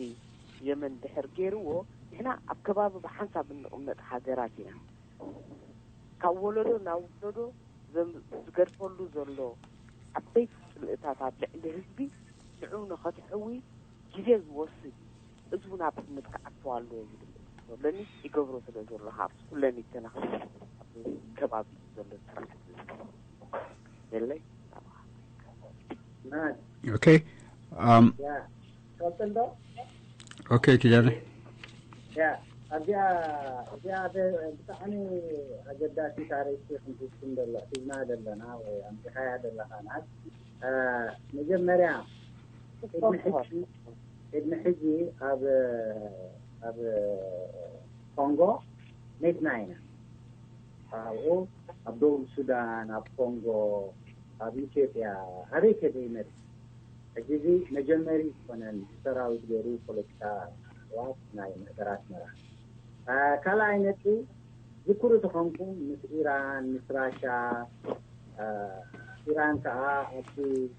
የመን ድሕር ገይርዎ፣ ንሕና ኣብ ከባቢ ብሓንሳብ እንቕመጥ ሃገራት ኢና። ካብ ወለዶ ናብ ወለዶ ዘም-፣ ዝገድፈሉ ዘሎ ዓበይቲ ጽልእታት ኣብ ልዕሊ ህዝቢ ንዑ ንኸትሕዊ ግዜ ዝወስድ፣ እዚ እውን ኣብ ግምት ክኣትዎ ኣለዎ ዝብል እምነት ኣለኒ። ይገብሮ ስለ ዘሎ፣ ካብ ኩለን ይተናኸል ኣብ ከባቢ ዘሎ ስርዓት የለይ። ኦኬ። ኣም፣ ያ ቀጽል ዶ? ኦኬ፣ ኪዳነ። ያ ኣብዚኣ እዚኣ ደ- ብጣዕሚ ኣገዳሲ ታሪክ ክንትስም ደሎ ሒዝና ዘለና ወይ ኣምዚኻያ ዘለኻ ናት። እ፣ መጀመርያ ቅድሚ ሕጂ ቅድሚ ሕጂ ኣብ ኣብ ኮንጎ ሜትና ኢና። ኣብኡ ኣብ ደቡብ ሱዳን፣ ኣብ ኮንጎ፣ ኣብ ኢትዮጵያ ኣበይ ከደ ይመጽእ? ሕጂ እዚ መጀመሪ ይኮነን ብሰራዊት ገይሩ ፖለቲካ ኣሕዋት ናይ ምሕደር ኣስመራ። እ፣ ካልኣይ ነጥቢ ዝክሩ ተኾንኩም ምስ ኢራን፣ ምስ ራሻ፣ እ፣ ኢራን ከዓ ኣብቲ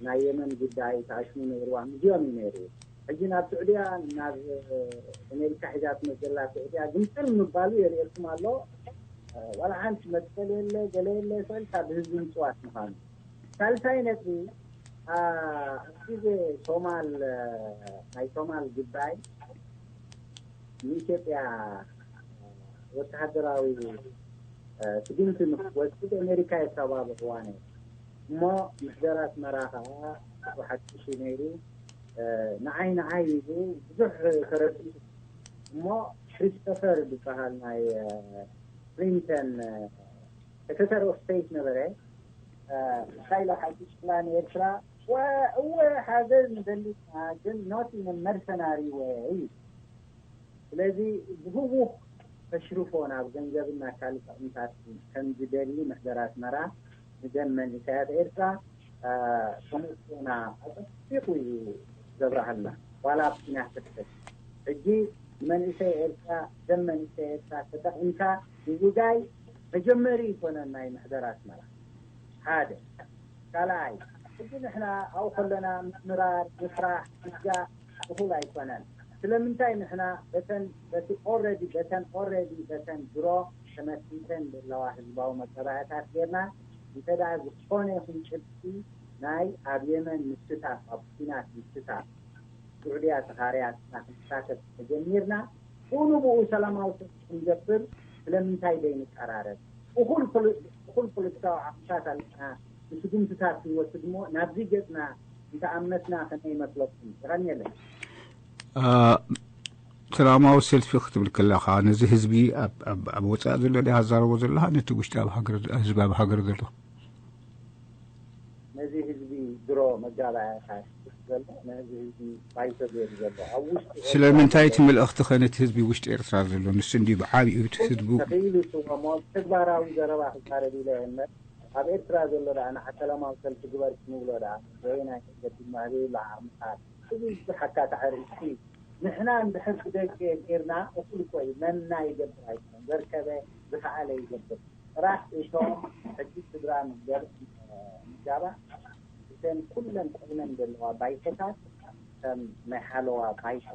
ናይ የመን ጉዳይ ተኣሽሙ ነይርዋ ምስዚኦም እዩ ነይሩ። ሕጂ ናብ ስዑድያ ናብ ኣሜሪካ ሒዛት መዘላ ስዑድያ ግምጥል ምባሉ የርእየኩም ኣሎ። እ፣ ዋላ ሓንቲ መትከል የለ ገለ የለ ሰልካ ብህዝቢ ምፅዋት ምዃኑ። ሳልሳይ ነጥቢ እ፣ ኣብቲ ሶማል እ፣ ናይ ሶማል ጉዳይ ንኢትዮጵያ ወተሃደራዊ እ፣ ስጉምቲ ንክትወስድ ኣሜሪካ የተባብዕዋ ነይሩ። እሞ ምሕደር ኣስመራ ከዓ ብሓድሽ ነይሩ። እ፣ ንዓይ ንዓይ ኢሉ ብዙሕ ተረዲኡ። እሞ ክሪስቶፈር ዝበሃል ናይ እ፣ ክሊንተን እ፣ ሰክረታሪ ኦፍ ስቴት ነበረ። እ፣ ሓይለ ሓድሽ ፕላን ኤርትራ ወ- እወ ሓገዝ ንደሊ ኢና፣ ግን not in a mercenary way እዩ። ስለዚ ብህውኽ ተሽርፎ ናብ ገንዘብና ካልእ ጥቕምታት ከም ዝደሊ ምሕደር ኣስመራ ንደም መንእሰያት ኤርትራ እ፣ ተመክሮና ኣጸቢቑ እዩ ዘብርሃልና። ዋላ ኣብ ኩናት ሕጂ ንመንእሰይ ኤርትራ ደም መንእሰይ ኤርትራ ተጠቒምካ ምውጋይ መጀመሪ ይኮነን ናይ ምሕደር ኣስመራ ሓደ። ካልኣይ እዚ ንሕና ኣብኡ ከለና ምምራር፣ ምፍራሕ፣ ምስጋእ እኹል ኣይኮነን። ስለምንታይ ንሕና በተን፣ በቲ ኦልሬዲ፣ በተን ኦልሬዲ፣ በተን ድሮ ተመስሪተን ዘለዋ ህዝባዊ መጋባእያታት ጌርና፣ እንተ ደኣ ዝኾነ ይኹን ጭብጢ ናይ ኣብ የመን ምስታፍ፣ ኣብ ኲናት ምስታፍ፣ ስዑድያ ተኻርያ ንሕና ክንሳተፍ ተጀሚርና፣ ብኡ ንብኡ ሰላማዊ ሰልፊ ክንገብር ስለምንታይ ዘይንቀራረብ? እኹል ፖለ-፣ እኹል ፖለቲካዊ ዓቕምታት ኣለና፣ ብስጉምትታት ክንወስድ እሞ ናብዚ ገጽና እንተኣመትና ከመይ ይመስለኩም? የቐንየለይ። አ፣ ሰላማዊ ሰልፊ ክትብል ከለኻ ነዚ ህዝቢ ኣብ፣ ኣብ፣ ኣብ ወፃኢ ዘሎ ዲኻ ትዛረቦ ዘለኻ፣ ነቲ ውሽጢ ኣብ ሃገር፣ ህዝቢ ኣብ ሃገር ዘሎ? ነዚ ህዝቢ ድሮ መጋባእያታት ዘሎ፣ ነዚ ህዝቢ ባይቶ ገይሩ ዘሎ፣ ኣብ ውሽጢ ኤርትራ ስለምንታይ እቲ ዘሎ መልእኽቲ ኸ ነቲ ህዝቢ ውሽጢ ኤርትራ ዘሎ ንሱ እንዲ ብዓብይኡ እቲ ህዝቢ ተኽኢሉ ስወሞ ተግባራዊ ዘረባ ክዛረብ ኢለ እየ እምበር፣ ኣብ ኤርትራ ዘሎ ደኣ ንዓ ሰላማዊ ሰልፊ ግበር ክንብሎ ደኣ በየናይ መንገዲ መህበይሉ ዓቕምታት? እዚ ብዙሕ ኣካታዒ ርእሲ እዩ። ንሕና እንድሕር ብደገ ጌርና እኹል እኮ እዩ። ነና ይገብር ኣይኮነን፣ ዘርከበ ዝኸኣለ ይገብር። ጥራሕ እቶም ሕጂ ስድራ ምገር-፣ ምጋባ እተን ኩለን ኮይነን ዘለዋ ባይቶታት ከም ናይ ሓለዋ ባይቶ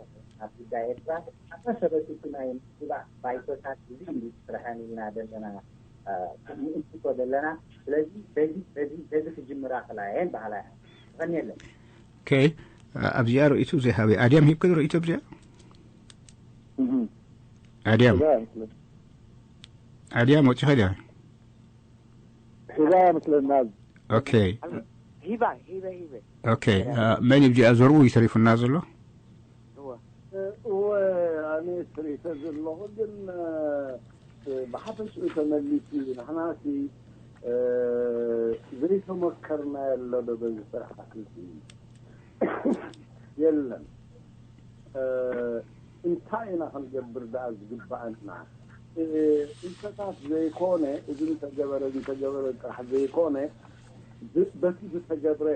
ኣብ ጉዳይ ኤርትራ መሰረቱ እቲ ናይ ምዝባዕ ባይቶታት እዚ እንዲ ስርሐን ኢልና ዘለና፣ እ፣ ንእምስቶ ዘለና። ስለዚ በዚ፣ በዚ፣ በዚ ክጅምራ ክላ እየን በሃላ እያ። ተቐንየለን። ኦኬ። ኣብዚኣ ርእይቱ ዘይሃበ ኣድያም ሂብክን ርእይቶ ኣብዚኣ ኣድያም ኣድያም ወፂኸ ድያ? እዛ ምስለና ኦኬ። ሂባ ሂበ ሂበ ኦኬ። መን ብዚኣ ዘርኡ ይተሪፉና ዘሎ? እወ እወ ኣነ ትሪተ ዘለኹ ግን ብሓፈሽኡ ተመሊሱ እዩ። ንሕናሲ ዘይተመከርና የሎ ዶ በዚ ስርዓት እዚ የለን። እንታይ ኢና ክንገብር ደኣ ዝግባኣና? እንተታት ዘይኮነ፣ እዚ እንተገበረ፣ እዚ እንተገበረ ጥራሕ ዘይኮነ፣ ብ-፣ በቲ ዝተገብረ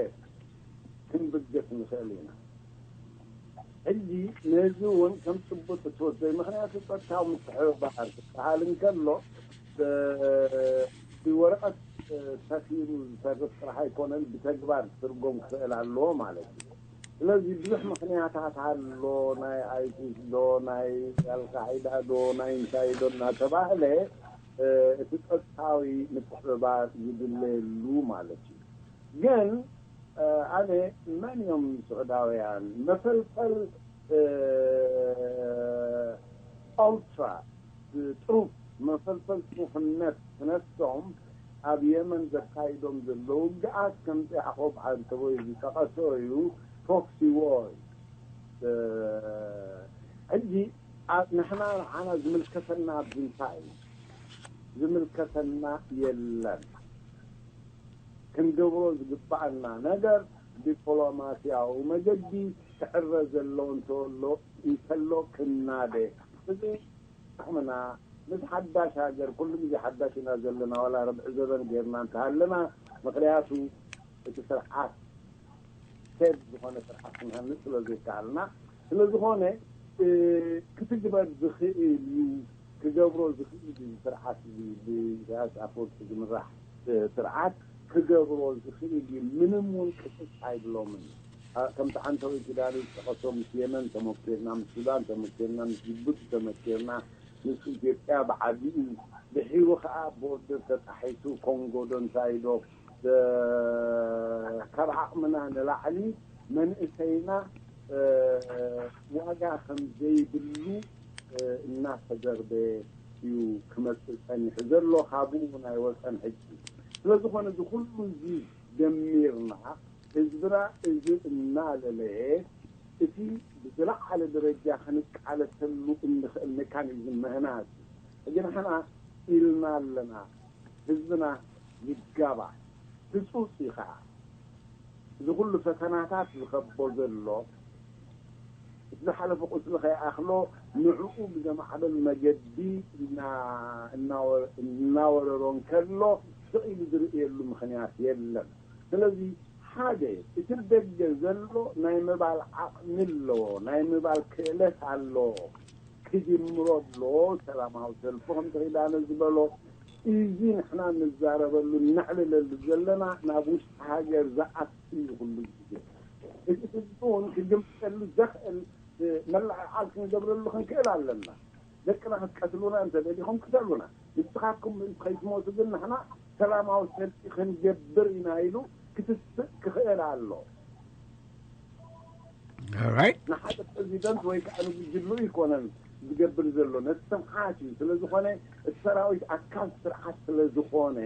ክንብገስ ንኽእል ኢና። ሕጂ ነዚ እውን ከም ጭቡጥ እትወስዶ፣ ምኽንያቱ ጸጥታዊ ምትሕብባር ዝበሃል እንከሎ፣ ብ-፣ ብወረቐት ሰፊሩ ዝተርፍ ጥራሕ ኣይኮነን፣ ብተግባር ክትርጎም ክኽእል ኣለዎ ማለት እዩ። ስለዚ ብዙሕ ምኽንያታት ኣሎ፣ ናይ ኣይሲስ ዶ፣ ናይ ኣልቃዒዳ ዶ፣ ናይ እንታይ ዶ እናተባህለ፣ እ፣ እቲ ጸጥታዊ ምትሕብባር ይድለየሉ ማለት እዩ። ግን፣ እ፣ ኣነ መን እዮም ስዑዳውያን? መፈልፈል፣ እ፣ ኦልትራ፣ ጥሩፍ፣ መፈልፈል ጥሩፍነት ክነሶም ኣብ የመን ዘካይዶም ዘለዉ ውግኣት ከምቲ ያዕቆብ ዓንተቦይ ዝጠቐሶ እዩ፣ ፕሮክሲ ዎር። እ፣ ሕጂ ኣ-፣ ንሕና ንዓና ዝምልከተና ኣብዚ እንታይ እዩ? ዝምልከተና የለን። ክንገብሮ ዝግባኣና ነገር ዲፕሎማስያዊ መገዲ ክዕረ ዘለዎ እንተሎ፣ እንተሎ ክናደ። እዚ ዓቕምና ምስ ሓዳሽ ሃገር፣ ኩሉ ግዜ ሓዳሽ ኢና ዘለና፣ ዋላ ርብዒ ዘበን ጌርና እንተሃለና፣ ምኽንያቱ እቲ ስርዓት ሴፍ ዝኾነ ስርዓት ክንሃንጽ ስለ ዘይከኣልና፣ ስለ ዝኾነ፣ እ፣ ክትግበር ዝኽእል እዩ፣ ክገብሮ ዝኽእል እዩ ስርዓት እዚ፣ ብኢሳያስ ኣፈወርቂ ዝምራሕ፣ እ፣ ስርዓት ክገብሮ ዝኽእል እዩ። ምንም እውን ቅጭጭ ኣይብሎምን። አ፣ ከምቲ ዓንተወይ ኪዳነ ዝጠቐሶ፣ ምስ የመን ተመኪርና፣ ምስ ሱዳን ተመኪርና፣ ምስ ጅቡቲ ተመኪርና፣ ምስ ኢትዮጵያ ብዓቢኡ፣ ድሒሩ ኸዓ ቦርደር ተጣሒሱ፣ ኮንጎ ዶ እንታይ ዶ፣ እ፣ ካብ ዓቕምና ንላዕሊ መንእሰይና፣ እ፣ ዋጋ ከም ዘይብሉ፣ እ፣ እናተዘርበ እዩ ክመጽእ ጸኒሑ ዘሎ፣ ካብኡ እውን ኣይወጸን ሕጂ። ስለ ዝኾነ እዚ ኩሉ እዚ ደሚርና፣ ህዝብና እዚ እናለለየ፣ እቲ ብዝለዓለ ደረጃ ክንቃለሰሉ እንኽእል ሜካኒዝም ምህናጽ እዩ። ሕጂ ንሕና ኢልና ኣለና፣ ህዝብና ይጋባእ፣ ህጹጽ እዩ ኸዓ። እዚ ኩሉ ፈተናታት ዝኸቦ ዘሎ፣ እቲ ዝሓለፈ ቁስሊ ከይኣኽሎ፣ ንዕኡ ብዘማዕብል መገዲ እና-፣ እናወ-፣ እናወረሮ እንከሎ፣ ስቕ ኢሉ ዝርእየሉ ምኽንያት የለን። ስለዚ፣ ሓደ፣ እቲ ደገ ዘሎ ናይ ምባል ዓቕሚ ኣለዎ፣ ናይ ምባል ክእለት ኣለዎ፣ ክጅምሮ ኣለዎ። ሰላማዊ ሰልፊ ከምቲ ኪዳነ ዝበሎ፣ እዚ ንሕና ንዛረበሉ፣ ነዕልለሉ ዘለና ናብ ውሽጢ ሃገር ዝኣቱ እዩ። ኩሉ ግዜ እቲ ህዝቢ እውን ክግምጠሉ ዘኽእል መለዓዓል ክንገብረሉ ክንክእል ኣለና። ደቅና ክትቀትሉና እንተደሊኹም ክተሉና፣ ንስኻትኩም ምእንቲ ከይትሞቱ ግን ንሕና ሰላማዊ ሰልፊ ክንገብር ኢና ኢሉ ክትስእ ክኽእል ኣሎ። Alright. ንሓደ ፕሬዚደንት ወይ ከዓ ንጉጅሉ ይኮነን ዝገብር ዘሎ፣ ነቲ ስርዓት እዩ። ስለዝኾነ እቲ ሰራዊት ኣካል ስርዓት ስለዝኾነ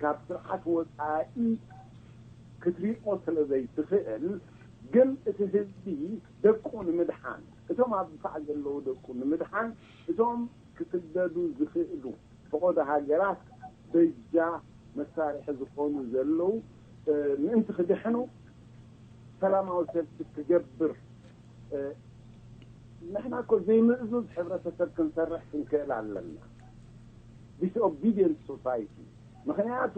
ካብ ስርዓት ወፃኢ ክትሪኦ ስለዘይትኽእል፣ ግን እቲ ህዝቢ ደቁ ንምድሓን፣ እቶም ኣብ ድፋዕ ዘለዉ ደቁ ንምድሓን፣ እቶም ክስደዱ ዝኽእሉ ፈቐዶ ሃገራት በጃ መሳርሒ ዝኾኑ ዘለዉ ምእንቲ ክድሕኑ ሰላማዊ ሰልፊ ክገብር። ንሕና እኮ ዘይምእዙዝ ሕብረተሰብ ክንሰርሕ ክንክእል ኣለና። Disobedient society። ምኽንያቱ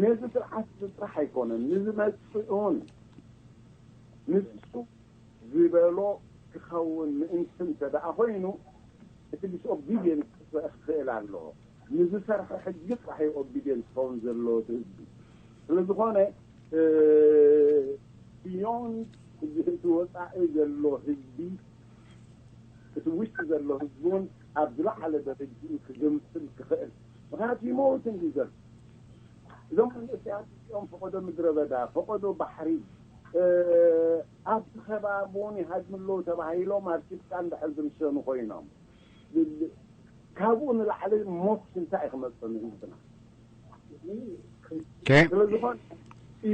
ነዚ ስርዓት እዚ ጥራሕ ኣይኮነን፣ ንዝመፅኡን ንሱ ዝበሎ ክኸውን ምእንቲ እንተ ደኣ ኮይኑ፣ እቲ disobedient ክኽእል ኣለዎ። ንዝሰርሖ ሕጊ ጥራሕ እዩ obedient ክኸውን ዘለዎ እቲ ህዝቢ። ስለዝኾነ beyond እቲ ወፃኢ ዘሎ ህዝቢ፣ እቲ ውሽጢ ዘሎ ህዝቢ እውን ኣብ ዝለዓለ ደረጃኡ ክግምስል ክኽእል፣ ምኽንያቱ ይመውት እንዲ ዘሎ። እዞም መንእሰያት እዚኦም ፈቐዶ ምድረ በዳ፣ ፈቐዶ ባሕሪ፣ ኣብቲ ከባቢ እውን ይሃድሙ ኣለዉ ተባሂሎም ኣብ ሽፍታ እንድሕር ዝርሸኑ ኮይኖም፣ ካብኡ ንላዕሊ ሞት እንታይ እዩ ክመፅእ ንህዝብና? ስለዝኾነ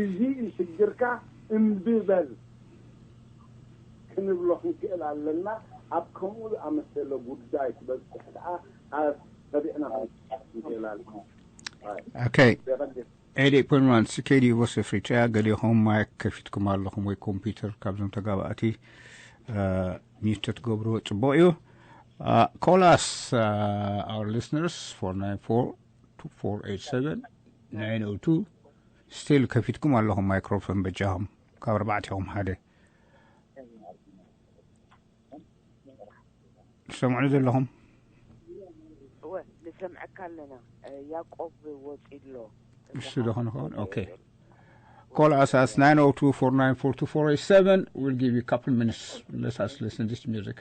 እዚ እዩ ሽግርካ፣ እምቢ በል ክንብሎ ክንክእል ኣለና። ኣብ ከምኡ ዝኣመሰለ ጉዳይ ክበፅሕ ከዓ ኣብ ተቢዕና ክንክእል ክንክእል ኣለና። Okay. ኤዲ ፖንማንስ፣ ኬዲ ቮስ ኣፍሪቃ፣ ገሊኹም ማይክ ከፊትኩም ኣለኹም ወይ ኮምፒውተር፣ ካብዞም ተጋባእቲ ሚዩት ተትገብርዎ ጽቡቕ እዩ። Call us, our listeners, four nine four, two four eight seven, nine oh two. Still ከፊትኩም ኣለኹም ማይክሮፎን በጃኹም፣ ካብ ኣርባዕቲኹም ሓደ። ትሰምዑ ዘለኹም? እወ፣ ንሰምዐካ ኣለና። ያቆብ ወጺ ኣሎ። እሱ ደኾን ኾን? Okay. Call us at nine oh two, four nine four, two four eight seven. We'll give you a couple minutes. Let us listen this music.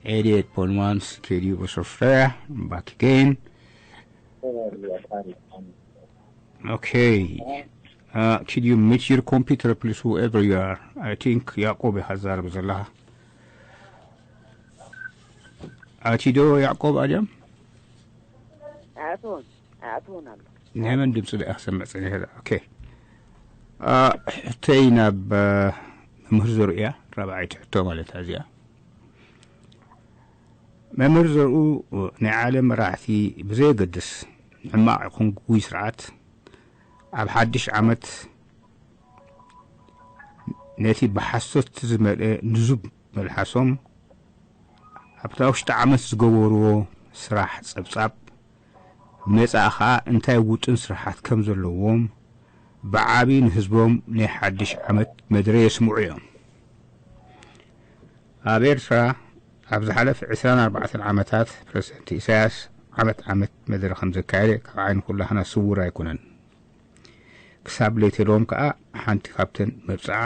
Eighty-eight point one, K D U Australia, back again. Okay. Uh, could you mute your computer, please, whoever you are? I think ያዕቆብ ኢኻ ትዛረብ ዘለኻ። ኣቲዶ ያዕቆብ ኣድያም? ኣእትውን ኣእትውን ኣሎ። ናይ መን ድምፂ ደኣ ክሰምዕ ፀኒሐ? ኦኬ። ሕቶይ ናብ መምህር ዘርኡያ፣ ራብዓይቲ ሕቶ ማለት እዚኣ። መምህር ዘርኡ፣ ናይ ዓለም መራሕቲ ብዘየገድስ ሕማቕ ይኹን ግጉይ ስርዓት ኣብ ሓድሽ ዓመት ነቲ ብሓሶት ዝመልአ ንዙብ መልሓሶም ኣብታ ውሽጢ ዓመት ዝገበርዎ ስራሕ ጸብጻብ መጻኢ ኸኣ እንታይ ውጥን ስራሓት ከም ዘለዎም ብዓቢ ንህዝቦም ናይ ሓድሽ ዓመት መደረ የስምዑ እዮም። ኣብ ኤርትራ ኣብ ዝሓለፈ ዕስራን ኣርባዕተን ዓመታት ፕረዚደንት ኢሳያስ ዓመት ዓመት መደረ ከም ዘካየደ ካብ ዓይኒ ኩላህና ስዉር ኣይኮነን። ክሳብ ለይተሎም ከኣ ሓንቲ ካብተን መብጽዓ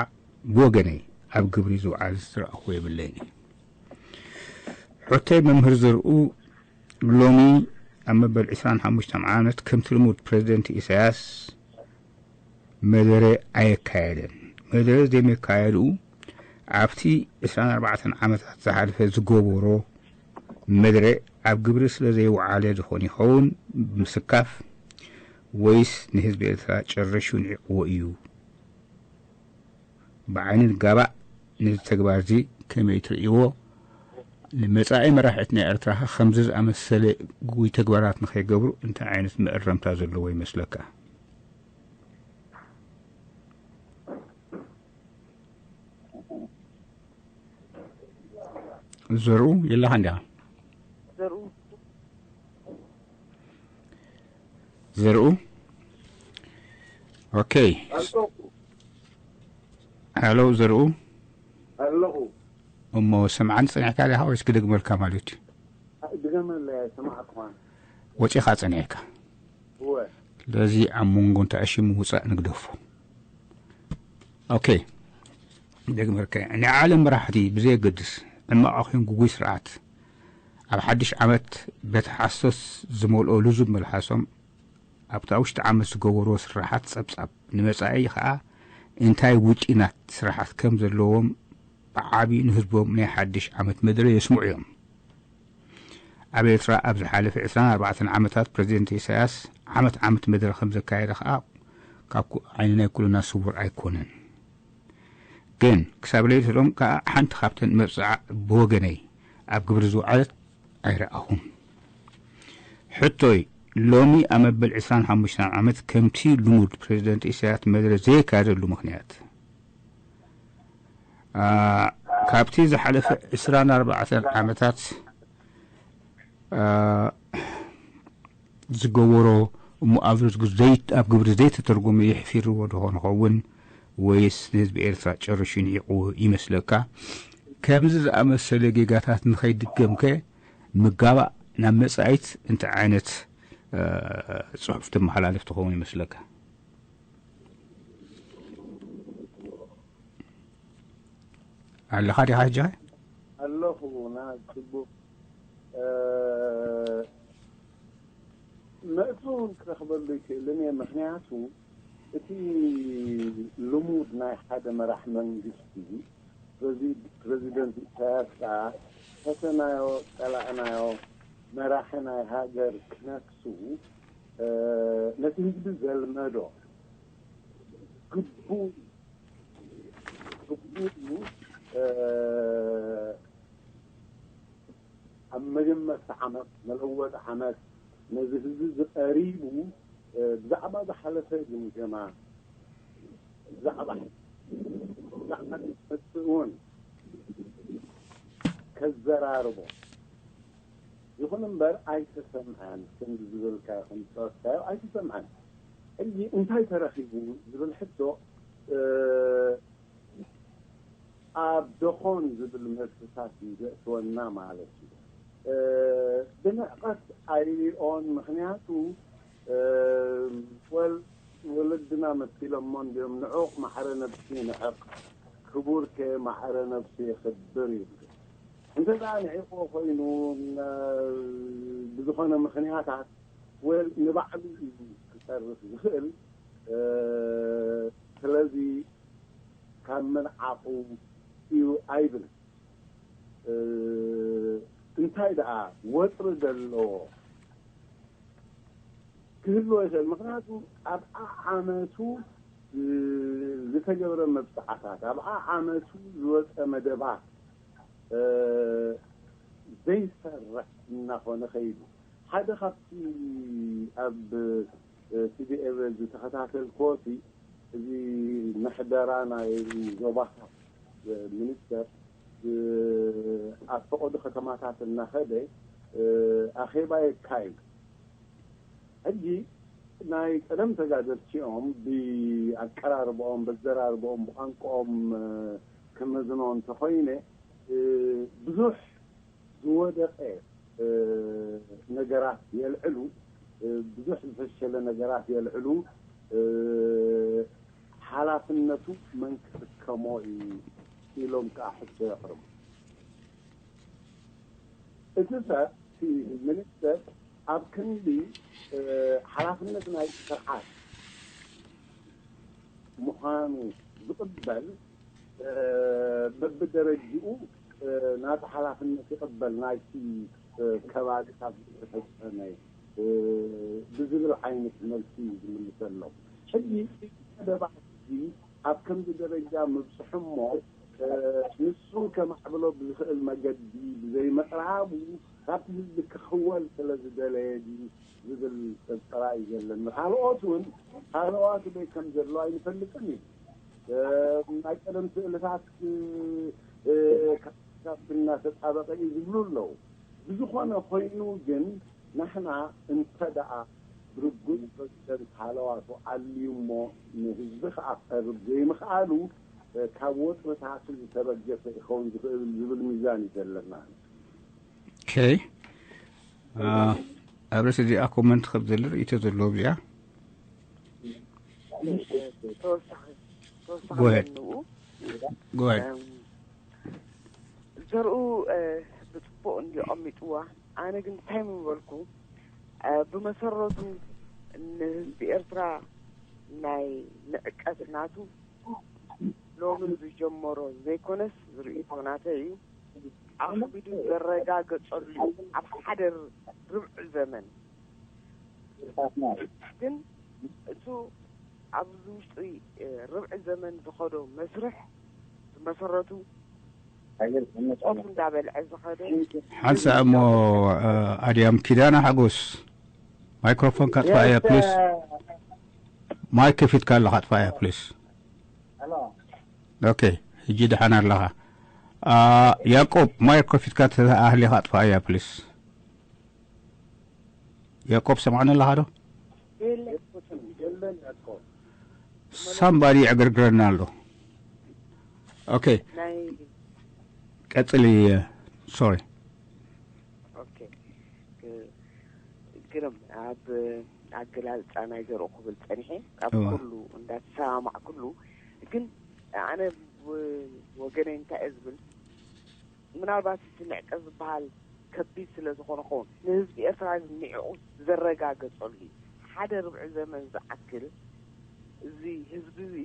ብወገነይ ኣብ ግብሪ ዝውዓል ዝረኣኹ የብለይን። ሕቶይ መምህር ዘርኡ ሎሚ ኣብ መበል ዕስራን ሓሙሽተን ዓመት ከምቲ ልሙድ ፕረዚደንት ኢሳያስ መደረ ኣየካየደን። መደረ ዘይመካየድኡ ኣብቲ ዕስራን ኣርባዕተን ዓመታት ዝሓለፈ ዝገበሮ መድረ ኣብ ግብሪ ስለ ዘይወዓለ ዝኾን ይኸውን ምስካፍ፣ ወይስ ንህዝቢ ኤርትራ ጨሪሹ ንዒቕዎ እዩ? ብዓይኒ ንጋባእ ነዚ ተግባር እዚ ከመይ ትርእይዎ? ንመጻኢ መራሕቲ ናይ ኤርትራ ኸ ከምዚ ዝኣመሰለ ግጉይ ተግባራት ንኸይገብሩ እንታይ ዓይነት መእረምታ ዘለዎ ይመስለካ? ዘርኡ የለኻ እንዲኻ? ዘርኡ። ዘርኡ። ኦኬ። ኣለኹ። ሃሎ ዘርኡ። ኣለኹ። እሞ ሰምዓኒ ጸኒሕካ ዲኻ ወይስ ክደግመልካ ማለት እዩ? ድገመለይ፣ ኣይሰማዕኩኻን። ወጺኻ ጸኒሕካ። እወ። ስለዚ ኣብ መንጎ እንተ ኣሽሙ ውጻእ ንግደፎ። ኦኬ። ደግመልካ፣ ናይ ዓለም መራሕቲ ብዘየገድስ፣ ዕማቕ ኣኽዩን ግጉይ ስርዓት፣ ኣብ ሓድሽ ዓመት በቲ ሓሶት ዝመልኦ ልዙብ መልሓሶም ኣብታ ውሽጢ ዓመት ዝገበርዎ ስራሓት ጸብጻብ፣ ንመጻኢ ኸኣ እንታይ ውጢናት ስራሓት ከም ዘለዎም ብዓቢ ንህዝቦም ናይ ሓድሽ ዓመት መደረ የስምዑ እዮም። ኣብ ኤርትራ ኣብ ዝሓለፈ ዕስራን ኣርባዕተን ዓመታት ፕረዚደንት ኢሳያስ ዓመት ዓመት መደረ ከም ዘካየደ ኸኣ ካብ ኩ-፣ ዓይኒ ናይ ኩልና ስዉር ኣይኮነን። ግን ክሳብ ለይትሎም ከኣ ሓንቲ ካብተን መብጽዓ ብወገነይ ኣብ ግብሪ ዝወዓለት ኣይረኣኹን። ሕቶይ፣ ሎሚ ኣብ መበል ዕስራን ሓሙሽተን ዓመት ከምቲ ልሙድ ፕረዚደንት ኢሳያስ መደረ ዘየካየደሉ ምኽንያት? አ፣ ካብቲ ዝሓለፈ ዕስራን ኣርባዕተን ዓመታት፣ አ፣ ዝገበሮ እሞ ኣብ ርዝጉ ዘይት-፣ ኣብ ግብሪ ዘይተተርጎመ የሕፊርዎ ዶ ኾን ኸውን ወይስ ንህዝቢ ኤርትራ ጨርሹ ንዒቕዎ ይመስለካ? ከምዚ ዝኣመሰለ ጌጋታት ንኸይድገምከ ምጋባእ ናብ መጻኢት እንታይ ዓይነት፣ አ፣ ጽሑፍ ተመሓላልፍ ትኸውን ይመስለካ? ኣለኻ ዲኻ ሕጂ? ኣለኹ፣ ና ጽቡቕ። እ፣ መልሲ እውን ክረኽበሉ ይክእልን እየ፣ ምኽንያቱ እቲ ልሙድ ናይ ሓደ መራሕ መንግስቲ፣ ፕረዚ-፣ ፕረዚደንት ኢሳያስ ከኣ ፈተናዮ፣ ጸላእናዮ መራሒ ናይ ሃገር ክነክሱ፣ እ፣ ነቲ ህዝቢ ዘልመዶ ግቡእ፣ ግቡእ እዩ። እ፣ ኣብ መጀመርታ ዓመት፣ መለወጢ ዓመት፣ ነዚ ህዝቢ እዚ ቀሪቡ፣ እ፣ ብዛዕባ ዝሓለፈ ግምገማ፣ ብዛዕባ፣ ብዛዕባ ዝመጽእ እውን ከዘራርቦ። ይኹን እምበር ኣይተሰምዐን፣ ክንዲ ዝበልካዮ፣ ከም ዝጠቐስካዮ ኣይተሰምዐን። ሕጂ እንታይ ተረኺቡ ዝብል ሕቶ፣ እ፣ ኣብ ደኾን ዝብል መልስታት እዩ ዘእትወና ማለት እዩ። እ፣ ብንዕቐት ኣይሪኦን፣ ምኽንያቱ፣ እ፣ ወል-፣ ወለድና መሲሎሞ እንድዮም፣ ንዑቕ ማዕረ ነብሲ ንዕቕ፣ ክቡርከ ማዕረ ነብሲ የኽብር ይብል። እንተ ደኣ ንዒቕዎ ኮይኑ፣ እ፣ ብዝኾነ ምኽንያታት፣ ወል-፣ ንባዕሉ እዩ ክጸርፍ ዝኽእል። እ፣ ስለዚ ካብ ምንዓቑ እዩ ኣይብልን። እ፣ እንታይ ደኣ ወጥሪ ዘለዎ ክህልዎ ይኽእል። ምኽንያቱ ኣብ ዓዓመቱ፣ እ፣ ዝተገብረ መብጽዓታት፣ ኣብ ዓዓመቱ ዝወጸ መደባት፣ እ፣ ዘይሰርሕ እናኾነ ኸይዱ። ሓደ ካብቲ ኣብ፣ እ፣ ቲ ዲ ኤፍ ዝተኸታተልክዎ እቲ፣ እዚ ምሕደራ ናይ ዞባታት፣ እ፣ ሚኒስተር፣ እ፣ ኣብ ፈቐዶ ከተማታት እናኸደ፣ እ፣ ኣኼባ የካይድ። ሕጂ ናይ ቀደም ተጋደልቲኦም ብኣቀራርባኦም፣ በዘራርባኦም፣ ብቋንቋኦም፣ እ፣ ክመዝኖ እንተኾይነ፣ እ፣ ብዙሕ ዝወደቐ፣ እ፣ ነገራት የልዕሉ፣ እ፣ ብዙሕ ዝፈሸለ ነገራት የልዕሉ፣ እ፣ ሓላፍነቱ መን ክስከሞ እዩ ኢሎም ከዓ ሕቶ የቕርቡ። እቲ ሰብ፣ እቲ ሚኒስተር ኣብ ክንዲ፣ እ፣ ሓላፍነት ናይ ስርዓት ምዃኑ ዝቕበል፣ በብደረጅኡ ናቲ ሓላፍነት ይቕበል ናይቲ ከባቢታት ዝተፈፀመ ብዝብል ዓይነት መልሲ ዝምልሰሎም ሕጂ ደባት ሕጂ ኣብ ከምዚ ደረጃ ምብፅሑ እሞ ንሱ ከማዕብሎ ብዝኽእል መገዲ ብዘይመቕራቡ ካብቲ ህዝቢ ክኽወል ስለ ዝደለየ ድዩ ዝብል ጥርጠራ እዩ ዘለኒ። ካልኦት እውን ካልኦት በይ ከም ዘሎ ኣይንፈልጥን እዩ። ናይ ቀደም ስእልታት ካብ እናተጣበቀ እዩ ዝብሉ ኣለዉ። ብዝኾነ ኮይኑ ግን ንሕና እንተ ደኣ ርጉጽ ፕረዚደንት ሃለዋቱ ኣልዩ እሞ ንህዝቢ ክኣቐርብ ዘይምኽኣሉ ካብ ወጥርታት ዝተበገሰ ይኸውን ዝኽእል ዝብል ሚዛን እዩ ዘለና። Okay. ኣብ ርእሲ እዚኣ ኮመንት ከም ዘሎ ርእይቶ ዘለዎ እዚኣ ተወሳኺ ተወሳኺ ንኡ ጎሄድ ዘርኡ ብፅቡቅ እንዲ ኣቐሚጥዋ። ኣነ ግን እንታይ ምበልኩ፣ ብመሰረቱ ንህዝቢ ኤርትራ ናይ ንዕቀት ናቱ ሎሚ ዝጀመሮ ዘይኮነስ ዝርእይቶ ናተይ እዩ። ኣኽቢዱ ዘረጋገጸሉ እዩ። ኣብ ሓደ ርብዒ ዘመን ግን እቱ ኣብዚ ውሽጢ ርብዒ ዘመን ዝኸዶ መስርሕ ብመሰረቱ ጦፍ እንዳበልዐ ዝኸደ ሓንሳ እሞ ኣድያም ኪዳና ሓጎስ ማይክሮፎን ካጥፋእያ ፕሊስ። ማይክ ከፊትካ ኣለኻ ኣጥፋእያ ፕሊስ። ኦኬ ሕጂ ደሓን ኣለኻ። ያቆብ ማይክ ከፊትካ ተኣህሊኻ ኣጥፋእያ ፕሊስ። ያቆብ ሰምዓኒ ኣለኻ ዶ? ሳምባዲ ይዕግርግረና ኣሎ። ኦኬ ናይ ቀጽሊ። ሶሪ። ኦኬ ግርም ኣብ ኣገላልጻ ናይ ዘርኡ ክብል ጸኒሐ ኣብ እዋ። ኩሉ እንዳተሰማማዕ ኩሉ ግን ኣነ ወገነይ እንታይ እየ ዝብል ምናልባት እቲ ንዕቀት ዝበሃል ከቢድ ስለ ዝኾነ ኸውን ንህዝቢ ኤርትራ ግን ንዕኡ ዘረጋገጸሉ እዩ። ሓደ ርብዒ ዘመን ዝኣክል እዚ ህዝቢ እዚ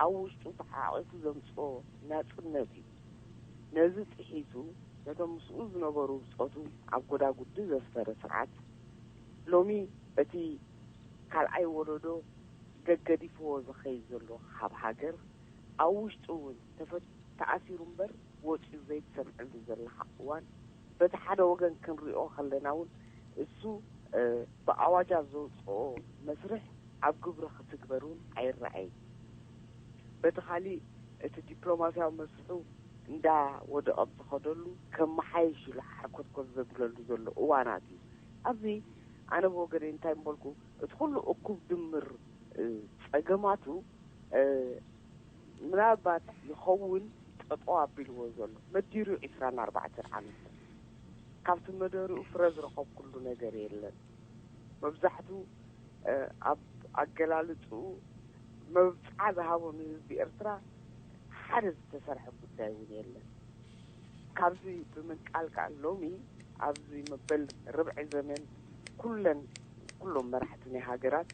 ኣብ ውሽጡ ተሓቂፉ ዘምጽኦ ናጽነት እዩ። ነዚ ጥሒሱ ነቶም ምስኡ ዝነበሩ ብጾቱ ኣብ ጎዳጉዲ ዘስፈረ ስርዓት ሎሚ በቲ ካልኣይ ወለዶ ገገዲፍዎ ዝኸይድ ዘሎ ካብ ሃገር ኣብ ውሽጡ እውን ተፈ ተኣሲሩ እምበር ወፂኡ ዘይትሰምዐሉ ዘለኻ እዋን በቲ ሓደ ወገን ክንሪኦ ከለና እውን እሱ ብኣዋጃት ዘውፅኦ መስርሕ ኣብ ግብሪ ክትግበር እውን ኣይረኣይን። በቲ ካሊእ እቲ ዲፕሎማስያዊ መስርሑ እንዳወደቐ ብዝኸደሉ ከመሓይሽ ኢሉ ሓኮትኮት ዘብለሉ ዘሎ እዋናት እዩ። ኣብዚ ኣነ ብወገነይ እንታይ ምበልኩ እቲ ኩሉ እኩብ ድምር ፀገማቱ ምናልባት ይኸውን ጠጠው ኣቢልዎ ዘሎ መዲሩ ዒስራን ኣርባዕተን ዓመት ካብቲ መደሪኡ ፍረ ዝረኸብኩሉ ነገር የለን። መብዛሕቱ ኣብ ኣገላልፅኡ መብፅዓ ዝሃቦ ንህዝቢ ኤርትራ ሓደ ዝተሰርሐ ጉዳይ እውን የለን። ካብዚ ብምንቃል ከዓ ሎሚ ኣብዚ መበል ርብዒ ዘመን ኩለን ኩሎም መራሕቲ ናይ ሃገራት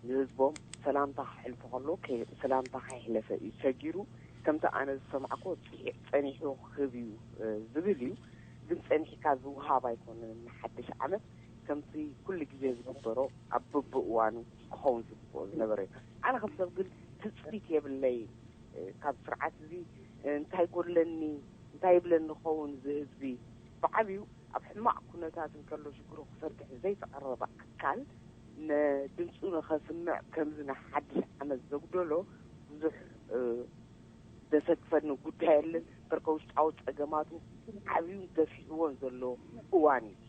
ንህዝቦም ሰላምታ ከሕልፉ ከሎ ሰላምታ ከይሕለፈ እዩ ሰጊሩ። ከምቲ ኣነ ዝሰማዕኮ ፂሒዕ ፀኒሑ ክህብ እዩ ዝብል እዩ። ግን ፀኒሕካ ዝውሃብ ኣይኮነን። ንሓድሽ ዓመት ከምቲ ኩሉ ግዜ ዝግበሮ ኣብ ብብእዋኑ ክኸውን ዝግብኦ ዝነበረ እዩ። ኣነ ከም ሰብ ግን ትፅቢት የብለይን ካብ ስርዓት እዚ እንታይ ጎድለኒ እንታይ ይብለኒ ክኸውን እዚ ህዝቢ ብዓብዩ ኣብ ሕማቕ ኩነታት እንከሎ ሽግሩ ክፈትሕ ዘይተቐረበ ኣካል ንድምፁ ንኸስምዕ ከምዚ ንሓድሽ ዓመት ዘጉደሎ ብዙሕ ዘሰክፈኒ ጉዳይ የለን። በርከ ውሽጣዊ ፀገማቱ ዓብዩን ገፊዕዎን ዘሎ እዋን እዩ።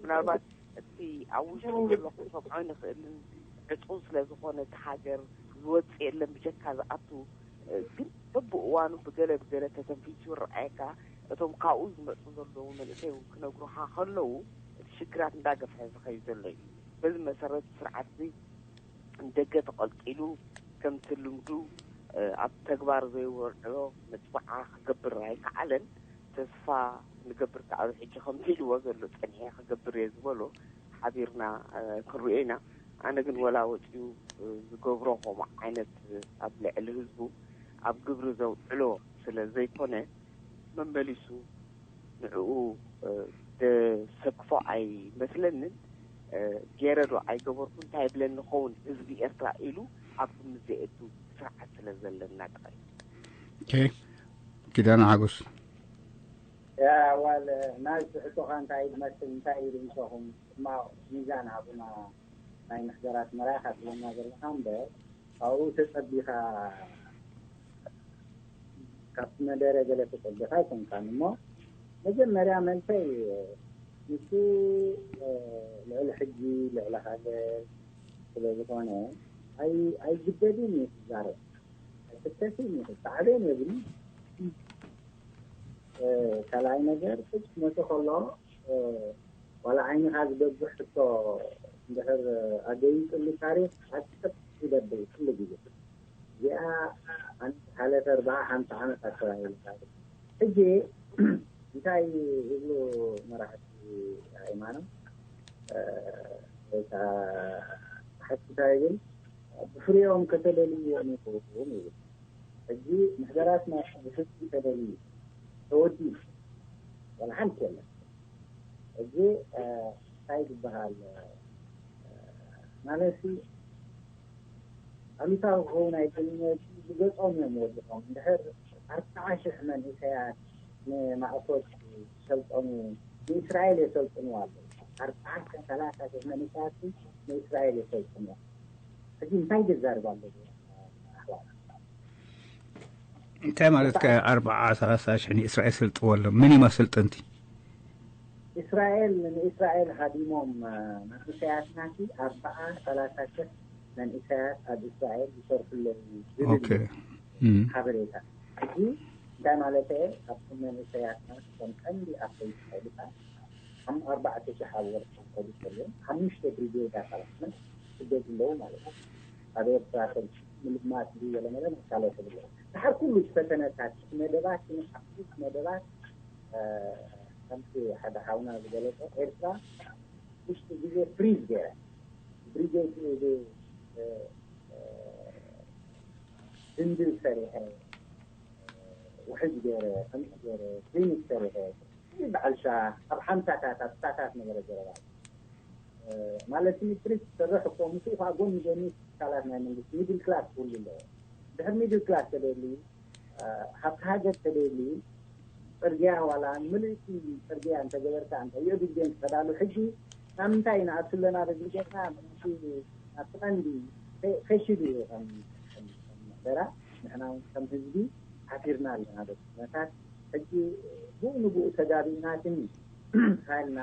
ምናልባት እቲ ኣብ ውሽጢ ዘሎ ክሰምዖ ንኽእልን ዕፁ ስለ ዝኾነ እቲ ሃገር ዝወፅእ የለን ብጀካ ዝኣቱ ግን በብእዋኑ ብገለ ብገለ ተተንፊሱ ይረኣየካ። እቶም ካብኡ ዝመፁ ዘለዉ መንእሰይ እውን ክነግሩኻ ከለዉ እቲ ሽግራት እንዳገፍሐ ዝኸይድ ዘሎ እዩ። በዚ መሰረት ስርዓት እዚ ደገ ተቐልቂሉ ከምቲ ልምዱ ኣብ ተግባር ዘይወርዶ መፅባዓ ክገብር ኣይከዓለን። ተስፋ ንገብር ከዓ ሕጂ ከምቲ ኢልዎ ዘሎ ፀኒሐ ክገብር እየ ዝበሎ ሓቢርና ክንሪኦ ኢና። ኣነ ግን ወላ ወፂኡ ዝገብሮ ከምኡ ዓይነት ኣብ ልዕሊ ህዝቡ ኣብ ግብሪ ዘውዕሎ ስለ ዘይኮነ፣ መመሊሱ ንዕኡ፣ እ፣ ደሰክፎ ኣይመስለንን። እ፣ ገይረ ዶ ኣይገበርኩ እንታይ ይብለኒ ኸውን ህዝቢ ኤርትራ ኢሉ ኣብ ግምት ዘየእቱ ስርዓት ስለ ዘለና ጥራይ። ኦኬ። ኪዳነ ሓጎስ። ያ ዋል ናዚ ሕቶኻ እንታይ ዝመስል እንታይ እዩ ርእይቶኹም? ሕማቕ ሚዛን ሃቡና። ናይ ምሕደራት መራያ ካትለና ዘለኻ እምበር ካብኡ ተጸቢኻ ካብቲ መደረ ገለ ተጸቢኻ ኣይኮንካን እሞ መጀመርያ መልሰይ ንሱ ልዕሊ ሕጂ ልዕሊ ሃገር ስለ ዝኾነ ኣይግደድን እዩ ክዛረብ ኣይፍተሽን እዩ ሳዕቤን የብሉ ካልኣይ ነገር ሕጂ ክመጽእ ከሎ ዋላ ዓይንኻ ዝገብር ሕቶ እንድሕር ኣገይፅሉ ታሪክ ሓቂ ይደብል ኩሉ ግዜ እዚኣ ሓለፈ ኣርባዓ ሓምሳ ዓመት ኣከባቢ ታሪክ ሕጂ እንታይ ይብሉ መራሕቲ ሃይማኖት ወይ ከዓ ሓቂ እንታይ ይብል ብፍሪኦም ከተለልዩ እዮም ይኸውን ይብል ሕጂ ምሕደራትና ብሕጊ ተደልዩ ተወዲኡ ዋላ ሓንቲ የለን ሕጂ እንታይ ዝበሃል ማለት ኣሉታዊ ክኸውን ኣይደልን ዝገጾም እዮም ወዲቖም እንድሕር ኣርባዓ ሽሕ መንእሰያት ንማእቶት ሰልጠኑ ንእስራኤል የሰልጥኑ ኣለዉ ኣርባዓተ ሰላሳ ሽሕ መንእሰያት ንእስራኤል የሰልጥኑ ሕጂ እንታይ ዘዛርብ ኣለዎ ኣሕዋት እንታይ ማለት ከ ኣርባዓ ሰላሳ ሽሕ ንእስራኤል ስልጥዎ ኣሎ ምን ይመስል ጥንቲ እስራኤል ንእስራኤል ሃዲሞም መንእሰያትና ሲ ኣርባዓ ሰላሳ ሽሕ መንእሰያት ኣብ እስራኤል ይሰርሑ ኣለዉ ዝብል ኦኬ እዩ እም፣ ሓበሬታ ሕጂ እንታይ ማለት እየ ካብቶም መንእሰያትና ከም ቀንዲ ኣፈይቲ ሓይልታት ከም ኣርባዕተ ሽሕ ኣብ ወርሒ ከዱ ከለዉ ሓሙሽተ ብሪጌድ ኣባላትና ስደት ኣለዉ ማለት እዩ ኣብ ኤርትራ ከም ምልማት ድዩ ገለመለ መሳለጢ ኣለዉ ድሓር ኩሉ ፈተነታት መደባት ንሓፍስ መደባት ከምቲ ሓደ ሓውና ዝገለጸ ኤርትራ ውሽጢ ግዜ ፍሪዝ ገይረ ብሪጌድ ድንድል ሰሪሐ ውሕጅ ገይረ ከምዚ ገይረ ክሊኒክ ሰሪሐ እዚ በዓል ሻ ኣብ ሓምሳታት ኣብ ስሳታት ነበረ ዘረባ ማለት ፕሪስ ትሰርሕ እኮ ምስኡ ከዓ ጎኒ ጎኒ ትካላት ናይ መንግስቲ ሚድል ክላስ ክህሉ ኣለዎ ድሕር ሚድል ክላስ ተደልዩ ሃብቲ ሃገር ተደልዩ ፅርግያ ዋላ ምልእቲ ፅርግያ እንተገበርካ እንተ የዱግዜን ትኸዳሉ ሕጂ ካብ ምንታይ ኢና ኣብቲ ኣለና ረግርገርና ናብቲ ቀንዲ ፈሽል እዩ ከም ምሕደራ ንሕና እውን ከም ህዝቢ ሓፊርና ኣለና በቲ ኩነታት ሕጂ ብኡ ንብኡ ተጋቢእና ግን ሃልና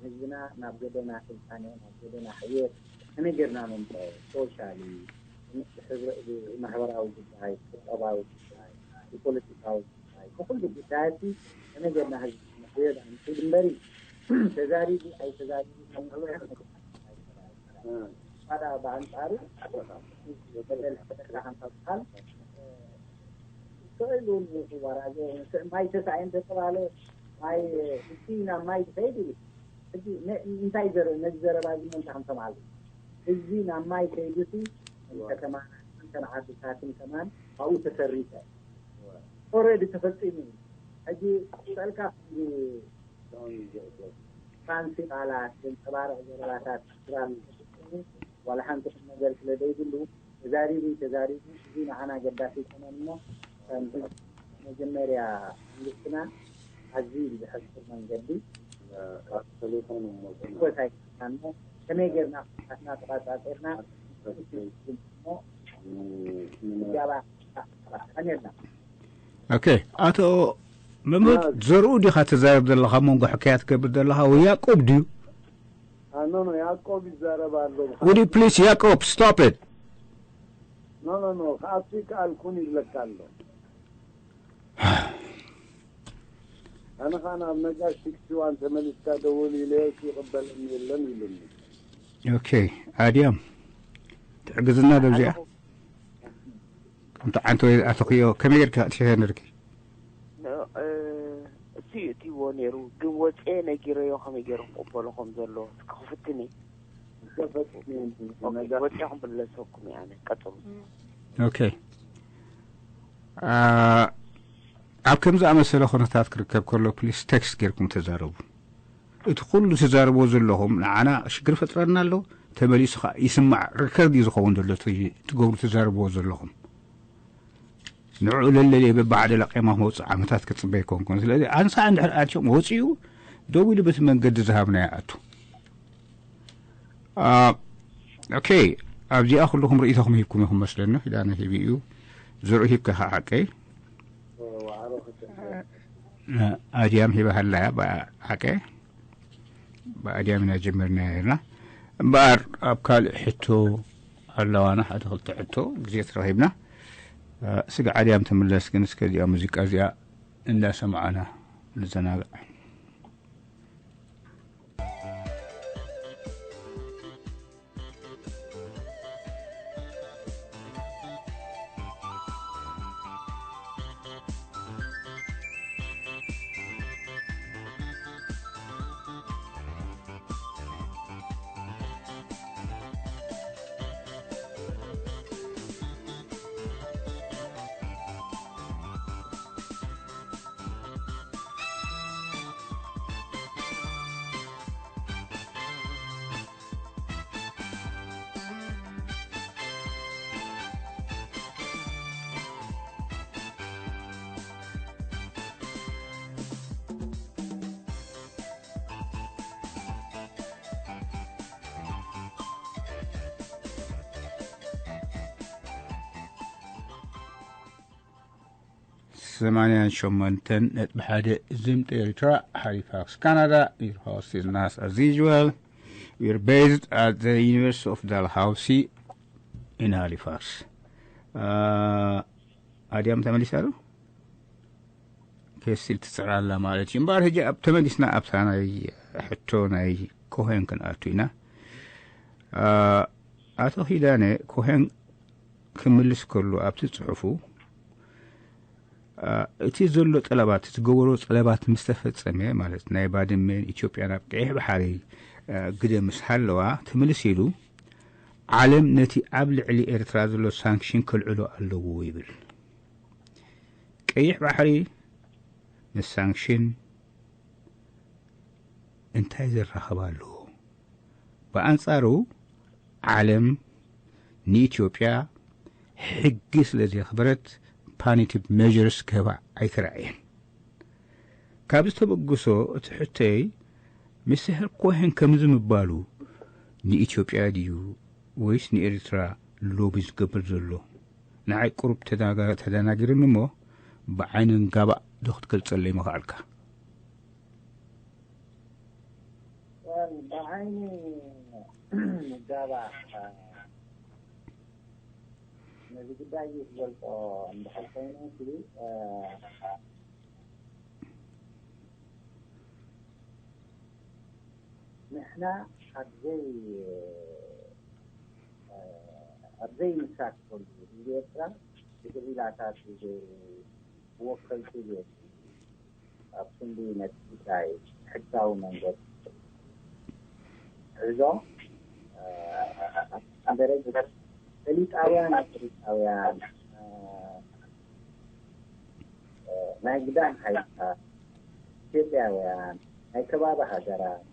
ህዝብና ናብ ጎደና ስልጣነ ናብ ጎደና ሕየት ከመይ ጌርና ነምፅኦ ሶሻሊ ማሕበራዊ ጉዳይ ቁጠባዊ ጉዳይ ብፖለቲካዊ ጉዳይ ብኩሉ ጉዳያት ከመይ ጌርና ህዝቢ ሕየት ኣምፅእ እምበሪ ተዛሪቡ ኣይተዛሪቡ ሓደ ብኣንፃሩ በደል ፈጠራ ከምታ ዝበሃል ስዕሉ ንክወራዘ ማይ ተሳእየ እንተተባለ ማይ እቲ ናብ ማይ ዝኸይድ እዩ ሕጂ እንታይ ዘረ ነዚ ዘረባ እዚ መን ከም ሰምዓሉ ህዝቢ ናብ ማይ ከይዱሲ ከተማ እንተን ዓድታትን ከማን ኣብኡ ተሰሪተ ኦረዲ ተፈፂሙ እዩ ሕጂ ስዕልካ ፋንሲ ቃላት ዘንፀባርቕ ዘረባታት ስራን ዋላ ሓንቲ ቁም ነገር ስለ ዘይብሉ ተዛሪቡ ተዛሪቡ እዚ ንዓና ገዳሲ ይኮነን እሞ ከም ህዝቢ መጀመርያ መንግስትና ኣዝዩ ብዘሕፍር መንገዲ ሂወት ኣይኮነን እሞ ከመይ ጌርና ኩነታትና ተቋፃፂርና እሞ ምዝጋባ ከመርና ኦኬ ኣቶ መምህር ዘርኡ ዲኻ ትዛረብ ዘለኻ መንጎ ሕክያ ትገብር ዘለኻ ወይ ያቆብ ድዩ ኖ ኖ ያቆብ ይዛረብ ኣሎ Would you please ያቆብ stop it ኖ ኖ ኖ ከኣቱ ይከኣልኩን ይብለካ ኣሎ ኣነ ከዓ ናብ ነጋሽ ሲክስቲ ዋን ተመሊስካ ደውል ኢለዮ ይቕበለኒ የለን ኢሉኒ ኦኬ ኣድያም ትሕግዝና ደብዚኣ ከምቲ ዓንተ ወይ ኣተኽዮ ከመይ ጌርካ ክትሽፈ ነርኪ እቲ እትይዎ ነይሩ ግን ወፅኤ ነጊረዮ ከመይ ገይሩ ክቕበሎ ከም ዘሎ እስኪ ክፍትን እዩ ወፅኤ ክምለሰኩም እየ ኣነ ቀፅሉ ኦኬ ኣብ ከም ዝኣመሰለ ኩነታት ክርከብ ከሎ ፕሊስ ቴክስት ጌርኩም ተዛረቡ። እቲ ኩሉ ትዛረብዎ ዘለኹም ንዓና ሽግር ፈጥረና ኣሎ፣ ተመሊሱ ከዓ ይስማዕ፣ ሪከርድ እዩ ዝኸውን ዘሎ እቲ ትገብሩ ትዛረብዎ ዘለኹም። ንዕኡ ለለልየ በብሓደ ለቄማ ክመውፅእ ዓመታት ክፅበ ኣይኮንኩን። ስለዚ ኣንሳዕ እንድሕር ኣትዮም ወፂኡ ደው ኢሉ በቲ መንገዲ ዝሃብና ይኣቱ። ኦኬ፣ ኣብዚኣ ኩልኹም ርእይቶኹም ሂብኩም ኢኹም መስለኒ። ኪዳነ ሂቡ እዩ። ዘርኡ ሂብካ ከዓ ሓቀይ። ኣድያም ሂባሃላ እያ። ብሓቀይ ብኣድያም ኢና ጀመርና ነርና። እምበኣር ኣብ ካልእ ሕቶ ኣለዋና፣ ሓደ ክልተ ሕቶ ግዜ ተረኺብና። ስጋ ኣድያም ተምለስ ግን እስከ እዚኣ ሙዚቃ እዚኣ እንዳሰማዕና ንዘናግዕ። ሰማንያን ሸሞንተን ነጥቢ ሓደ ዝምጥ ኤርትራ፣ ሃሊፋክስ ካናዳ። Your host is Nas, as usual. We're based at the University of Dalhousie in Halifax. ኣድያም ተመሊሳ ዶ? ከሲል ትፅዕር ኣላ ማለት እዩ። እምበኣር ሕጂ ኣብ ተመሊስና ኣብታ ናይ ሕቶ ናይ ኮሄን ክንኣቱ ኢና። ኣቶ ኪዳነ ኮሄን ክምልስ ከሉ ኣብቲ ፅሑፉ እቲ ዘሎ ጠለባት፣ እቲ ዝገበሮ ጠለባት ምስ ተፈጸመ፣ ማለት ናይ ባድመን ኢትዮጵያ ናብ ቀይሕ ባሕሪ ግደ ምስ ሃለዋ፣ ትምልስ ኢሉ፣ ዓለም ነቲ ኣብ ልዕሊ ኤርትራ ዘሎ ሳንክሽን ከልዕሎ ኣለዎ ይብል። ቀይሕ ባሕሪ ምስ ሳንክሽን እንታይ ዘራኸብ ኣለዎ? ብኣንጻሩ ዓለም ንኢትዮጵያ ሕጊ ስለ ዘኽበረት ፓኒቲቭ ሜጀርስ ክህባ ኣይትረኣየን። ካብ ዝተበግሶ እቲ ሕቶይ፣ ሚስተር ኮሄን ከምዚ ምባሉ ንኢትዮጵያ ድዩ ወይስ ንኤርትራ ሎቢ ዝገብር ዘሎ? ንዓይ ቁሩብ ተዳጋ-፣ ተደናጊርኒ እሞ ብዓይኒ ንጋባእ ዶ ክትገልጸለይ ምኽኣልካ? ብዓይኒ ንጋባእ ነዚ ጉዳይ ክገልጾ እንድሕር ኮይኑ ንሕና ኣብዘይ ኣብዘይ ንሳተፈሉ ህዝቢ ኤርትራ ብገቢላታት ብወከልቱ ጌሩ ኣብ ክንዲ ነቲ ጉዳይ ሕጋዊ መንገዲ ሒዞ ደረጃ ፈሊጣውያን ኣፍሪቃውያን ናይ ግዳን ሓይልታት ኢትዮጵያውያን ናይ ከባቢ ሃገራት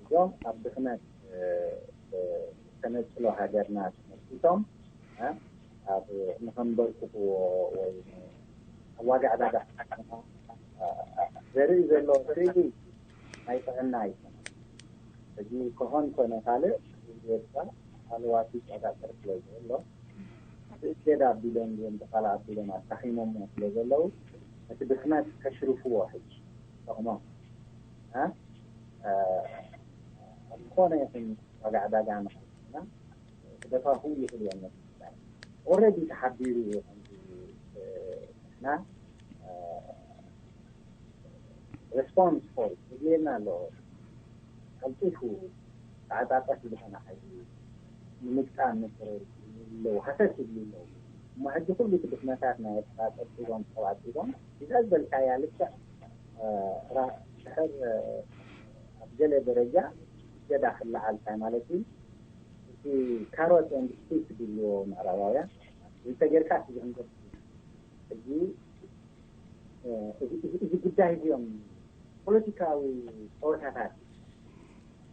እዞም ኣብ ድኽነት ተነፅሎ ሃገርና ተመልኪቶም ኣብ ንኸንበርክኽዎ ወይ ኣዋጋዕዳጋ ዘርኢ ዘሎ ስእሊ ናይ ጥዕና ኣይኮነን። ሕጂ ኮሆን ኮነ ካልእ ህዝቢ ኤርትራ ሃለዋቱ ይቆጻጸር ስለ ዘሎ እቲ እገዳ ኣቢሎም ድዮም ተኻላ ኣቢሎም ኣዳኺሞሞ ስለ ዘለዉ ነቲ ድኽነት ከሽርፍዎ ሕጂ ጠቕሞም እ ኣብ ዝኾነ ይኹን ዋጋ ዕዳጋ ንኽልና ክደፋፍኡ ይኽእሉ እዮም። ነቲ ጉዳይ ኦልሬዲ ተሓቢሩ እዩ ከምዚ ንሕና ሬስፖንስ ፎርስ የድልየና ኣሎ። ቀልጢፉ ተዓጻጸፍ ዝኾነ ሓይሊ ንምግጣም ኣለዉ ሃሰስ ይብሉ ኣለዉ። እሞ ሕጂ ኩሉ እቲ ድኽመታት ናይ ኤርትራ ጸብጺቦም ተባጺቦም እዛ ዝበልካያ ልክዕ ድሕር ኣብ ገለ ደረጃ ገዳ ክለዓል እንታይ ማለት እዩ? እቲ ካሮት ኤንድ ስቲክ ዝብልዎ ምዕራባውያን እንተጌርካ እቲ ዝሕንገር እዚ እዚ ጉዳይ እዚኦም ፖለቲካዊ ፀወታታት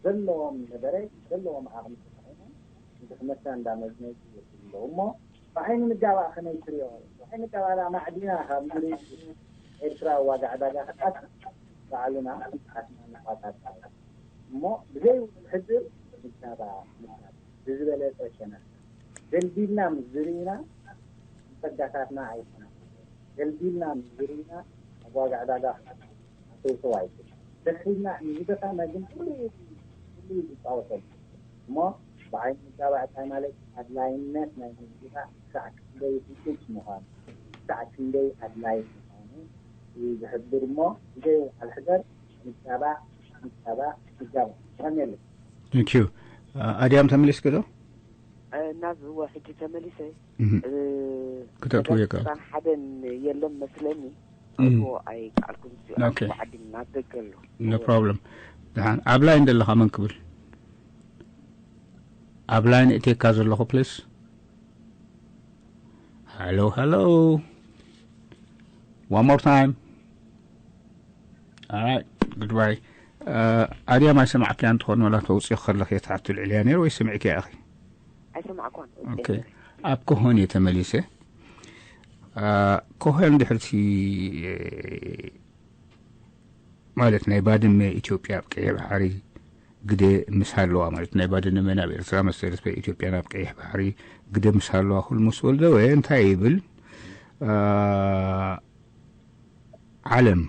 ዘለዎም ነበረ ዘለዎም ዓቕሚ ተጠቒሞም ድኽመትና እንዳመዝመዙ ይብሉ ኣለዉ እሞ ብዓይኒ ንጋባእ ከመይ ትሪኦ? ብዓይኒ ንጋባእ ዳ ማዕዲና ካብ መሬት ኤርትራ ዋጋ ዕዳጋ ክጣት ባዕልና ንዓትና ንዓታት እሞ ብዘይ ውዕል ሕድር ንጋባእ ንጋባእ ብዝበለፀ ሸነኽ ደልዲልና ምስ ዝርኢና ጸጋታትና ኣይኮነን። ደልዲልና ምስ ዝርኢና ኣብ ዋጋ ዕዳጋ ኣተውተው ኣይኮነን። ደልዲልና ንዝደኸመ ግን ኩሉ ኩሉ እዩ ዝጻወተሉ። እሞ ብዓይኒ ምጋባእ እንታይ ማለት ኣድላይነት ናይ ምዝራእ ክሳዕ ክንደይ ህጹጽ ምዃኑ ክሳዕ ክንደይ ኣድላይ ምዃኑ እዩ ዝሕብር እሞ ብዘይ ውዓል ሕደር ምጋባእ ምጋባእ ምጋባእ። የቐንየለይ። Thank you. ኣድያም ተመሊስኪ ዶ? ናብ ዝዎ ሕጂ ተመሊሰ ክትኣትዎ የካ ሓደን የለን መስለኒ። እኮ ኣይከኣልኩን። Okay. ዓዲ ናብ ደገ ኣሎ። No problem. ደሓን ኣብ ላይን ዘለኻ መን ክብል? ኣብ ላይን እቴካ ዘለኹ ፕሊስ። Hello, hello. One more time. Alright, goodbye. ኣድያም ኣይሰማዕክያን ትኾን ወላ ተውፅኦ ከለኽ የተሓቱ ልዕልያ ነይሩ ወይ ሰሚዕክያ ኢኺ? ኣይሰማዕኳን። Okay. ኣብ ኮሆን እየ ተመሊሰ። ኮሆን ድሕርቲ ማለት ናይ ባድመ ኢትዮጵያ ኣብ ቀይሕ ባሕሪ ግደ ምስ ሃለዋ ማለት ናይ ባድመ ናብ ኤርትራ መሰረት ኢትዮጵያ ናብ ቀይሕ ባሕሪ ግደ ምስ ሃለዋ ኩሉ ምስ ወልደወ እንታይ ይብል? ዓለም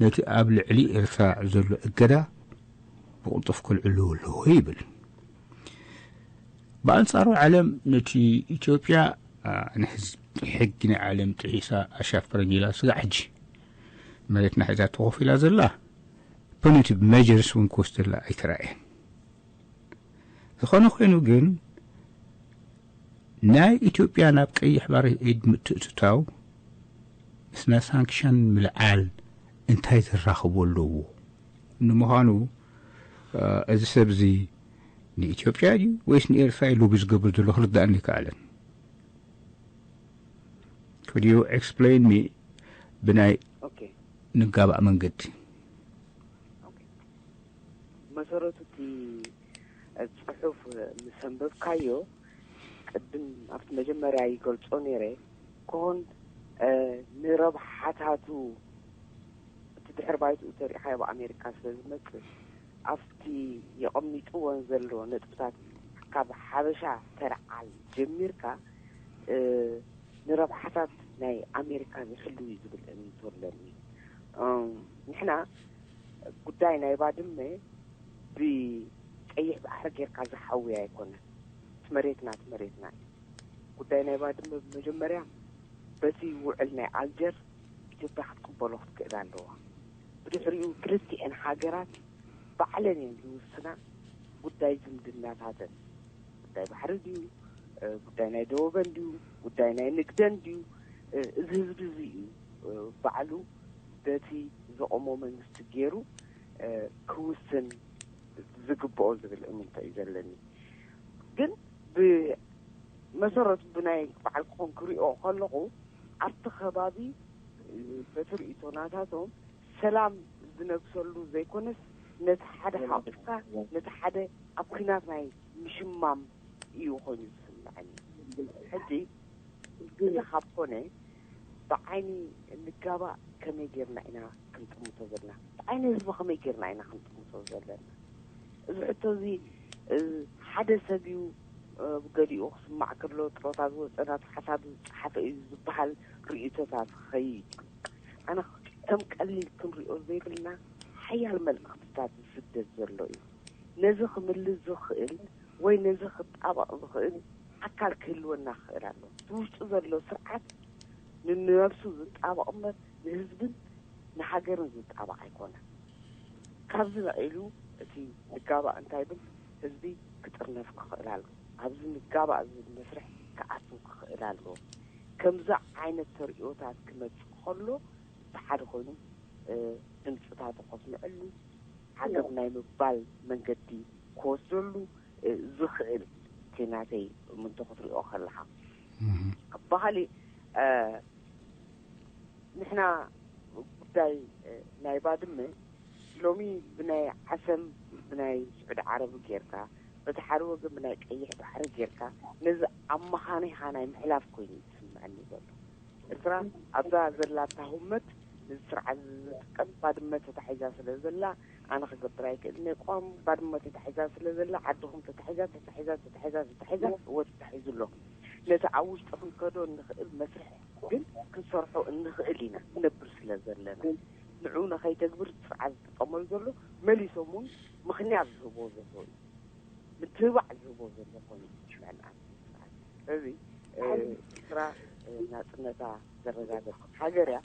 ነቲ ኣብ ልዕሊ ኤርትራ ዘሎ እገዳ ብቕልጡፍ ከልዕልዎ ኣለዎ ይብል። ብኣንጻሩ ዓለም ነቲ ኢትዮጵያ ንሕዝቢ ሕጊ ናይ ዓለም ጥሒሳ ኣሻፈረኝ ኢላ ስጋዕ ሕጂ መሬትና ሒዛ ተኾፍ ኢላ ዘላ ፖኒቲቭ ሜጀርስ እውን ክወስደላ ኣይተራእየን። ዝኾነ ኮይኑ ግን ናይ ኢትዮጵያ ናብ ቀይሕ ባሕሪ ኢድ ምትእትታው ምስ ናይ ሳንክሽን ምልዓል እንታይ ዘራኽቦ ኣለዎ? ንምዃኑ እዚ ሰብ እዚ ንኢትዮጵያ ድዩ ወይስ ንኤርትራ እዩ ሎቢ ዝገብር ዘሎ ክርዳእኒ ኣይከኣለን። Could you explain me ብናይ Okay. ንጋባእ መንገዲ? መሰረቱ እቲ ፅሑፍ ምስ ኣንበብካዮ ቅድም ኣብቲ መጀመርያ ይገልፆ ነይረ ክኾን ንረብሓታቱ እቲ ድሕር ባይትኡ ተሪእኻዮ ኣብ ኣሜሪካ ስለ ዝመፅእ ኣብቲ የቐሚጥዎን ዘሎ ነጥብታት ካብ ሓበሻ ተልዓል ጀሚርካ ንረብሓታት ናይ ኣሜሪካ ዝሕልው እዩ ዝብል እምንቶ ኣለኒ። ንሕና ጉዳይ ናይ ባድመ ብቀይሕ ባሕሪ ጌርካ ዝሓውይ ኣይኮነን። እቲ መሬትና እቲ መሬትና እዩ። ጉዳይ ናይ ባድመ ብመጀመርያ በቲ ውዕል ናይ ኣልጀር ኢትዮጵያ ክትቅበሎ ክትክእል ኣለዋ። ብድሕሪኡ ክልቲኤን ሃገራት ባዕለን እየን ዝውስና ጉዳይ ዝምድናታተን። ጉዳይ ባሕሪ ድዩ፣ ጉዳይ ናይ ደወበን ድዩ፣ ጉዳይ ናይ ንግደን ድዩ፣ እዚ ህዝቢ እዚ እዩ ባዕሉ በቲ ዘቆሞ መንግስቲ ገይሩ ክውስን ዝግብኦ ዝብል እምንቶ እዩ ዘለኒ። ግን ብመሰረቱ ብናይ በዓል ክኾን ክሪኦ ከለኹ ኣብቲ ከባቢ በቲ ርእይቶ ናታቶም ሰላም ዝነግሰሉ ዘይኮነስ ነቲ ሓደ ሓቂፍካ ነቲ ሓደ ኣብ ኩናት ናይ ምሽማም እዩ ኮይኑ ዝስምዐኒ። ሕጂ እዚ ካብ ኮነ ብዓይኒ ንጋባእ ከመይ ጌርና ኢና ክንጥምቶ ዘለና? ብዓይኒ ህዝቢ ከመይ ጌርና ኢና ክንጥምቶ ዘለና? እዚ ሕቶ እዚ ሓደ ሰብ እዩ ገሊኡ ክስማዕ ከሎ ጥሮታ ዝወፀ ናቱ ሓሳብ ዝፀሓፈ እዩ ዝበሃል ርእይቶታት ኸይድ እዩ። ኣነ ከም ቀሊል ክንሪኦ ዘይብልና ሓያል መልእኽትታት ዝስደድ ዘሎ እዩ። ነዚ ክምልስ ዝኽእል ወይ ነዚ ክጣበቕ ዝኽእል ኣካል ክህልወና ክኽእል ኣሎ። እቲ ውሽጡ ዘሎ ስርዓት ንነብሱ ዝጣበቕ እምበር ንህዝብን ንሃገርን ዝጣበቕ ኣይኮነን። ካብዚ ነቒሉ እቲ ንጋባእ እንታይ ብል ህዝቢ ክጥርነፍ ክኽእል ኣሎ። ኣብዚ ንጋባእ ዝብል መስርሕ ክኣቱ ክኽእል ኣሎ። ከምዚ ዓይነት ተርእዮታት ክመፅእ ከሎ እቲ ሓደ ኮይኑ ድምፅታቱ ከስምዐሉ ዓገብ ናይ ምባል መንገዲ ክወስደሉ ዝኽእል እቲ ናተይ እምንቶ ክትሪኦ ከለኻ። ብኻሊእ እ፣ ንሕና ጉዳይ፣ እ፣ ናይ ባድመ ሎሚ ብናይ ዓሰም፣ ብናይ ስዑዲ ዓረብ ጌርካ፣ በቲ ሓደ ወገን ብናይ ቀይሕ ባሕሪ ጌርካ፣ ነዚ ኣመኻኒኻ ናይ ምሕላፍ ኮይኑ እዩ ዝስምዐኒ ዘሎ። ኤርትራ ኣብዛ ዘላታ ህመት ነዚ ስርዓት ዝጥቀም ባድመ ተታሒዛ ስለ ዘላ፣ ኣነ ክገብር ኣይክእልን እየ። ቋም ባድመ ተታሒዛ ስለ ዘላ፣ ዓድኹም ተታሒዛ፣ ተታሒዛ፣ ተታሒዛ፣ ተታሒዛ፣ እወ ተታሒዙ ኣሎ። ነቲ ኣብ ውሽጢ ክንከዶ እንኽእል መስርሕ ግን ክንሰርሖ እንኽእል ኢና፣ ክነብር ስለ ዘለና። ንዕኡ ንኸይተግብር ስርዓት ዝጥቀመሉ ዘሎ መሊሶም እውን ምኽንያት ዝህቦ ዘሎ እዩ። ምትብባዕ ዝህቦ ዘሎ ኮይኑ ይስምዐኒ ኣነ ስርዓት። ስለዚ፣ እ፣ ኤርትራ፣ እ፣ ናጽነታ ዘረጋገጸት ሃገር እያ።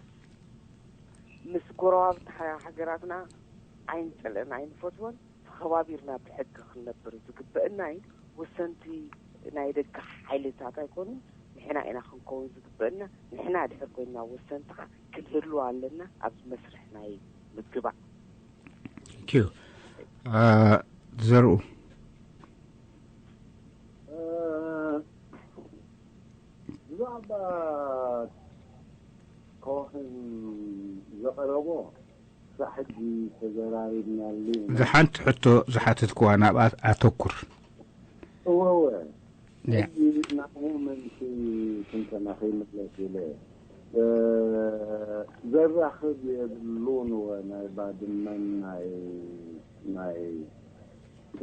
ምስ ጎረባብቲ ሃ-፣ ሃገራትና ኣይንጸልእን ኣይንፈትወን። ተኸባቢርና ብሕጊ ክንነብር ዝግበአና እዩ። ወሰንቲ ናይ ደገ ሓይልታት ኣይኮኑን፣ ንሕና ኢና ክንከውን ዝግበአና። ንሕና ድሕር ኮይንና ወሰንቲ ኸኣ ክንህሉ ኣለና ኣብዚ መስርሕ ናይ ምግባእ። Thank you. እ፣ ዘርኡ። እ፣ ብዛዕባ ኮህን ዘቕረቦ ክሳብ ሕጂ ተዘራሪብናሉ ኢና። ዝሓንቲ ሕቶ ዝሓተትክዋ ናብኣ ኣተኩር። እወ፣ እወ። ያ። ሕጂ ናብኡ ምእንቲ ትንተና ከይምለስ ኢለ፣ እ፣ ዘራኽብ የብሉን እወ፣ ናይ ባድመን ናይ፣ ናይ፣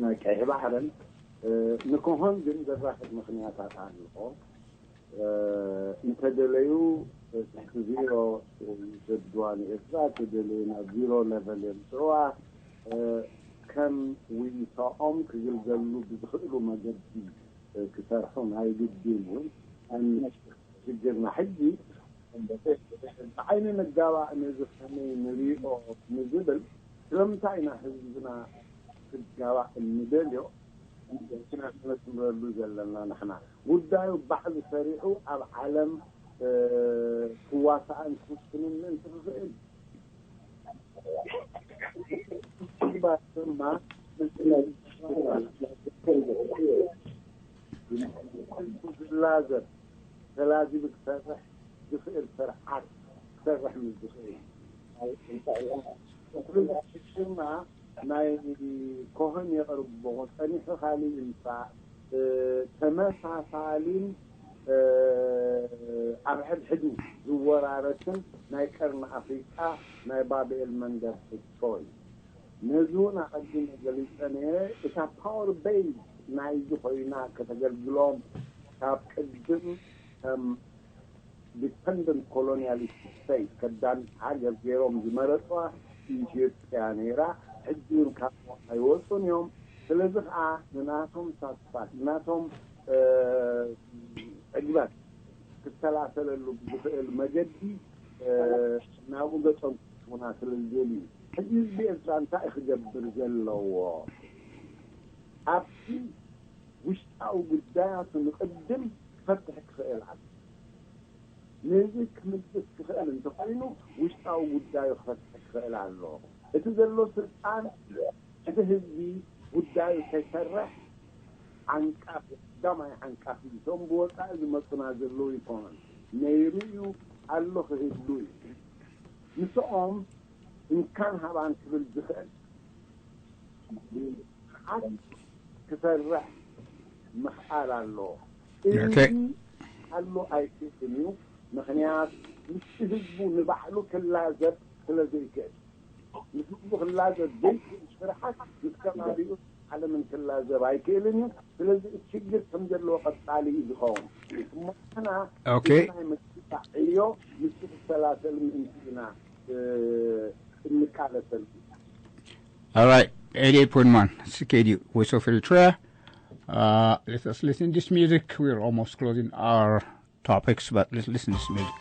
ናይ ቀይሕ ባሕርን፣ እ፣ ንኮሆን ግን ዘራኽብ ምኽንያታት ኣለዎ። እ፣ እንተደለዩ ትሕቲ ዜሮ ይሰድዋ ንኤርትራ፣ እንተደለዩ ናብ ዜሮ ለቨል የምፅእዋ። እ፣ ከም ውይይታኦም ክግልገሉ ብዝኽእሉ መገዲ፣ እ፣ ክሰርሑ ናይ ግድን እዩ። ሽግርና ሕጂ ብዓይኒ ንጋባእ ነዚ ከመይ ንሪኦ ንዝብል፣ ስለምንታይ ኢና ህዝብና ክጋባእ እንደልዮ ነስምረሉ ዘለና? ንሕና ጉዳዩ ባዕሉ ሰሪሑ ኣብ ዓለም፣ እ፣ ክዋሳእን ክውስንን ምእንቲ ክኽእል፣ ተግባር ድማ ዝላዘብ ተላዚቡ ክሰርሕ ዝኽእል ስርዓት ክሰርሕ ምስ ዝኽእል። ሽማ ናይ ኮህን የቕርቦ ጸኒሑ ካልእ ይምጻእ፣ እ፣ ተመሳሳሊን፣ እ፣ ኣብ ሕድሕዱ ዝወራረስን ናይ ቀርኒ ኣፍሪቃ ናይ ባብኤል መንደር ሕቶ እዩ። ነዚ እውን ኣቐዲመ ገሊጸ ነይረ። እታ ፓወር ቤዝ ናይዚ ኮይና ከተገልግሎም ካብ ቅድም ከም ዲፐንደንት ኮሎኒያሊስት ስቴት ከዳሚት ሃገር ገይሮም ዝመረፅዋ ኢትዮጵያ ነይራ። ሕጂ እውን ካብኡ ኣይወፁን እዮም። ስለዚ ከዓ ንናቶም ሳትስፋክሽን፣ ንናቶም፣ እ፣ ዕግበት ክሰላሰለሉ ብዝኽእል መገዲ፣ እ፣ ናብኡ ገፆም ክስቡና ስለ ዝደልዩ፣ ሕጂ ህዝቢ ኤርትራ እንታይ ክገብር ዘለዎ? ኣብቲ ውሽጣዊ ጉዳያቱ ንቕድም ክፈትሕ ክኽእል ኣሎ። ነዚ ክምልስ ክኽእል እንተኾይኑ ውሽጣዊ ጉዳዩ ክፈትሕ ክኽእል ኣሎ። እቲ ዘሎ ስልጣን እቲ ህዝቢ ጉዳዩ ከይሰርሕ ዓንቃፊ፣ ቀዳማይ ዓንቃፊ እዩ። እቶም ብወጻኢ ዝመጹና ዘለዉ ይኮኑን፣ ነይሩ እዩ፣ ኣሎ፣ ክህሉ እዩ። ምስኦም እንካን ሃባን ክብል ዝኽእል ስርዓት ክሰርሕ ምኽኣል ኣለዎ። እዚ ኦኬ። ኣሎ ኣይክእልን እዩ። ምኽንያት ምስቲ ህዝቡ ንባዕሉ ክላዘብ ስለ ዘይክእል፣ ምስ ህዝቡ ክላዘብ ዘይክእል ስርዓት ምስ ከባቢኡ ዓለምን ክላዘብ ኣይክእልን እዩ። ስለዚ እቲ ሽግር ከም ዘለዎ ቀጻሊ እዩ ዝኸውን። እሞ ንሕና ኦኬ። እዚ ናይ ምግባዕ ዕዮ ምስቲ ክሰላሰል ምእንቲ ኢና፣ እ፣ እንቃለሰሉ። All right, eighty-eight point one C K D U, Voice of Eritrea. Uh, let us listen this music. We're almost closing our topics, but let's listen this music.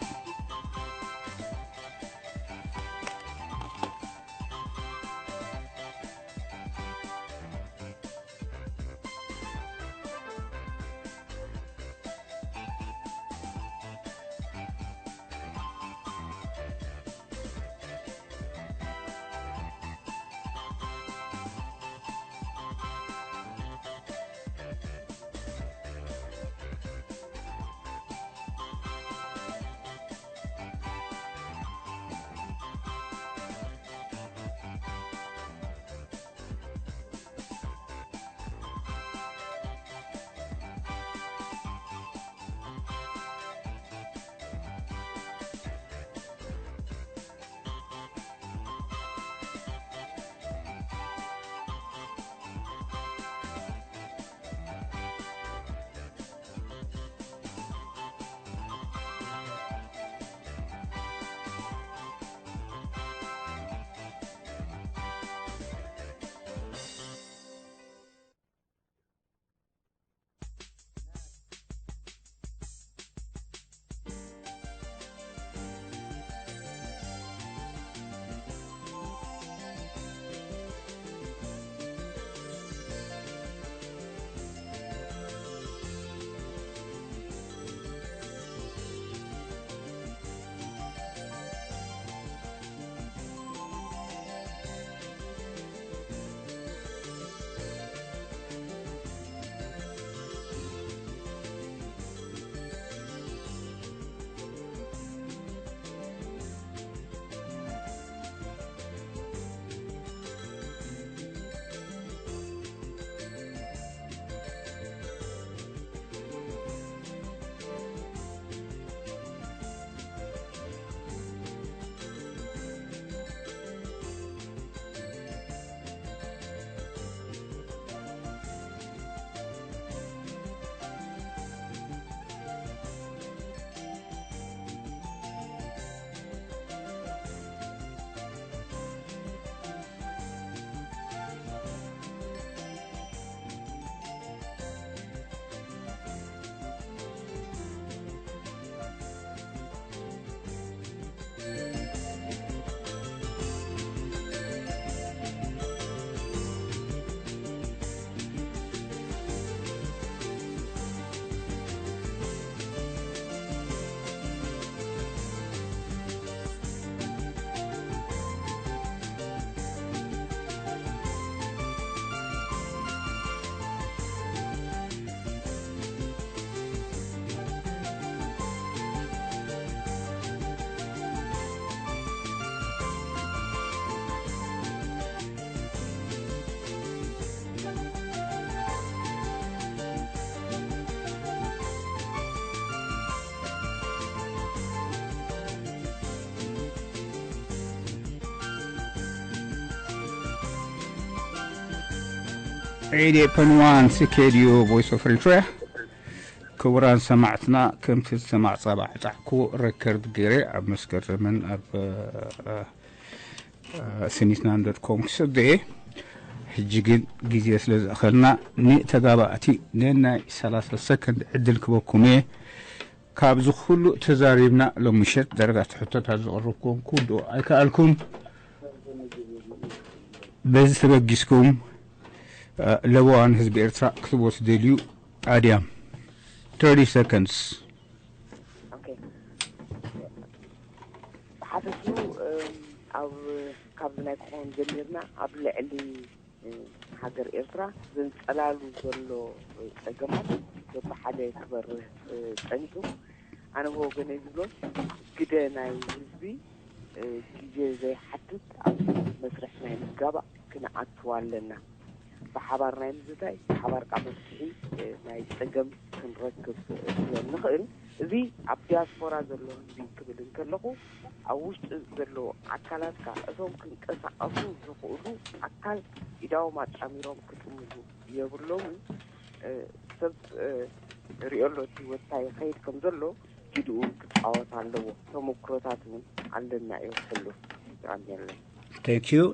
Radio Penwan, C K D U, Voice of Eritrea. ክቡራን ሰማዕትና፣ ከምቲ ዝሰማዕ ጻባዕ ጻዕኩ ረከርድ ገይረ ኣብ መስከረምን ኣብ ስኒትናን ዶት ኮም ክሰደ። ሕጂ ግን ግዜ ስለ ዝእኸልና፣ ንተጋባእቲ ነናይ ሰላሳ ሰከንድ ዕድል ክበኩም እየ። ካብዚ ኩሉ ተዛሪብና፣ ሎም ምሸት ዳርጋ እቲ ሕቶታት ዘቕረብኩም ክውድኦ ኣይከኣልኩን። በዚ ተበጊስኩም፣ ለበዋ ንህዝቢ ኤርትራ ክትቦ ትደልዩ? ኣድያም፣ thirty seconds። ኦኬ። ብሓፈሽኡ ኣብ ካብዚ ናይ ክኾን ጀሚርና ኣብ ልዕሊ ሃገር ኤርትራ ዘንጸላሉ ዘሎ ጸገማት በብሓደ ክበርህ ጸኒሑ። ኣነ ብወገነይ ዝብሎ፣ ግደ ናይ ህዝቢ ግዜ ዘይሓትት ኣብ መስርሕ ናይ ምጋባእ ክንኣትው ኣለና። ብሓባር ናይ ምዝታይ፣ ብሓባር ከዓ መፍትሒ ናይ ጸገም ክንረክብ ስለ ንኽእል፣ እዚ ኣብ ዲያስፖራ ዘሎ ህዝቢ ክብል እንከለኹ፣ ኣብ ውሽጢ ዘለዉ ኣካላት ከዓ እቶም ክንቀሳቐሱ ዝኽእሉ ኣካል ኢዳዎም ኣጣሚሮም ክጥምዙ የብሎምን። ሰብ ሪኦ ኣሎ፣ እቲ ህይወት እንታይ ይኸይድ ከም ዘሎ ግድኡ እውን ክፃወት ኣለዎ። ተመክሮታት እውን ኣለና እዩ። ኩሉ ይጥዓም የለን። Thank you.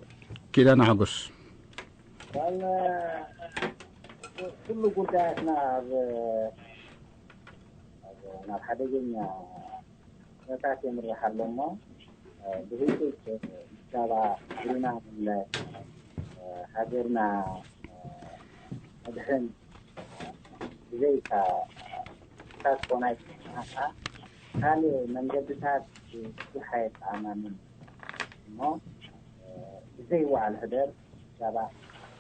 ኪዳነ ሓጎስ። ዋላ ኩሉ ጉዳያትና ኣብ ኣብ ናብ ሓደገኛ ኩነታት የምርሕ ኣሎ እሞ፣ ብህይወት ምሳባ እግርና ምለ ሃገርና መድሕን ብዘይካ ተሳትፎ ናይ ፖለቲካ ካልእ መንገድታት ብዙሕ ኣየጠዓማምን እሞ፣ ብዘይ ዋዕል ሕደር ምሳባ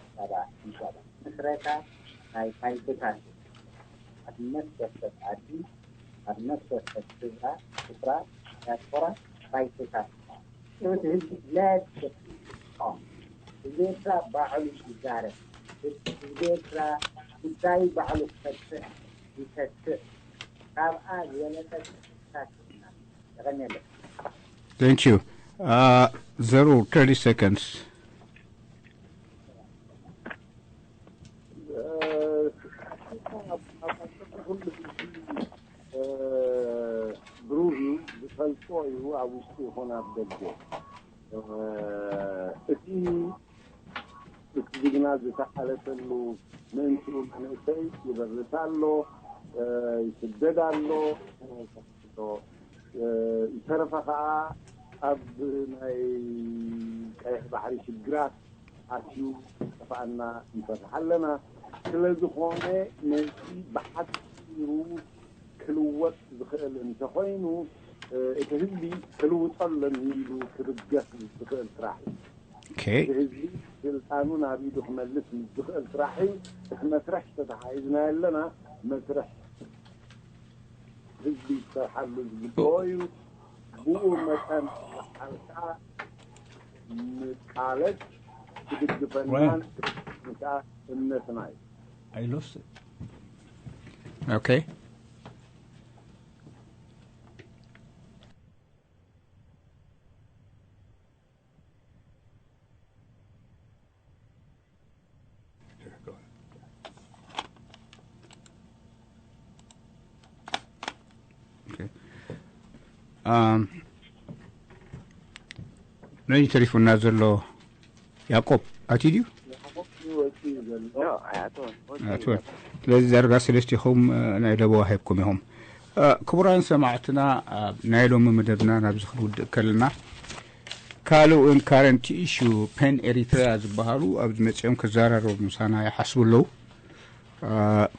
ምሳባ ምሳባ ምስረታ ናይ ባይቶታት እዩ። ኣብ ነፍስ ወከፍ ዓዲ፣ ኣብ ነፍስ ወከፍ ስፍራ፣ ስፍራ ዲያስፖራ ባይቶታት ህይወት ህዝቢ لا يتشكل. ህዝቢ ኤርትራ ባዕሉ ይዛረብ። ህዝቢ ኤርትራ ጉዳዩ ባዕሉ ክፈትሕ ይተስእ። ካብኣ ዝበለጸ ክፍታት የብልናን። የቐንየለይ። Thank you. Uh, Zeru, thirty seconds. ኩሉ ህዝቢ ብሩህ እዩ፣ ዝፈልጦ እዩ፣ ኣብ ውሽጢ ይኹን ኣብ ደገ። እቲ እቲ ጅግና ዝተሓለፈሉ ምእንትኡ መንእሰይ ይበርስ ኣሎ፣ ይስደድ ኣሎ። ዝተረፈ ከዓ ኣብ ናይ ቀይሕ ባሕሪ ሽግራት ኣትዩ ጠፋኣና ይፈትሓለና። ስለዝኾነ ነዚ ብሓፂሩ ክልወጥ ዝኽእል እንተኾይኑ እቲ ህዝቢ ክልውጦ ኣለኒ ኢሉ ክብገስ ዝኽእል ስራሕ እዩ። Okay. እቲ ህዝቢ ስልጣኑ ናብ ኢዱ ክመልስ ምስ ዝኽእል ስራሕ እዩ። እቲ መስርሕ ተተሓሒዝና ኣለና መስርሕ ህዝቢ ክሰርሓሉ ዝግብኦ እዩ። ብኡ መጠን ሓልካ ምቃለስ ክድግፈናን ክዓ እምነትና እዩ። I lost it. Okay. ነዚ ተሪፉና ዘሎ ያዕቆብ ኣትዩ ድዩ? ኣትወን። ስለዚ ዳርጋ ሰለስቲኹም ናይ ለበዋ ሂብኩም ኢኹም። ክቡራን ሰማዕትና፣ ናይ ሎሚ መደብና ናብዚ ክንውድእ ከለና፣ ካልእ እውን ካረንት ኢሹ ፔን ኤሪትሪያ ዝበሃሉ ኣብዚ መፂኦም ክዘራረቡ ምሳና ይሓስቡ ኣለዉ።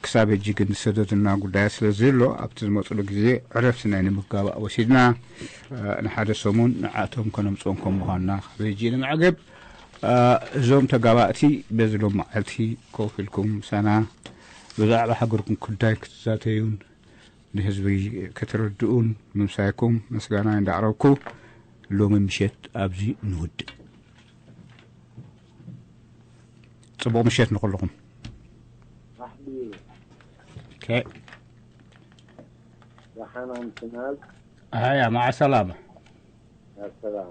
ክሳብ ሕጂ ግን ዝሰደዱና ጉዳያት ስለ ዘሎ ኣብቲ ዝመፅሉ ግዜ ዕረፍቲ ናይ ንምጋባእ ወሲድና ንሓደ ሰሙን ንዓቶም ከነምፅኦም ከም ምዃንና ካብ ሕጂ ንምዕገብ። እዞም ተጋባእቲ በዚ ሎም መዓልቲ ኮፍ ኢልኩም ምሳና ብዛዕባ ሃገርኩም ጉዳይ ክትዛተዩን ንህዝቢ ክትርድኡን ምምሳይኩም ምስጋናይ እንዳቕረብኩ ሎሚ ምሸት ኣብዚ ንውድእ። ጽቡቕ ምሸት ንኹልኹም። ማሕዲ Okay. ደሓና ምሽናል ሃያ፣ መዓ ሰላማ። ናብ ሰላም።